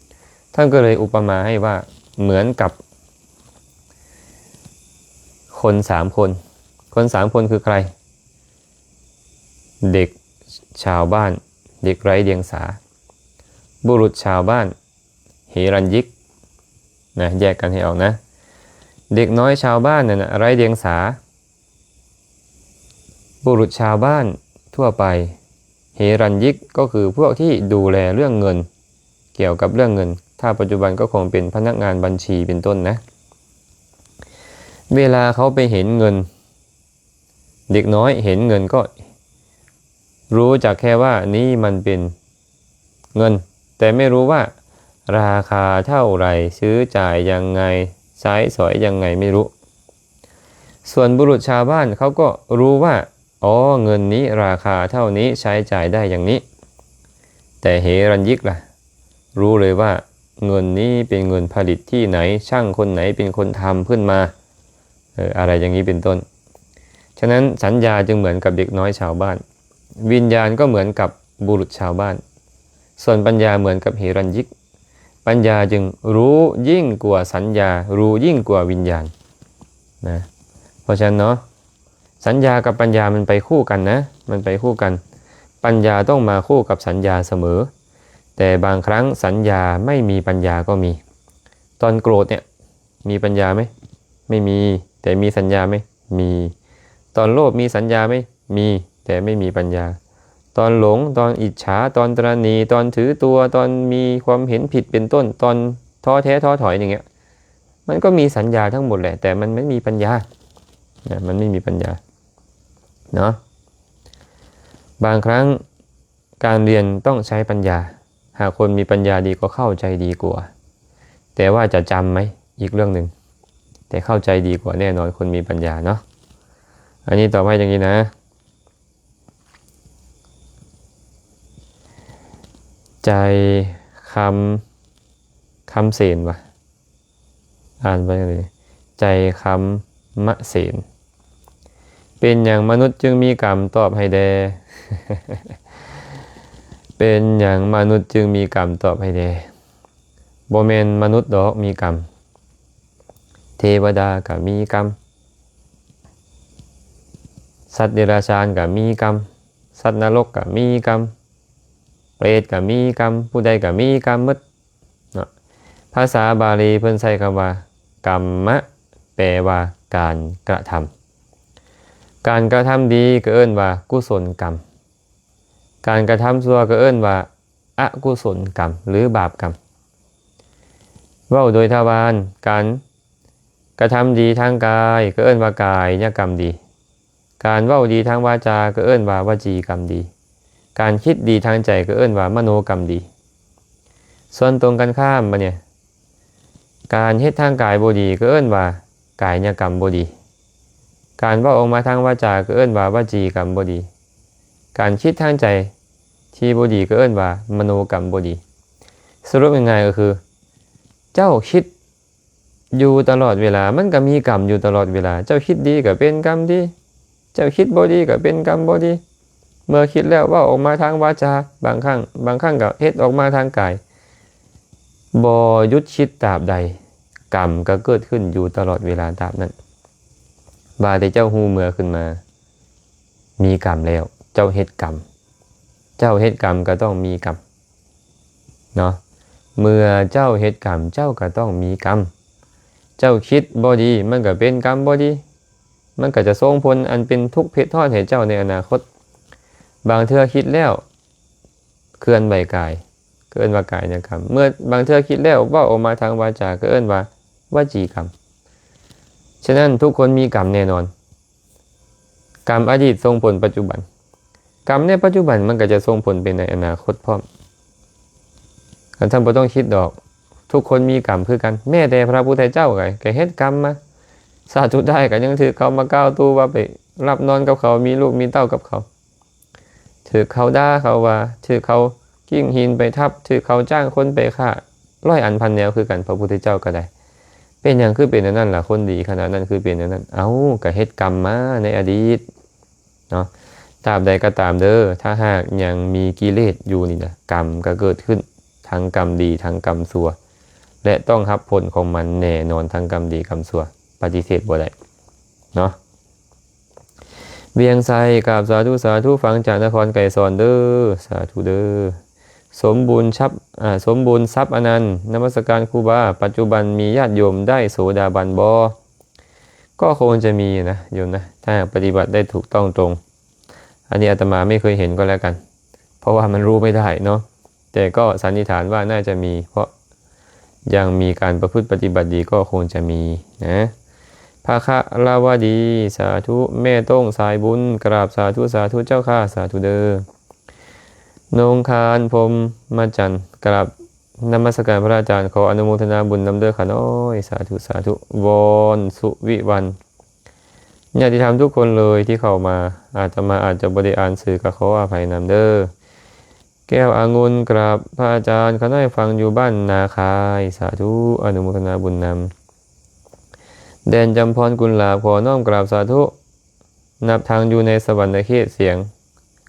ำ ท่านก็เลยอุปมาให้ว่าเหมือนกับคนสามคน คนสามคนคือใคร เด็กชาวบ้าน เด็กไร้เดียงสา บุรุษชาวบ้าน เหรัญญิก นะ แยกกันให้ออกนะ เด็กน้อยชาวบ้านนั่นน่ะไร้เดียงสา บุรุษชาวบ้านทั่วไป เหรัญญิกก็คือพวกที่ดูแลเรื่องเงิน เกี่ยวกับเรื่องเงิน ถ้าปัจจุบันก็คงเป็นพนักงานบัญชีเป็นต้นนะ เวลาเขาไปเห็นเงิน เด็กน้อยเห็นเงินก็รู้จักแค่ว่านี่มันเป็นเงิน แต่ไม่รู้ว่าราคาเท่าไหร่ ซื้อจ่ายยังไง ใช้สอยยังไงไม่รู้ ส่วนบุรุษชาวบ้านเขาก็รู้ว่า อ๋อ เงินนี้ราคาเท่านี้ ใช้จ่ายได้อย่างนี้ แต่เหรัญญิกล่ะ รู้เลยว่าเงินนี้เป็นเงินผลิตที่ไหน ช่างคนไหนเป็นคนทำขึ้นมา เออ อะไรอย่างนี้เป็นต้น ฉะนั้นสัญญาจึงเหมือนกับเด็กน้อยชาวบ้าน วิญญาณก็เหมือนกับบุรุษชาวบ้าน ส่วนปัญญาเหมือนกับเหรัญญิก ปัญญาจึงรู้ยิ่งกว่าสัญญา รู้ยิ่งกว่าวิญญาณนะ เพราะฉะนั้นเนาะ สัญญากับปัญญามันไปคู่กันนะ มันไปคู่กัน ปัญญาต้องมาคู่กับสัญญาเสมอ แต่บางครั้งสัญญาไม่มีปัญญาก็มี ตอนโกรธเนี่ย มีปัญญาไหม ไม่มี แต่มีสัญญาไหม มี ตอนโลภมีสัญญาไหม มี แต่ไม่มีปัญญา ตอนหลง ตอนอิจฉา ตอนตระหนี่ ตอนถือตัว ตอนมีความเห็นผิดเป็นต้น ตอนท้อแท้ท้อถอยอย่างเงี้ย มันก็มีสัญญาทั้งหมดแหละ แต่มันไม่มีปัญญานะ มันไม่มีปัญญาเนาะ บางครั้งการเรียนต้องใช้ปัญญา หากคนมีปัญญาดีก็เข้าใจดีกว่า แต่ว่าจะจำไหม อีกเรื่องหนึ่ง แต่เข้าใจดีกว่าแน่นอนคนมีปัญญาเนาะ อันนี้ตอบให้อย่างนี้นะ ใจคำ คำเสนวะ อ่านว่าจั่งใด๋ ใจคำมะเสน เป็นหยังมนุษย์จึงมีกรรม ตอบให้แด่ เป็นหยังมนุษย์จึงมีกรรม ตอบให้แด่ บ่แม่นมนุษย์ดอกมีกรรม เทวดาก็มีกรรม สัตว์เดรัจฉานก็มีกรรม สัตว์นรกก็มีกรรม เปรตก็มีกรรม ผู้ใดก็มีกรรมหมดเนาะ ภาษาบาลีเพิ่นใช้คำว่า กัมมะ แปลว่าการกระทำ การกระทำดีก็เอิ้นว่ากุศลกรรม การกระทำชั่วก็เอิ้นว่าอกุศลกรรม หรือบาปกรรม เว้าโดยทวาร การกระทำดีทางกายก็เอิ้นว่ากายกรรมดี การเว้าดีทางวาจาก็เอิ้นว่าวจีกรรมดี การคิดดีทางใจก็เอิ้นว่ามโนกรรมดี ส่วนตรงกันข้ามบัดเนี่ย การเฮ็ดทางกายบ่ดีก็เอิ้นว่ากายกรรมบ่ดี การเว้าออกมาทางวาจาก็เอิ้นว่าวจีกรรมบ่ดี การคิดทางใจที่บ่ดีก็เอิ้นว่ามโนกรรมบ่ดี สรุปง่ายๆก็คือ เจ้าคิด ຢູ່ຕະຫຼອດເວລາ, ມັນກໍມີກຳຢູ່ຕະຫຼອດເວລາ. ເຈົ້າຄິດດີກໍເປັນກຳດີ, ເຈົ້າຄິດບໍ່ດີກໍເປັນກຳບໍ່ດີ. ເມື່ອຄິດແລ້ວເວົ້າອອກມາທາງວາຈາ, ບາງຄັ້ງ, ບາງຄັ້ງກໍເຮັດອອກມາທາງກາຍ. ບໍ່ຢຸດຄິດຕາບໃດ, ກຳກໍເກີດຂຶ້ນຢູ່ຕະຫຼອດເວລາຕາບນັ້ນ. ວ່າແຕ່ເຈົ້າຮູ້ເມື່ອຂຶ້ນມາ, ມີກຳແລ້ວ, ເຈົ້າເຮັດກຳ, ເຈົ້າເຮັດກຳກໍຕ້ອງມີກຳເນາະ. ເມື່ອເຈົ້າເຮັດກຳ, ເຈົ້າກໍຕ້ອງມີກຳ. ເຈົ້າຄິດບໍ່ດີ, ມັນກໍເປັນກຳບໍ່ດີ, ມັນກໍຈະສົ່ງຜົນອັນເປັນທຸກເຜັດຮ້ອນໃຫ້ເຈົ້າໃນອະນາຄົດ. ບາງເທື່ອຄິດແລ້ວ ເຄື່ອນໄຫວກາຍ ກໍເອີ້ນວ່າກາຍະກຳ. ເມື່ອບາງເທື່ອຄິດແລ້ວເວົ້າອອກມາທາງວາຈາ ກໍເອີ້ນວ່າວະຈີກຳ. ສະນັ້ນ ທຸກຄົນມີກຳແນ່ນອນ. ກຳອະດີດສົ່ງຜົນປັດຈຸບັນ. ກຳໃນປັດຈຸບັນມັນກໍຈະສົ່ງຜົນໄປໃນອະນາຄົດພ້ອມ. ທ່ານບໍ່ຕ້ອງຄິດດອກ. ທຸກຄົນມີກຳຄືກັນ. ແມ້ແຕ່ພະພຸດທະເຈົ້າກໍ ກໍເຮັດກຳມາ. ຊາດສຸດທ້າຍກໍຍັງຖືກເຂົາມາກ່າວຕູວ່າໄປຫຼັບນອນກັບເຂົາ, ມີລູກມີເຕົ້າກັບເຂົາ. ຖືກເຂົາດ່າເຂົາວ່າ, ຖືກເຂົາກິ້ງຫີນໄປທັບ, ຖືກເຂົາຈ້າງຄົນໄປຂ້າ, ຮ້ອຍອັນພັນແນວຄືກັນ, ພະພຸດທະເຈົ້າກໍໄດ້. ເປັນຫຍັງຄືເປັນແນວນັ້ນລະ? ຄົນດີຂະໜາດນັ້ນຄືເປັນແນວນັ້ນ? ເອົ້າ, ກໍເຮັດກຳມາໃນອະດີດເນາະ. ຕາບໃດກໍຕາມເດີ, ຖ້າຫາກຍັງມີກິເລດຢູ່ນີ້ນະ, ກຳກໍເກີດຂຶ້ນ, ທັງກຳດີ, ທັງກຳຊົ່ວ, ແລະ ຕ້ອງຮັບຜົນຂອງມັນແນ່ນອນ, ທັງກຳດີກຳຊົ່ວ, ປະຕິເສດບໍ່ໄດ້ເນາະ. ວຽງໄຊ ກາບສາທຸ ສາທຸ ຟັງຈາກນະຄອນໄກສອນເດີ ສາທຸເດີ. ສົມບູນຊັບ ອາ ສົມບູນຊັບອະນັນ ນະມັດສະການຄູບາ. ປັດຈຸບັນມີຍາດໂຍມໄດ້ໂສດາບັນບໍ່? ກໍຄົງຈະມີນະໂຍມນະ ຖ້າຫາກປະຕິບັດໄດ້ຖືກຕ້ອງຕົງ. ອັນນີ້ອາດຕະມາໄມ່ເຄີຍເຫັນກໍແລ້ວກັນ ເພາະວ່າມັນຮູ້ໄມ່ໄດ້ເນາະ. ແຕ່ກໍສັນນິຖານວ່າໜ້າຈະມີ ເພາະຍັງມີການປະພຶດປະຕິບັດດີ ກໍຄົງຈະມີນະ. ພະຄະລາວະດີ ສາທຸ. ແມ່ໂຕ້ງສາຍບຸນ ກະລາບສາທຸ ສາທຸເຈົ້າຂ້າ ສາທຸເດີ. ນົງຄານ ພົມມະຈັນ ກະລາບນະມັດສະການພະອາຈານ ຂໍອະນຸໂມທະນາບຸນນຳເດີຂ້ານ້ອຍ ສາທຸ ສາທຸ. ວອນ ສຸວິວັນ ຍາດຕິທຳທຸກຄົນເລີຍທີ່ເຂົ້າມາ ອາດຕະມາອາດຈະບໍ່ໄດ້ອ່ານຊື່ ກໍຂໍອະໄພນຳເດີ. ແກ້ວອາງຸ່ນ ກະລາບພະອາຈານ ຂ້ານ້ອຍຟັງຢູ່ບ້ານນາຄາຍ ສາທຸ ອະນຸໂມທະນາບຸນນຳ. ແດນຈຳພອນ ກຸນຫຼາບ ຂໍນ້ອມກະລາບສາທຸ ນັບທາງຢູ່ໃນສະຫວັນນະເຂດ ສຽງ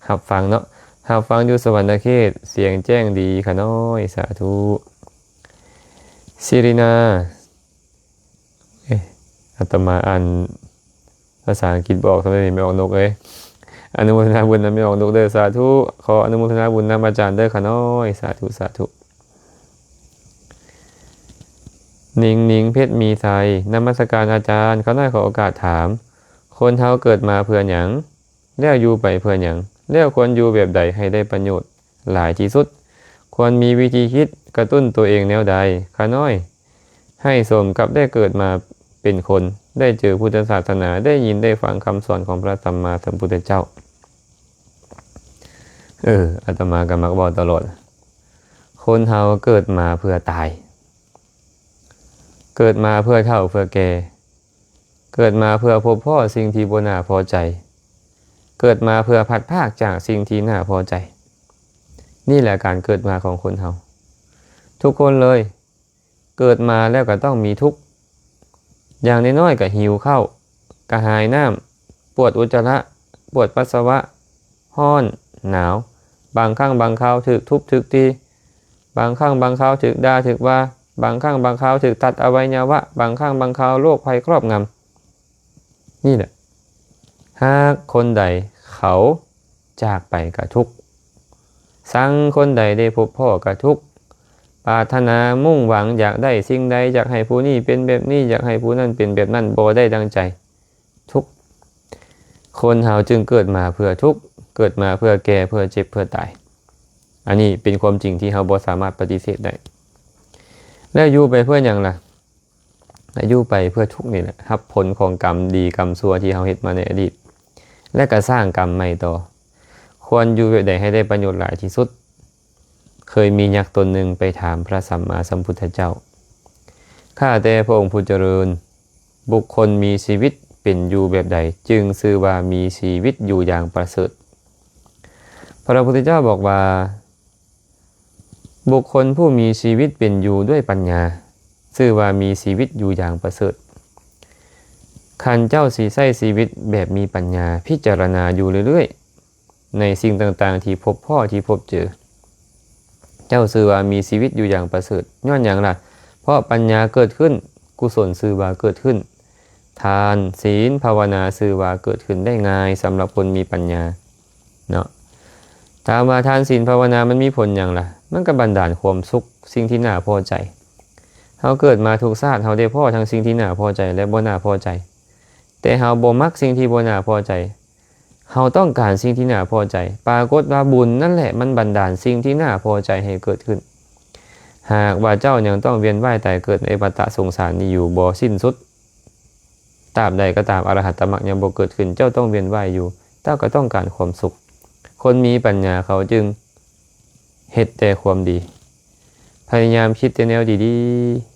ຮັບຟັງເນາະ ຮັບຟັງຢູ່ສະຫວັນນະເຂດ ສຽງແຈ້ງດີຂ້ານ້ອຍ ສາທຸ. ສິລິນາ ເອະ ອາດຕະມາອ່ານພາສາອັງກິດບໍ່ອອກ ທຳໄມແມ່ອອກນົກເອີຍ? ອະນຸໂມທະນາບຸນນຳແມ່ອອກນົກເດີ ສາທຸ. ຂໍອະນຸໂມທະນາບຸນນຳອາຈານເດີຂ້ານ້ອຍ ສາທຸ ສາທຸ. ນິງນິງ ເພັດມີໄຊ ນະມັດສະການອາຈານ ຂ້ານ້ອຍຂໍໂອກາດຖາມ ຄົນເຮົາເກີດມາເພື່ອຫຍັງ? ແລ້ວຢູ່ໄປເພື່ອຫຍັງ? ແລ້ວຄວນຢູ່ແບບໃດໃຫ້ໄດ້ປະໂຫຍດຫຼາຍທີ່ສຸດ? ຄວນມີວິທີຄິດກະຕຸ້ນຕົວເອງແນວໃດ? ຂ້ານ້ອຍ ໃຫ້ສົມກັບໄດ້ເກີດມາເປັນຄົນ, ໄດ້ເຈີພຸດທະສາສະໜາ, ໄດ້ຍິນໄດ້ຟັງຄຳສອນຂອງພະສຳມາສຳພຸດທະເຈົ້າ. ເອີ ອາດຕະມາກໍມັກເວົ້າຕະຫຼອດ, ຄົນເຮົາເກີດມາເພື່ອຕາຍ, ເກີດມາເພື່ອເຖົ້າເພື່ອແກ່, ເກີດມາເພື່ອພົບພໍ້ສິ່ງທີ່ບໍ່ໜ້າພໍໃຈ, ເກີດມາເພື່ອພັດພາກຈາກສິ່ງທີ່ໜ້າພໍໃຈ. ນີ້ແຫຼະການເກີດມາຂອງຄົນເຮົາ ທຸກຄົນເລີຍ. ເກີດມາແລ້ວກໍຕ້ອງມີທຸກ, ຢ່າງນ້ອຍໆກໍຫິວເຂົ້າ, ກະຫາຍນ້ຳ, ປວດອຸດຈະລະ, ປວດປັດສະວະ, ຮ້ອນ, ໜາວ, ບາງຄັ້ງບາງຄາວຖືກທຸບຖືກຕີ, ບາງຄັ້ງບາງຄາວຖືກດ່າຖືກວ່າ, ບາງຄັ້ງບາງຄາວຖືກຕັດອະໄວຍະວະ, ບາງຄັ້ງບາງຄາວໂລກໄພຄອບງຳ. ນີ້ແຫຼະ ຫາກຄົນໃດເຂົາຈາກໄປກະທຸກ, ສັງຄົນໃດໄດ້ພົບພໍ້ກະທຸກ, ປາດຖະໜາມຸ່ງຫວັງຢາກໄດ້ສິ່ງໃດ, ຢາກໃຫ້ຜູ້ນີ້ເປັນແບບນີ້, ຢາກໃຫ້ຜູ້ນັ້ນເປັນແບບນັ້ນ, ບໍ່ໄດ້ດັ່ງໃຈ, ທຸກ. ຄົນເຮົາຈຶ່ງເກີດມາເພື່ອທຸກ, ເກີດມາເພື່ອແກ່, ເພື່ອເຈັບ, ເພື່ອຕາຍ. ອັນນີ້ເປັນຄວາມຈິງທີ່ເຮົາບໍ່ສາມາດປະຕິເສດໄດ້. ແລ້ວຢູ່ໄປເພື່ອຫຍັງລະ? ອາຍຸໄປເພື່ອທຸກນີ້ແຫຼະ, ຮັບຜົນຂອງກຳດີກຳຊົ່ວທີ່ເຮົາເຮັດມາໃນອະດີດ ແລະ ກໍສ້າງກຳໃໝ່ຕໍ່. ຄວນຢູ່ແບບໃດໃຫ້ໄດ້ປະໂຫຍດຫຼາຍທີ່ສຸດ? ເຄີຍມີຍັກຕົນໜຶ່ງໄປຖາມພະສຳມາສຳພຸດທະເຈົ້າ, ຂ້າແຕ່ພະອົງຜູ້ຈະເລີນ, ບຸກຄົນມີຊີວິດເປັນຢູ່ແບບໃດ ຈຶ່ງຊື່ວ່າມີຊີວິດຢູ່ຢ່າງປະເສີດ? ພະພຸດທະເຈົ້າບອກວ່າ, ບຸກຄົນຜູ້ມີຊີວິດເປັນຢູ່ດ້ວຍປັນຍາ ຊື່ວ່າມີຊີວິດຢູ່ຢ່າງປະເສີດ. ຄັນເຈົ້າຊິໃຊ້ຊີວິດແບບມີປັນຍາ, ພິຈາລະນາຢູ່ເລື້ອຍໆ ໃນສິ່ງຕ່າງໆທີ່ພົບພໍ້ ທີ່ພົບເຈີ, ເຈົ້າຊື່ວ່າມີຊີວິດຢູ່ຢ່າງປະເສີດ. ຍ້ອນຫຍັງລະ? ເພາະປັນຍາເກີດຂຶ້ນ, ກຸສົນຊື່ວ່າເກີດຂຶ້ນ, ທານ, ສີນ, ພາວະນາຊື່ວ່າເກີດຂຶ້ນໄດ້ງ່າຍສຳລັບຄົນມີປັນຍາເນາະ. ຖາມວ່າທານ, ສີນ, ພາວະນາມັນມີຜົນຫຍັງລະ? ມັນກໍບັນດານຄວາມສຸກ, ສິ່ງທີ່ໜ້າພໍໃຈ. ເຮົາເກີດມາທຸກຊາດ, ເຮົາໄດ້ພໍ້ທັງສິ່ງທີ່ໜ້າພໍໃຈ ແລະ ບໍ່ໜ້າພໍໃຈ. ແຕ່ເຮົາບໍ່ມັກສິ່ງທີ່ບໍ່ໜ້າພໍໃຈ. ເຮົາຕ້ອງການສິ່ງທີ່ໜ້າພໍໃຈ. ປາກົດວ່າບຸນນັ້ນແຫຼະ ມັນບັນດານສິ່ງທີ່ໜ້າພໍໃຈໃຫ້ເກີດຂຶ້ນ. ຫາກວ່າເຈົ້າຍັງຕ້ອງວຽນວ່າຍຕາຍເກີດໃນວັດຕະສົງສານນີ້ຢູ່ບໍ່ສິ້ນສຸດ, ຕາບໃດກໍຕາມອະລະຫັດຕະມັກຍັງບໍ່ເກີດຂຶ້ນ, ເຈົ້າຕ້ອງວຽນວ່າຍຢູ່, ເຈົ້າກໍຕ້ອງການຄວາມສຸກ. ຄົນມີປັນຍາເຂົາຈຶ່ງເຮັດແຕ່ຄວາມດີ, ພະຍາຍາມຄິດແຕ່ແນວດີ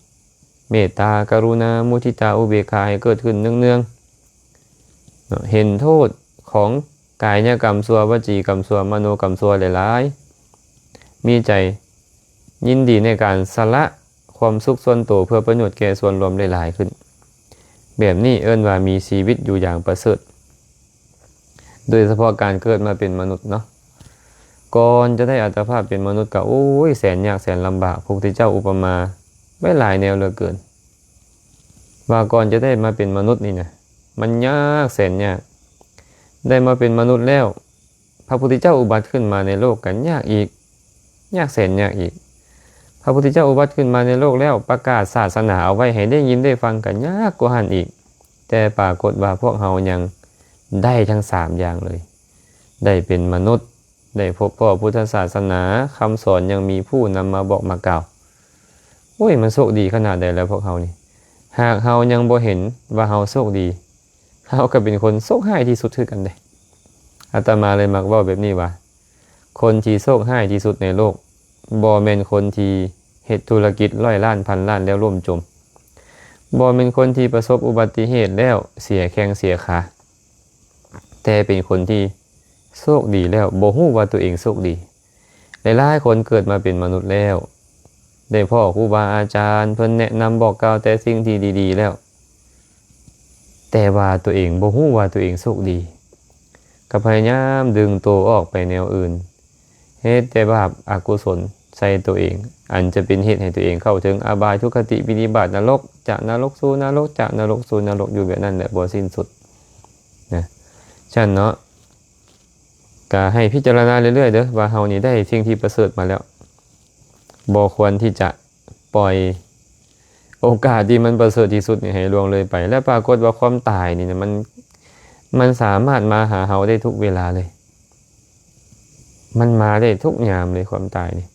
ໆ, ເມດຕາ, ກະລຸນາ, ມຸທິຕາ, ອຸເບກຂາໃຫ້ເກີດຂຶ້ນເນື່ອງໆ. ເນາະ ເຫັນໂທດຂອງກາຍະກຳຊົ່ວ, ວະຈີກຳຊົ່ວ, ມະໂນກຳຊົ່ວຫຼາຍໆ, ມີໃຈຍິນດີໃນການສະຫຼະຄວາມສຸກສ່ວນໂຕເພື່ອປະໂຫຍດແກ່ສ່ວນລວມຫຼາຍໆຂຶ້ນ. ແບບນີ້ເອີ້ນວ່າມີຊີວິດຢູ່ຢ່າງປະເສີດ. ໂດຍສະເພາະການເກີດມາເປັນມະນຸດເນາະ, ກ່ອນຈະໄດ້ອັດຕະພາບເປັນມະນຸດກໍ ໂອ້ຍ ແສນຍາກແສນລຳບາກ. ພະພຸດທະເຈົ້າອຸປະມາໄວ້ຫຼາຍແນວເຫຼືອເກີນ ວ່າກ່ອນຈະໄດ້ມາເປັນມະນຸດນີ້ນະ ມັນຍາກແສນຍາກ. ໄດ້ມາເປັນມະນຸດແລ້ວ ພະພຸດທະເຈົ້າອຸບັດຂຶ້ນມາໃນໂລກກໍຍາກອີກ, ຍາກແສນຍາກອີກ. ພະພຸດທະເຈົ້າອຸບັດຂຶ້ນມາໃນໂລກແລ້ວ ປະກາດສາສະໜາເອົາໄວ້ໃຫ້ໄດ້ຍິນໄດ້ຟັງກໍຍາກກວ່າຫັ້ນອີກ. ແຕ່ປາກົດວ່າພວກເຮົາຍັງໄດ້ທັງສາມຢ່າງເລີຍ, ໄດ້ເປັນມະນຸດ, ໄດ້ພົບພໍ້ພຸດທະສາສະໜາ, ຄຳສອນຍັງມີຜູ້ນຳມາບອກມາກ່າວ. ໂອ້ຍ ມັນໂຊກດີຂະໜາດໃດແລ້ວພວກເຮົານີ້. ຫາກເຮົາຍັງບໍ່ເຫັນວ່າເຮົາໂຊກດີ, ເຮົາກໍເປັນຄົນໂຊກຮ້າຍທີ່ສຸດຄືກັນເດ້. ອາດຕະມາເລີຍມັກເວົ້າແບບນີ້ວ່າ ຄົນທີ່ໂຊກຮ້າຍທີ່ສຸດໃນໂລກ ບໍ່ແມ່ນຄົນທີ່ເຮັດທຸລະກິດຮ້ອຍລ້ານພັນລ້ານແລ້ວລົ້ມຈົມ, ບໍ່ແມ່ນຄົນທີ່ປະສົບອຸບັດຕິເຫດແລ້ວເສຍແຂ້ງເສຍຂາ, ແຕ່ເປັນຄົນທີ່ໂຊກດີແລ້ວບໍ່ຮູ້ວ່າຕົວເອງໂຊກດີ. ຫຼາຍໆຄົນເກີດມາເປັນມະນຸດແລ້ວ ໄດ້ພໍ້ຄູບາອາຈານ ເພິ່ນແນະນຳບອກກ່າວແຕ່ສິ່ງທີ່ດີໆແລ້ວ, ແຕ່ວ່າຕົວເອງບໍ່ຮູ້ວ່າຕົວເອງໂຊກດີ, ກໍພະຍາຍາມດຶງໂຕອອກໄປແນວອື່ນ, ເຮັດແຕ່ບາບອະກຸສົນໃສ່ຕົວເອງ, ອັນຈະເປັນເຫດໃຫ້ຕົວເອງເຂົ້າເຖິງອະບາຍ, ທຸກຄະຕິ, ວິນິບາດ, ນະລົກ, ຈາກນະລົກສູ່ນະລົກ, ຈາກນະລົກສູ່ນະລົກ, ຢູ່ແບບນັ້ນແຫຼະບໍ່ສິ້ນສຸດນະ. ຊັ້ນເນາະ ກະໃຫ້ພິຈາລະນາເລື້ອຍໆເດີ້ ວ່າເຮົານີ້ໄດ້ສິ່ງທີ່ປະເສີດມາແລ້ວ, ບໍ່ຄວນທີ່ຈະປ່ອຍໂອກາດທີ່ມັນປະເສີດທີ່ສຸດນີ້ໃຫ້ລ່ວງເລີຍໄປ. ແລະ ປາກົດວ່າຄວາມຕາຍນີ້ນະ ມັນ ມັນສາມາດມາຫາເຮົາໄດ້ທຸກເວລາເລີຍ, ມັນມາໄດ້ທຸກຍາມເລີຍ ຄວາມຕາຍນີ້.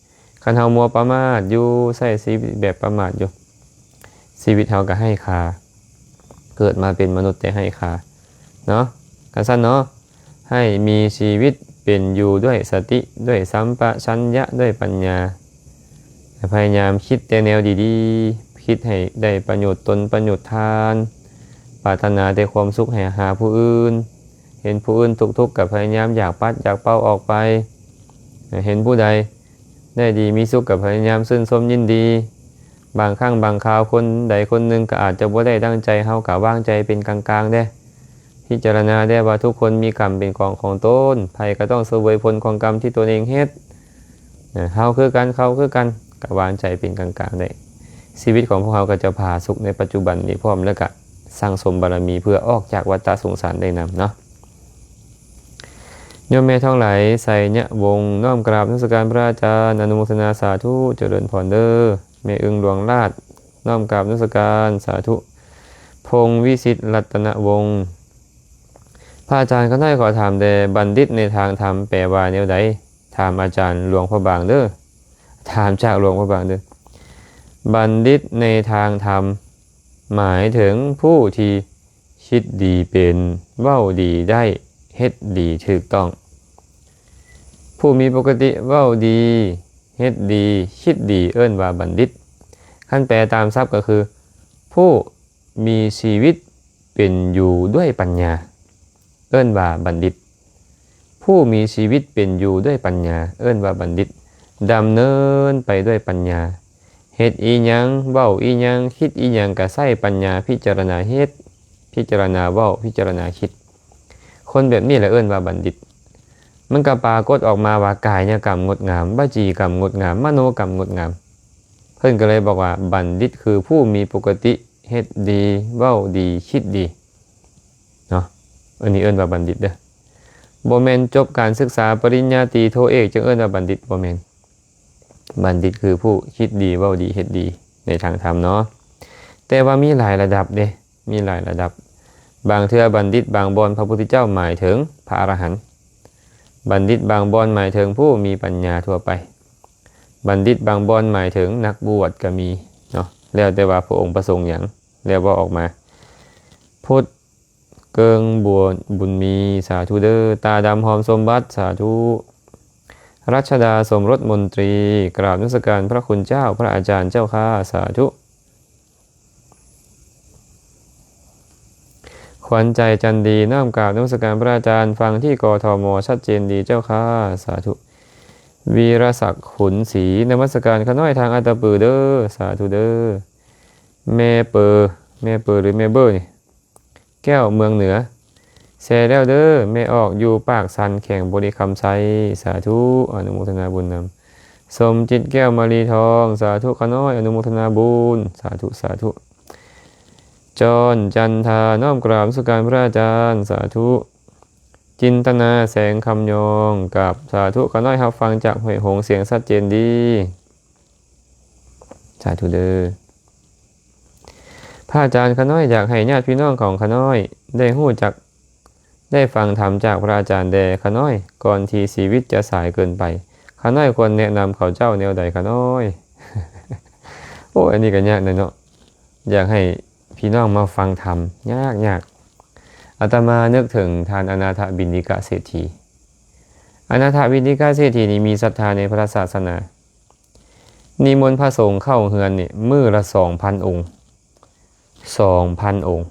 ຄັນເຮົາມົວປະໝາດຢູ່, ໃຊ້ຊີວິດແບບປະໝາດຢູ່, ຊີວິດເຮົາກໍໄຮ້ຄ່າ, ເກີດມາເປັນມະນຸດແຕ່ໄຮ້ຄ່າເນາະ. ຄັນຊັ້ນເນາະ, ໃຫ້ມີຊີວິດເປັນຢູ່ດ້ວຍສະຕິ, ດ້ວຍສຳປະຊັນຍະ, ດ້ວຍປັນຍາ, ພະຍາຍາມຄິດແຕ່ແນວດີໆ, ຄິດໃຫ້ໄດ້ປະໂຫຍດຕົນ, ປະໂຫຍດທ່ານ, ປາດຖະໜາແຕ່ຄວາມສຸກໃຫ້ຫາຜູ້ອື່ນ, ເຫັນຜູ້ອື່ນທຸກໆ ກໍພະຍາຍາມຢາກປັດຢາກເປົ່າອອກໄປ, ເຫັນຜູ້ໃດ ໄດ້ດີມີສຸກກໍພະຍາຍາມຊື່ນຊົມຍິນດີ. ບາງຄັ້ງບາງຄາວຄົນໃດຄົນໜຶ່ງກໍອາດຈະບໍ່ໄດ້ດັ່ງໃຈເຮົາ ກໍວາງໃຈເປັນກາງໆເດ້. ພິຈາລະນາໄດ້ວ່າທຸກຄົນມີກຳເປັນຂອງຂອງຕົນ, ໃຜກໍຕ້ອງສະເຫວີຍຜົນຂອງກຳທີ່ຕົນເອງເຮັດ. ເຮົາຄືກັນ, ເຂົາຄືກັນ, ກໍວາງໃຈເປັນກາງໆໄດ້. ຊີວິດຂອງພວກເຮົາກໍຈະຜາສຸກໃນປັດຈຸບັນນີ້ພ້ອມ ແລ້ວກໍສັ່ງສົມບາລະມີເພື່ອອອກຈາກວັດຕະສົງສານໄດ້ນຳເນາະ. ໂຍມແມ່ທັງຫຼາຍ ໄຊຍະວົງ ນ້ອມກາບນະມັດສະການພະອາຈານ ອະນຸໂມທະນາສາທຸ ຈະເລີນພອນເດີ້. ແມ່ອຶ່ງຫຼວງລາດ ນ້ອມກາບນະມັດສະການສາທຸ. ພົງວິສິດລັດຕະນະວົງ ພະອາຈານ ຂ້ານ້ອຍຂໍຖາມແດ່ ບັນດິດໃນທາງທຳແປວ່າແນວໃດ? ຖາມອາຈານຫຼວງພະບາງເດີ້. ຖາມຈາກຫຼວງພະບາງເດີ້. ບັນດິດໃນທາງທຳ ໝາຍເຖິງຜູ້ທີ່ຄິດດີເປັນ, ເວົ້າດີໄດ້, ເຮັດດີຖືກຕ້ອງ. ຜູ້ມີປົກກະຕິເວົ້າດີ, ເຮັດດີ, ຄິດດີ ເອີ້ນວ່າບັນດິດ. ຄັນແປຕາມສັບກໍຄື ຜູ້ມີຊີວິດເປັນຢູ່ດ້ວຍປັນຍາ ເອີ້ນວ່າບັນດິດ. ຜູ້ມີຊີວິດເປັນຢູ່ດ້ວຍປັນຍາ ເອີ້ນວ່າບັນດິດ. ດຳເນີນໄປດ້ວຍປັນຍາ, ເຮັດອີ່ຫຍັງ ເວົ້າອີ່ຫຍັງ ຄິດອີ່ຫຍັງ ກໍໃຊ້ປັນຍາພິຈາລະນາເຮັດ ພິຈາລະນາເວົ້າ ພິຈາລະນາຄິດ. ຄົນແບບນີ້ແຫຼະເອີ້ນວ່າບັນດິດ. ມັນກໍປາກົດອອກມາວ່າກາຍະກຳງົດງາມ ວະຈີກຳງົດງາມ ມະໂນກຳງົດງາມ. ເພິ່ນກໍເລີຍບອກວ່າ ບັນດິດຄືຜູ້ມີປົກກະຕິເຮັດດີ ເວົ້າດີ ຄິດດີເນາະ. ອັນນີ້ເອີ້ນວ່າບັນດິດເດີ້. ບໍ່ແມ່ນຈົບການສຶກສາປະລິນຍາຕີ ໂທເອກ ຈຶ່ງເອີ້ນວ່າບັນດິດ ບໍ່ແມ່ນ. ບັນດິດຄືຜູ້ຄິດດີ ເວົ້າດີ ເຮັດດີໃນທາງທຳເນາະ. ແຕ່ວ່າມີຫຼາຍລະດັບເດ້ ມີຫຼາຍລະດັບ. ບາງເທື່ອບັນດິດບາງບ່ອນ ພະພຸດທະເຈົ້າໝາຍເຖິງພະອະລະຫັນ. ບັນດິດບາງບ່ອນໝາຍເຖິງຜູ້ມີປັນຍາທົ່ວໄປ. ບັນດິດບາງບ່ອນໝາຍເຖິງນັກບວດກໍມີເນາະ ແລ້ວແຕ່ວ່າພະອົງປະສົງຫຍັງ ແລ້ວເວົ້າອອກມາ. ພຸດ ເກີງບົວ ບຸນມີ ສາທຸເດີ້. ຕາດຳຫອມສົມບັດ ສາທຸ. ລັດຊະດາ ສົມລົດມົນຕີ ກາບນະມັດສະການພະຄຸນເຈົ້າ ພະອາຈານເຈົ້າຂ້າ ສາທຸ. ຂວັນໃຈຈັນດີ ນ້ອມກາບນະມັດສະການພະອາຈານ ຟັງທີ່ ກທມ ຊັດເຈນດີເຈົ້າຂ້າ ສາທຸ. ວີລະສັກ ຂຸນສີ ນະມັດສະການຂ້ານ້ອຍທາງອັດຕະປືເດີ້ ສາທຸເດີ້. ແມ່ເປີ ແມ່ເປີ ຫຼື ແມ່ເບີນີ້ ແກ້ວເມືອງເໜືອ ແຊແລ້ວເດີ້ ແມ່ອອກຢູ່ປາກຊັນ ແຂວງບໍລິຄຳໄຊ ສາທຸ ອະນຸໂມທະນາບຸນນຳ. ສົມຈິດ ແກ້ວມະລີທອງ ສາທຸຂ້ານ້ອຍ ອະນຸໂມທະນາບຸນ ສາທຸ ສາທຸ. ຈອນ ຈັນທາ ນ້ອມກາບນະມັດສະການພະອາຈານ ສາທຸ. ຈິນຕະນາ ແສງຄຳຍອງ ກາບສາທຸ ຂ້ານ້ອຍຮັບຟັງຈາກຫ້ວຍຫົງ ສຽງຊັດເຈນດີ ສາທຸເດີ້. ພະອາຈານ ຂ້ານ້ອຍຢາກໃຫ້ຍາດພີ່ນ້ອງຂອງຂ້ານ້ອຍໄດ້ຮູ້ຈັກ ໄດ້ຟັງທຳຈາກພະອາຈານແດ່ຂ້ານ້ອຍ ກ່ອນທີ່ຊີວິດຈະສາຍເກີນໄປ ຂ້ານ້ອຍຄວນແນະນຳເຂົາເຈົ້າແນວໃດຂ້ານ້ອຍ? ໂອ້ຍ ອັນນີ້ກໍຍາກແດ່ເນາະ ຢາກໃຫ້ພີ່ນ້ອງມາຟັງທຳ ຍາກໆ. ອາດຕະມານຶກເຖິງທ່ານອະນາຖະບິນດິກະເສດຖີ. ອະນາຖະບິນດິກະເສດຖີນີ້ມີສັດທາໃນພະສາສະໜາ ນິມົນພະສົງເຂົ້າເຮືອນນີ້ມື້ລະສອງພັນອົງ ສອງພັນອົງ.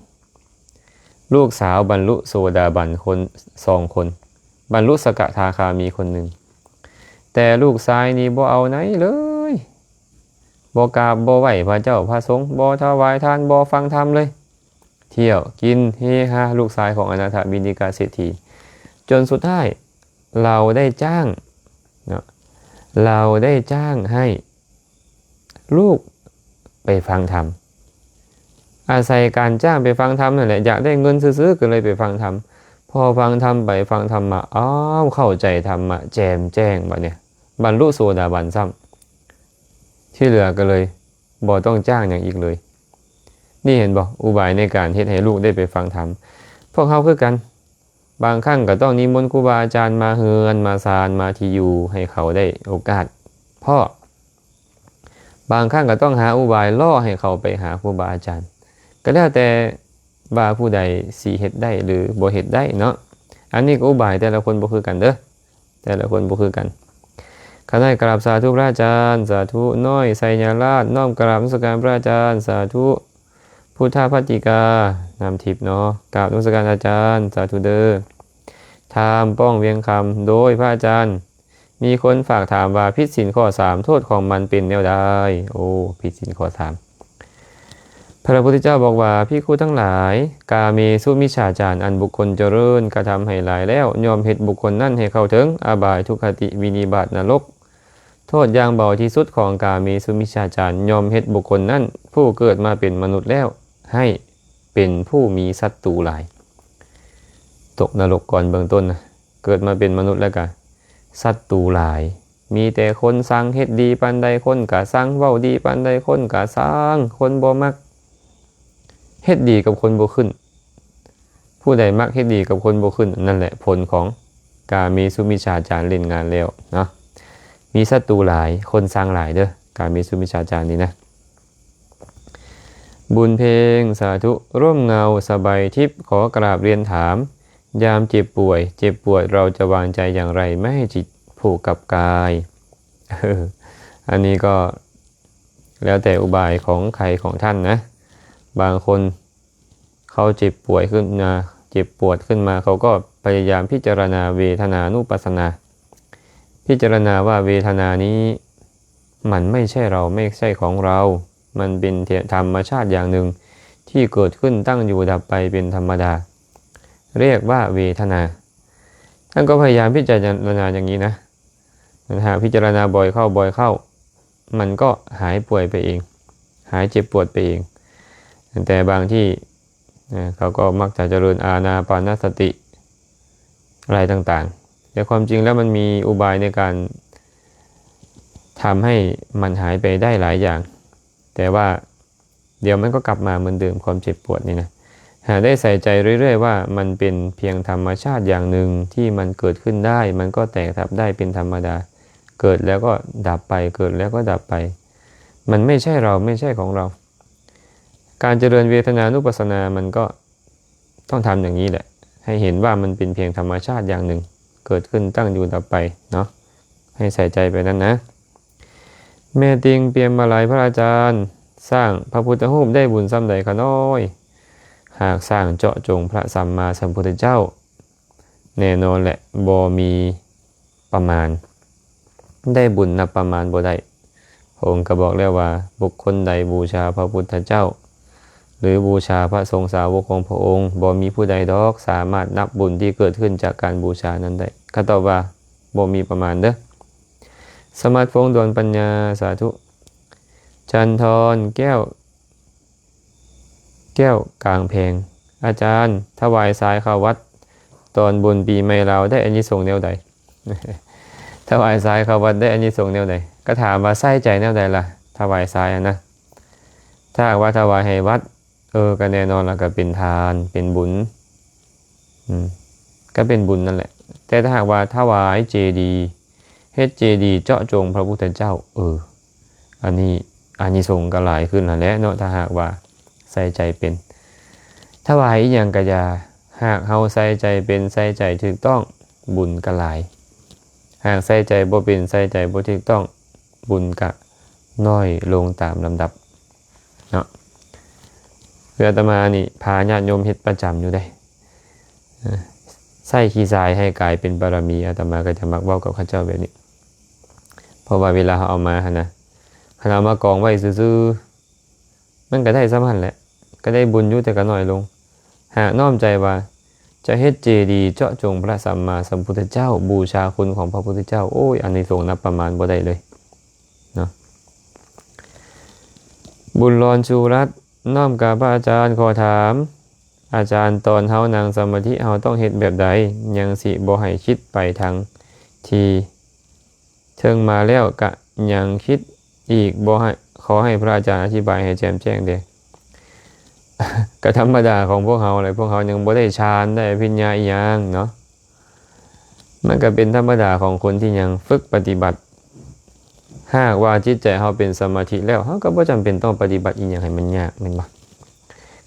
ລູກສາວບັນລຸໂສດາບັນຄົນ ສອງຄົນ ບັນລຸສະກະທາຄາມີຄົນໜຶ່ງ ແຕ່ລູກຊາຍນີ້ບໍ່ເອົາໃນເລີຍ ບໍ່ກາບບໍ່ໄຫວ້ພະເຈົ້າພະສົງ ບໍ່ຖວາຍທານ ບໍ່ຟັງທຳເລີຍ. ທ່ຽວກິນເຮຮາ ລູກຊາຍຂອງອະນາຖະບິນດິກະເສດຖີ ຈົນສຸດທ້າຍລາວໄດ້ຈ້າງເນາະ ລາວໄດ້ຈ້າງໃຫ້ລູກໄປຟັງທຳ ອາໄສການຈ້າງໄປຟັງທຳນັ້ນແຫຼະ ຢາກໄດ້ເງິນຊື່ໆ ກໍເລີຍໄປຟັງທຳ. ພໍຟັງທຳໄປຟັງທຳມາ ອ້າວ ເຂົ້າໃຈທຳມະແຈ່ມແຈ້ງ ບັດນີ້ບັນລຸໂສດາບັນຊ້ຳ ທີ່ເຫຼືອກໍເລີຍ ບໍ່ຕ້ອງຈ້າງຫຍັງອີກເລີຍ. ນີ້ເຫັນບໍ່? ອຸບາຍໃນການເຮັດໃຫ້ລູກໄດ້ໄປຟັງທຳ. ພວກເຮົາຄືກັນ, ບາງຄັ້ງກໍຕ້ອງນິມົນຄູບາອາຈານມາເຮືອນ, ມາຊານ, ມາທີ່ຢູ່ ໃຫ້ເຂົາໄດ້ໂອກາດພໍ້. ບາງຄັ້ງກໍຕ້ອງຫາອຸບາຍຫຼໍ່ໃຫ້ເຂົາໄປຫາຄູບາອາຈານ. ກໍແລ້ວແຕ່ວ່າຜູ້ໃດຊິເຮັດໄດ້ ຫຼື ບໍ່ເຮັດໄດ້ເນາະ. ອັນນີ້ກໍອຸບາຍແຕ່ລະຄົນບໍ່ຄືກັນເດີ້. ແຕ່ລະຄົນບໍ່ຄືກັນ. ຂ້ານ້ອຍກະລາບສາທຸພະອາຈານ, ສາທຸ. ນ້ອຍໄຊຍາລາດ, ນ້ອມກະລາບນະມັດສະການພະອາຈານ, ສາທຸ. ພຸດທະພັດຕິກາ, ນ້ຳທິບເນາະ, ກະລາບນະມັດສະການອາຈານ, ສາທຸເດີ້. ທາມ ປ້ອງວຽງຄຳ, ໂດຍພະອາຈານ, ມີຄົນຝາກຖາມວ່າ ຜິດສິນຂໍ້ສາມ ໂທດຂອງມັນເປັນແນວໃດ? ໂອ້ ຜິດສິນຂໍ້ສາມ. ພະພຸດທະເຈົ້າບອກວ່າ, ພິກຂຸທັງຫຼາຍ, ກາເມສຸມິດສາຈານ ອັນບຸກຄົນຈະເລີນກະທຳໃຫ້ຫຼາຍແລ້ວ ຍ່ອມເຮັດບຸກຄົນນັ້ນໃຫ້ເຂົ້າເຖິງອະບາຍ, ທຸກຄະຕິ, ວິນິບາດ, ນະລົກ. ໂທດຢ່າງເບົາທີ່ສຸດຂອງກາເມສຸມິດສາຈານ ຍ່ອມເຮັດບຸກຄົນນັ້ນຜູ້ເກີດມາເປັນມະນຸດແລ້ວ ໃຫ້ເປັນຜູ້ມີສັດຕູຫຼາຍ. ຕົກນະລົກກ່ອນເບື້ອງຕົ້ນນະ. ເກີດມາເປັນມະນຸດແລ້ວກະສັດຕູຫຼາຍ, ມີແຕ່ຄົນຊັງ, ເຮັດດີປານໃດຄົນກະຊັງ, ເວົ້າດີປານໃດຄົນກະຊັງ, ຄົນບໍ່ມັກ, ເຮັດດີກັບຄົນບໍ່ຂຶ້ນ, ຜູ້ໃດມັກເຮັດດີກັບຄົນບໍ່ຂຶ້ນ, ນັ້ນແຫຼະຜົນຂອງກາເມສຸມິດສາຈານຫຼິ້ນງານແລ້ວເນາະ. ມີສັດຕູຫຼາຍ, ຄົນຊັງຫຼາຍເດີ້, ກາເມສຸມິດສາຈານນີ້ນະ. ບຸນເພັງ ສາທຸ. ຮົ່ມເງົາສະບາຍທິບ ຂໍກະລາບລຽນຖາມ, ຍາມເຈັບປ່ວຍ, ເຈັບປວດ ເຮົາຈະວາງໃຈຢ່າງໃດ ໄມ່ໃຫ້ຈິດຜູກກັບກາຍ? ເອີ ອັນນີ້ກໍແລ້ວແຕ່ອຸບາຍຂອງໃຜຂອງທ່ານນະ. ບາງຄົນເຂົາເຈັບປ່ວຍຂຶ້ນມາ, ເຈັບປວດຂຶ້ນມາ, ເຂົາກໍພະຍາຍາມພິຈາລະນາເວທະນານຸປັດສະນາ, ພິຈາລະນາວ່າເວທະນານີ້ มันไม่ใช่เรา ไม่ใช่ของเรา มันเป็นธรรมชาติอย่างหนึ่งที่เกิดขึ้น ตั้งอยู่ ดับไป เป็นธรรมดา เรียกว่าเวทนา ท่านก็พยายามพิจารณาอย่างนี้นะ ถ้าพิจารณาบ่อยเข้า บ่อยเข้า มันก็หายป่วยไปเอง หายเจ็บปวดไปเอง แต่บางที่ นะ เขาก็มักจะเจริญอานาปานสติอะไรต่างๆ แต่ความจริงแล้วมันมีอุบายในการทำให้มันหายไปได้หลายอย่าง แต่ว่าเดี๋ยวมันก็กลับมาเหมือนเดิม ความเจ็บปวดนี่นะ หากได้ใส่ใจเรื่อยๆ ว่ามันเป็นเพียงธรรมชาติอย่างหนึ่งที่มันเกิดขึ้นได้ มันก็แตกดับได้เป็นธรรมดา เกิดแล้วก็ดับไป เกิดแล้วก็ดับไป มันไม่ใช่เรา ไม่ใช่ของเรา การเจริญเวทนานุปัสสนามันก็ต้องทำอย่างนี้แหละ ให้เห็นว่ามันเป็นเพียงธรรมชาติอย่างหนึ่ง เกิดขึ้น ตั้งอยู่ ดับไปเนาะ ให้ใส่ใจไปนั่นนะ แม่ติ่งเปียมมาลัย พระอาจารย์ สร้างพระพุทธรูปได้บุญส่ำใดคะน้อย หากสร้างเจาะจงพระสัมมาสัมพุทธเจ้า แน่นอนแหละ บ่มีประมาณ ได้บุญนับประมาณบ่ได้ พระองค์ก็บอกแล้วว่า บุคคลใดบูชาพระพุทธเจ้า หรือบูชาพระสงฆ์สาวกของพระองค์ บ่มีผู้ใดดอกสามารถนับบุญที่เกิดขึ้นจากการบูชานั้นได้ ข้าตอบว่า บ่มีประมาณเด้อ สมาร์ทโฟนดวงปัญญา สาธุ จันทร แก้ว แก้วกลางแพง อาจารย์ ถวายทรายเข้าวัด ตอนบุญปีใหม่ลาวได้อานิสงส์แนวใด ถวายทรายเข้าวัดได้อานิสงส์แนวใด ก็ถามว่าใส่ใจแนวใดล่ะ ถวายทรายหั้นนะ ถ้าหากว่าถวายให้วัด เออ ก็แน่นอนล่ะ ก็เป็นทาน เป็นบุญ อืม ก็เป็นบุญนั่นแหละ แต่ถ้าหากว่าถวายเจดีย์ เฮ็ดเจดีย์เจาะจงพระพุทธเจ้า เออ อันนี้อานิสงส์ก็หลายขึ้นหั้นแหละเนาะ ถ้าหากว่าใส่ใจเป็น ถวายอีหยังก็อย่า หากเฮาใส่ใจเป็น ใส่ใจถูกต้อง บุญก็หลาย หากใส่ใจบ่เป็น ใส่ใจบ่ถูกต้อง บุญก็น้อยลงตามลำดับเนาะ คืออาตมานี่พาญาติโยมเฮ็ดประจำอยู่เด้ เออ ใส่ขี้ทรายให้กลายเป็นบารมี อาตมาก็จะมักเว้ากับเขาเจ้าแบบนี้ เพราะว่าเวลาเฮาเอามาหั้นนะ คันเอามากองไว้ซื่อๆ มันก็ได้ส่ำหั้นแหละ ก็ได้บุญอยู่ แต่ก็น้อยลง หากน้อมใจว่าจะเฮ็ดเจดีย์เจาะจงพระสัมมาสัมพุทธเจ้า บูชาคุณของพระพุทธเจ้า โอ้ย อานิสงส์นับประมาณบ่ได้เลยเนาะ บุญรอนชูรัตน์ น้อมกราบพระอาจารย์ ขอถาม อาจารย์ ตอนเฮานั่งสมาธิ เฮาต้องเฮ็ดแบบใด ยังสิบ่ให้คิดไปทางที่เทิงมาแล้ว กะยังคิดอีก บ่ให้ ขอให้พระอาจารย์อธิบายให้แจ่มแจ้งแด่ กะธรรมดาของพวกเฮาแหละ พวกเฮายังบ่ได้ฌาน ได้อภิญญาอีหยังเนาะ มันก็เป็นธรรมดาของคนที่ยังฝึกปฏิบัติ หากว่าจิตใจเฮาเป็นสมาธิแล้ว เฮาก็บ่จำเป็นต้องปฏิบัติอีหยังให้มันยาก แม่นบ่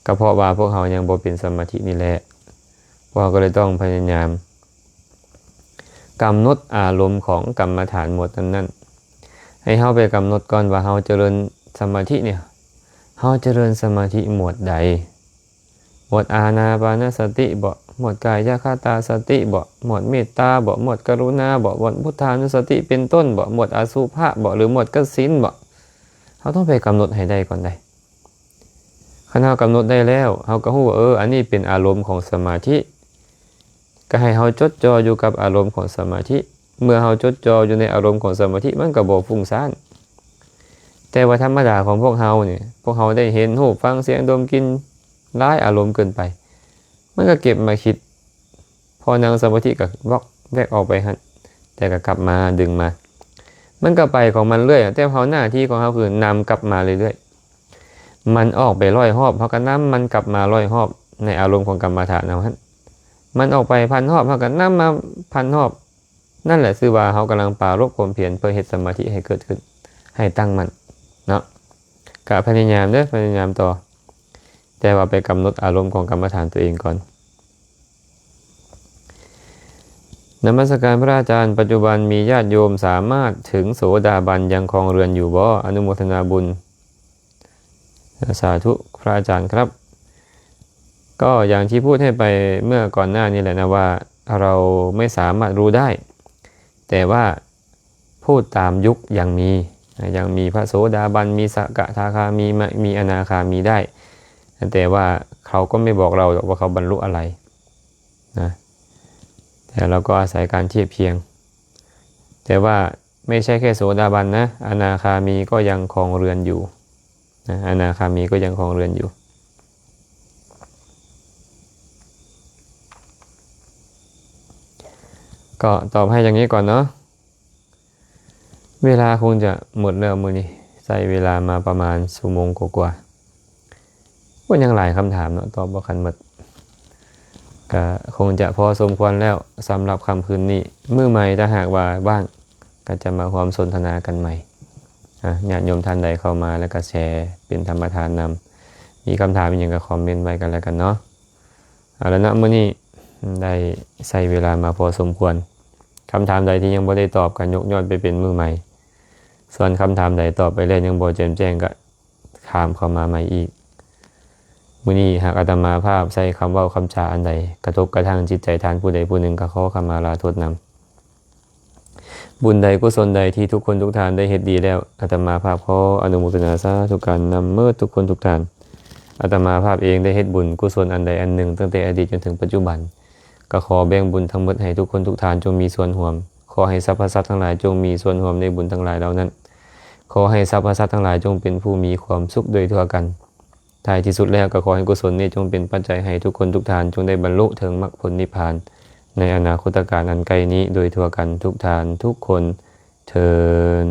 ก็เพราะว่าพวกเฮายังบ่เป็นสมาธินี่แหละ พวกเฮาก็เลยต้องพยายามกำหนดอารมณ์ของกรรมฐานหมวดนั้นๆ ให้เฮาไปกำหนดก่อนว่าเฮาเจริญสมาธิเนี่ย เฮาเจริญสมาธิหมวดใด หมวดอานาปานสติบ่ หมวดกายคตาสติบ่ หมวดเมตตาบ่ หมวดกรุณาบ่ หมวดพุทธานุสติเป็นต้นบ่ หมวดอสุภะบ่ หรือหมวดกสิณบ่ เฮาต้องไปกำหนดให้ได้ก่อนได้ คันเฮากำหนดได้แล้ว เฮาก็ฮู้ว่า เออ อันนี้เป็นอารมณ์ของสมาธิ ก็ให้เฮาจดจ่ออยู่กับอารมณ์ของสมาธิ เมื่อเฮาจดจ่ออยู่ในอารมณ์ของสมาธิ มันก็บ่ฟุ้งซ่าน แต่ว่าธรรมดาของพวกเฮานี่ พวกเฮาได้เห็น รูป ฟัง เสียง ดม กลิ่น หลายอารมณ์เกินไป มันก็เก็บมาคิด พอนั่งสมาธิก็วอกแวกออกไปหั่น แต่ก็กลับมา ดึงมา มันก็ไปของมันเรื่อย แต่เฮา หน้าที่ของเฮาคือนำกลับมาเรื่อยๆ มันออกไปร้อยรอบ เฮาก็นำมันกลับมาร้อยรอบ ในอารมณ์ของกรรมฐานเฮาหั่น มันออกไปพันรอบ เฮาก็นำมาพันรอบ นั่นแหละชื่อว่าเฮากำลังปรารภความเพียรเพื่อเฮ็ดสมาธิให้เกิดขึ้น ให้ตั้งมั่นเนาะ ก็พยายามเด้อ พยายามต่อ แต่ว่าไปกำหนดอารมณ์ของกรรมฐานตัวเองก่อน นมัสการพระอาจารย์ ปัจจุบันมีญาติโยมสามารถถึงโสดาบันยังครองเรือนอยู่บ่ อนุโมทนาบุญ สาธุ พระอาจารย์ครับ ก็อย่างที่พูดให้ไปเมื่อก่อนหน้านี้แหละนะ ว่าเราไม่สามารถรู้ได้ แต่ว่าพูดตามยุคยังมี ຍັງມີພະໂສດາບັນ ມີສະກະທາຄາມີ ມະ ມີອະນາຄາມີໄດ້ ແຕ່ວ່າເຂົາກໍໄມ່ບອກເຮົາດອກວ່າເຂົາບັນລຸອະໄລນະ ແຕ່ເຮົາກໍອາໄສການທຽບທຽງ ແຕ່ວ່າ ไม่ใช่แค่โสดาบันนะ อนาคามีก็ยังครองเรือนอยู่นะ อนาคามีก็ยังครองเรือนอยู่ ก็ตอบให้อย่างนี้ก่อนเนาะ เวลาคงจะหมดแล้วมื้อนี้ ใช้เวลามาประมาณชั่วโมงกว่าๆ โอ้ ยังหลายคำถามเนาะ ตอบบ่คันหมด ก็คงจะพอสมควรแล้วสำหรับค่ำคืนนี้ มื้อใหม่ถ้าหากว่าว่าง ก็จะมาร่วมสนทนากันใหม่ อ่ะ ญาติโยมท่านใดเข้ามาแล้วก็แชร์เป็นธรรมทานนำ มีคำถามอีหยังก็คอมเมนต์ไว้กันแล้วกันเนาะ เอาละเนาะ มื้อนี้ได้ใช้เวลามาพอสมควร คำถามใดที่ยังบ่ได้ตอบก็ยกย้อนไปเป็นมื้อใหม่ ส่วนคำถามใดตอบไปแล้วยังบ่แจ่มแจ้งก็ ถามเข้ามาใหม่อีก มื้อนี้หากอาตมาภาพใช้คำเว้าคำจาอันใดกระทบกระทั่งจิตใจท่านผู้ใดผู้หนึ่ง ก็ขอขมาลาโทษนำ บุญใดกุศลใดที่ทุกคนทุกท่านได้เฮ็ดดีแล้ว อาตมาภาพขออนุโมทนาสาธุการนำเมิดทุกคนทุกท่าน อาตมาภาพเองได้เฮ็ดบุญกุศลอันใดอันหนึ่งตั้งแต่อดีตจนถึงปัจจุบัน ก็ขอแบ่งบุญทั้งหมดให้ทุกคนทุกท่านจงมีส่วนร่วม ขอให้สรรพสัตว์ทั้งหลายจงมีส่วนร่วมในบุญทั้งหลายเหล่านั้น ขอให้สรรพสัตว์ทั้งหลายจงเป็นผู้มีความสุขโดยทั่วกัน ท้ายที่สุดแล้วก็ขอให้กุศลนี้จงเป็นปัจจัยให้ทุกคนทุกท่านจงได้บรรลุถึงมรรคผลนิพพาน ในอนาคตกาลอันใกล้นี้โดยทั่วกันทุกท่านทุกคนเทอญ